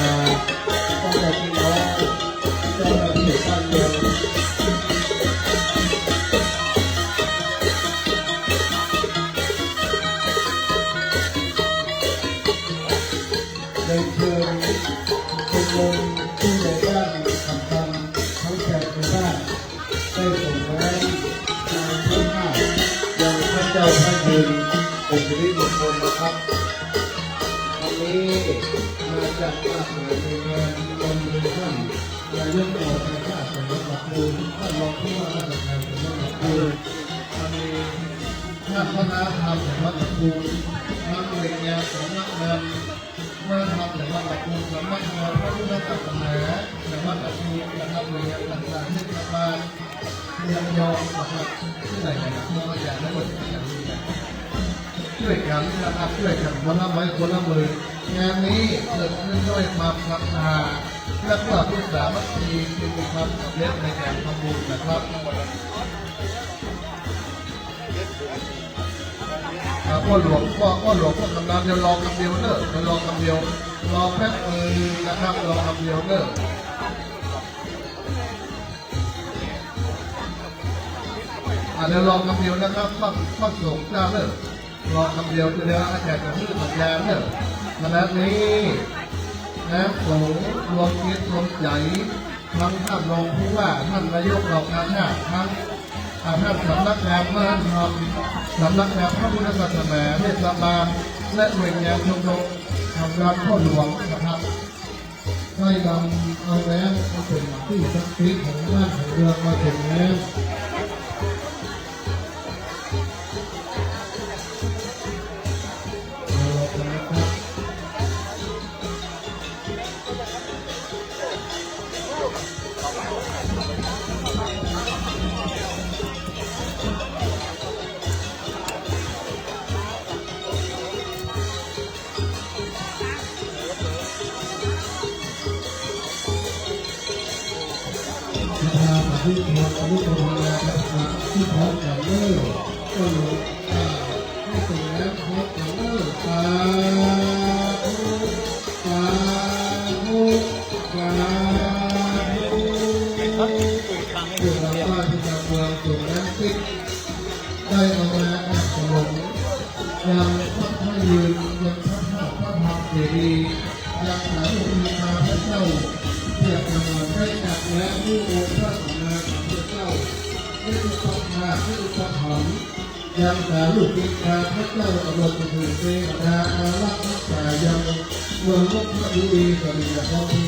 พ่อแม่พี่น้องเจ้าหน้าตี้บ้านเมือง เรียนเชิญชมรมผู้ใหญ่บ้านคำคำทั้งแปดหมู่บ้าน ได้ส่งน้ำพระธาตุยังพระเจ้าพระยืน เป๋นสิริมงคลนะครับ วันนี้มาจากมากมายในงาน รวมโดยท่านนายกอบต.จังหวัดลำพูน ท่านรองผู้ว่าราชการจังหวัดลำพูน วันนี้ท่านวัฒนธรรมจังหวัดลำพูน ทั้งหน่วยงานสำนักงาน มาทำแต่ว่าประตูสำนักงานพระพุทธศาสนา แต่ว่าประตูนะครับ หน่วยงานต่างๆ เทศบาลเมืองยองนะครับ ตี้ไหนนะครับ เมืองยองและหมดอย่างนี้นะ จ้วยกั๋นนะครับ จ้วยกั๋นคนละไม้คนละมือ งานนี้เกิดขึ้นด้วยความศรัทธา และความสามัคคี จึงมีความสำเร็จในการทำบุญนะครับ อ่า ป้อหลวง ป้อ ป้อหลวง ป้อกำนัน เดี๋ยวรอกำเดียวเน่อ เดี๋ยวรอกำเดียว รอแป๊บนึ่งนะครับ รอกำเดียวเน่อ อ่า เดี๋ยวรอกำเดียวนะครับ ป้อ ป้อสงฆ์เจ้าเน่อ รอกำเดียว เดี๋ยวอาจ๋ารย์จะหื้อสัญญาณเน่อ ขณะนี้ น้ำสงฆ์รวมจิตรวมใจ๋ ทั้งท่านรองผู้ว่า ท่านนายกเหล่ากาชาด ทั้ง อ่า ท่านสำนักงานวัฒนธรรม สำนักงานพระพุทธศาสนา เทศบาล และหน่วยงานชมรมทำงานพ่อหลวงนะครับ ได้นำเอาน้ำอันเป๋นตี้ศักดิ์สิทธิ์ของบ้านของเมืองมาส่งน้ำ เอาละครับ ขอ ทุกคนอนุโมทนานะครับ ที่พร้อมกันเด้อ ก็เลย อ่า ให้ส่งน้ำพร้อมกันเด้อ สาธุ สาธุ สาธุ เพื่อเราป้าที่ทำความสุขนั้นติด ได้เอามาอาบสลง ยังพระยืน ยังพระธาตุพระธรรมเจดีย์ ยังสารูปปินตาพระเจ้า เพื่อจะนำได้จากแล้วผู้องค์พระสัมมาสัมพุทธเจ้า ได้อุปถาก ได้อุปถัมภ์ ยังสารูปปินตาพระเจ้า ตลอดจนถึงเทวดาอารักขายังเมืองนนทบุรี กบิลพัสดุรี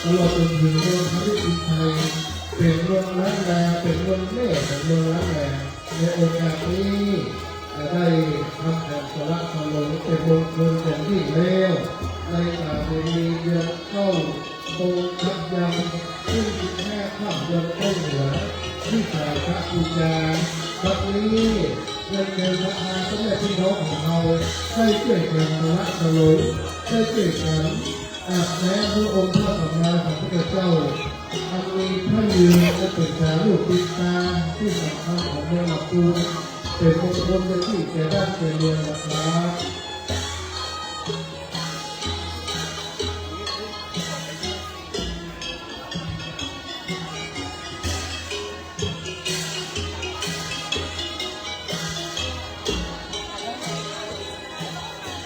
ตลอดจนถึงเมืองพระนครชัย เป๋นเมืองล้านนา เป๋นเมืองแม่ของเมืองล้านนา ในโอกาสนี้ จะได้ทำการสละสลงเป๋นมงคลอย่างยิ่งแล้ว ในประเพณีเดือนเก้า ตรงกับยังขึ้นสิบห้าค่ำเดือนเก้าเหนือ วิสาขบูชา บัดนี้เรียนเชิญศรัทธาพ่อแม่พี่น้องของเฮา ได้ช่วยกันสละสลง ได้ช่วยกัน อาบน้ำพระองค์พระสัมมาสัมพุทธเจ้า อันมีพระยืนอันเป๋นสารูปปินตาที่สำคัญของเมืองลำพูน เป๋นมงคลอย่างยิ่งแก่บ้านแก่เมืองนะครับ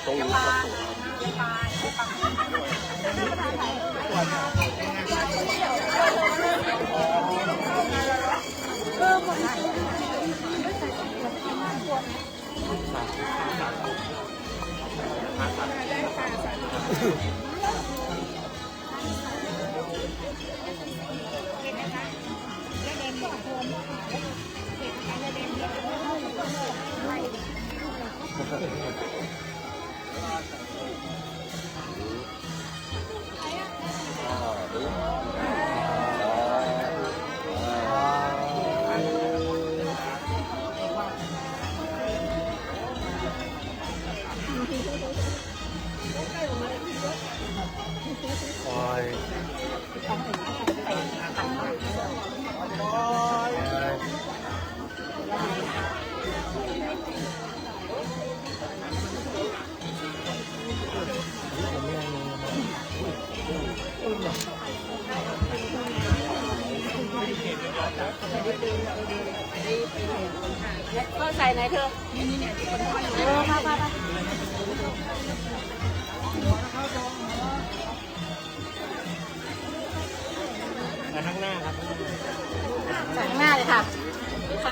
ตรงนี้ โอ้ย ก็ใส่ไหนเธอ มาข้างหน้าครับ ข้างหน้าเลยค่ะ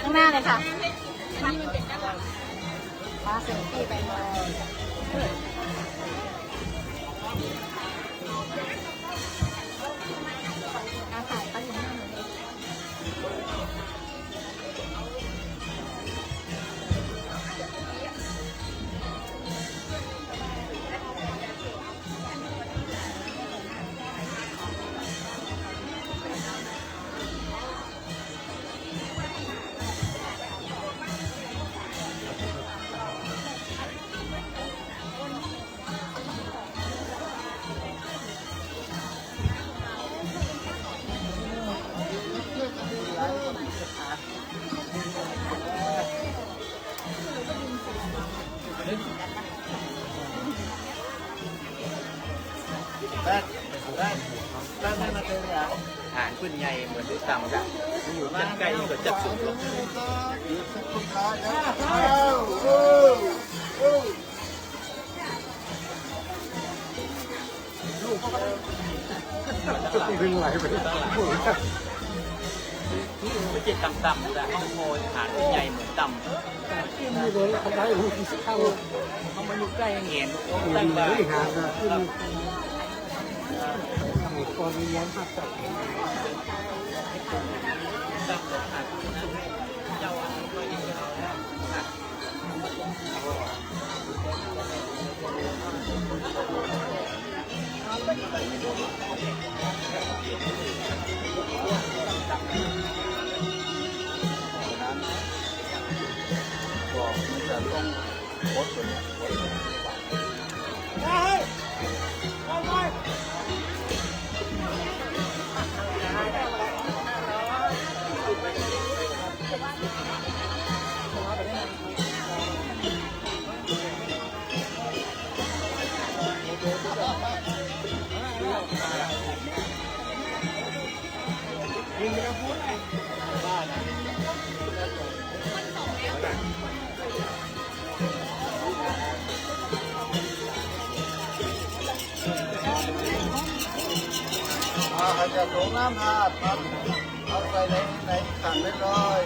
ข้างหน้าเลยค่ะ มาเซลฟี่ไปเลย อาถ่ายไปอยู่หน้าหนูเลย แป๊บ แป๊บ แป๊บนึงนะเธอเนี่ย หานปืนใหญ่เหมือนดูต่ำจ้ะ อยู่ใกล้ๆ นี่ก็จับสูงลง ดึงไหลไป ไม่ใช่ต่ำๆ แต่ห้องโมย หานปืนใหญ่เหมือนต่ำ นี่โดนแล้วทำร้ายหูที่สิบเท่า เขามาอยู่ใกล้เห็น ตั้งบ้าน นี่หามาขึ้น สมัยก่อนมีย้อนภาพตัด เฮ้ย เอาไป อ่า ใผจะสรงน้ำหาบครับ เอาใส่ใน ในขันได้เลย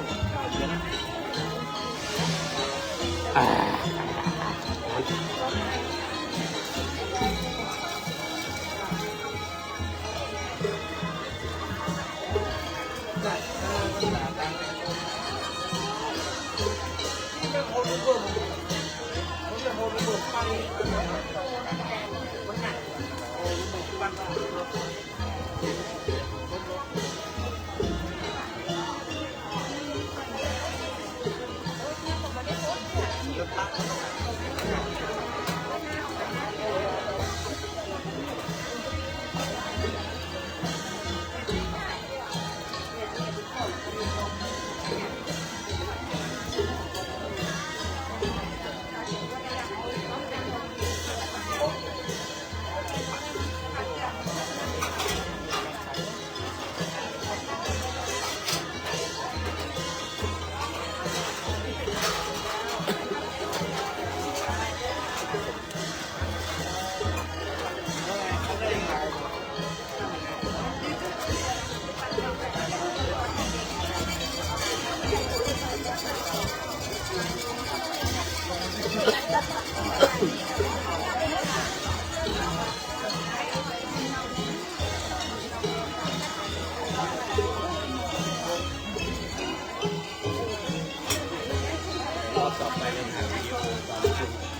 รอบต่อไปเราถ่ายวิดีโอตอน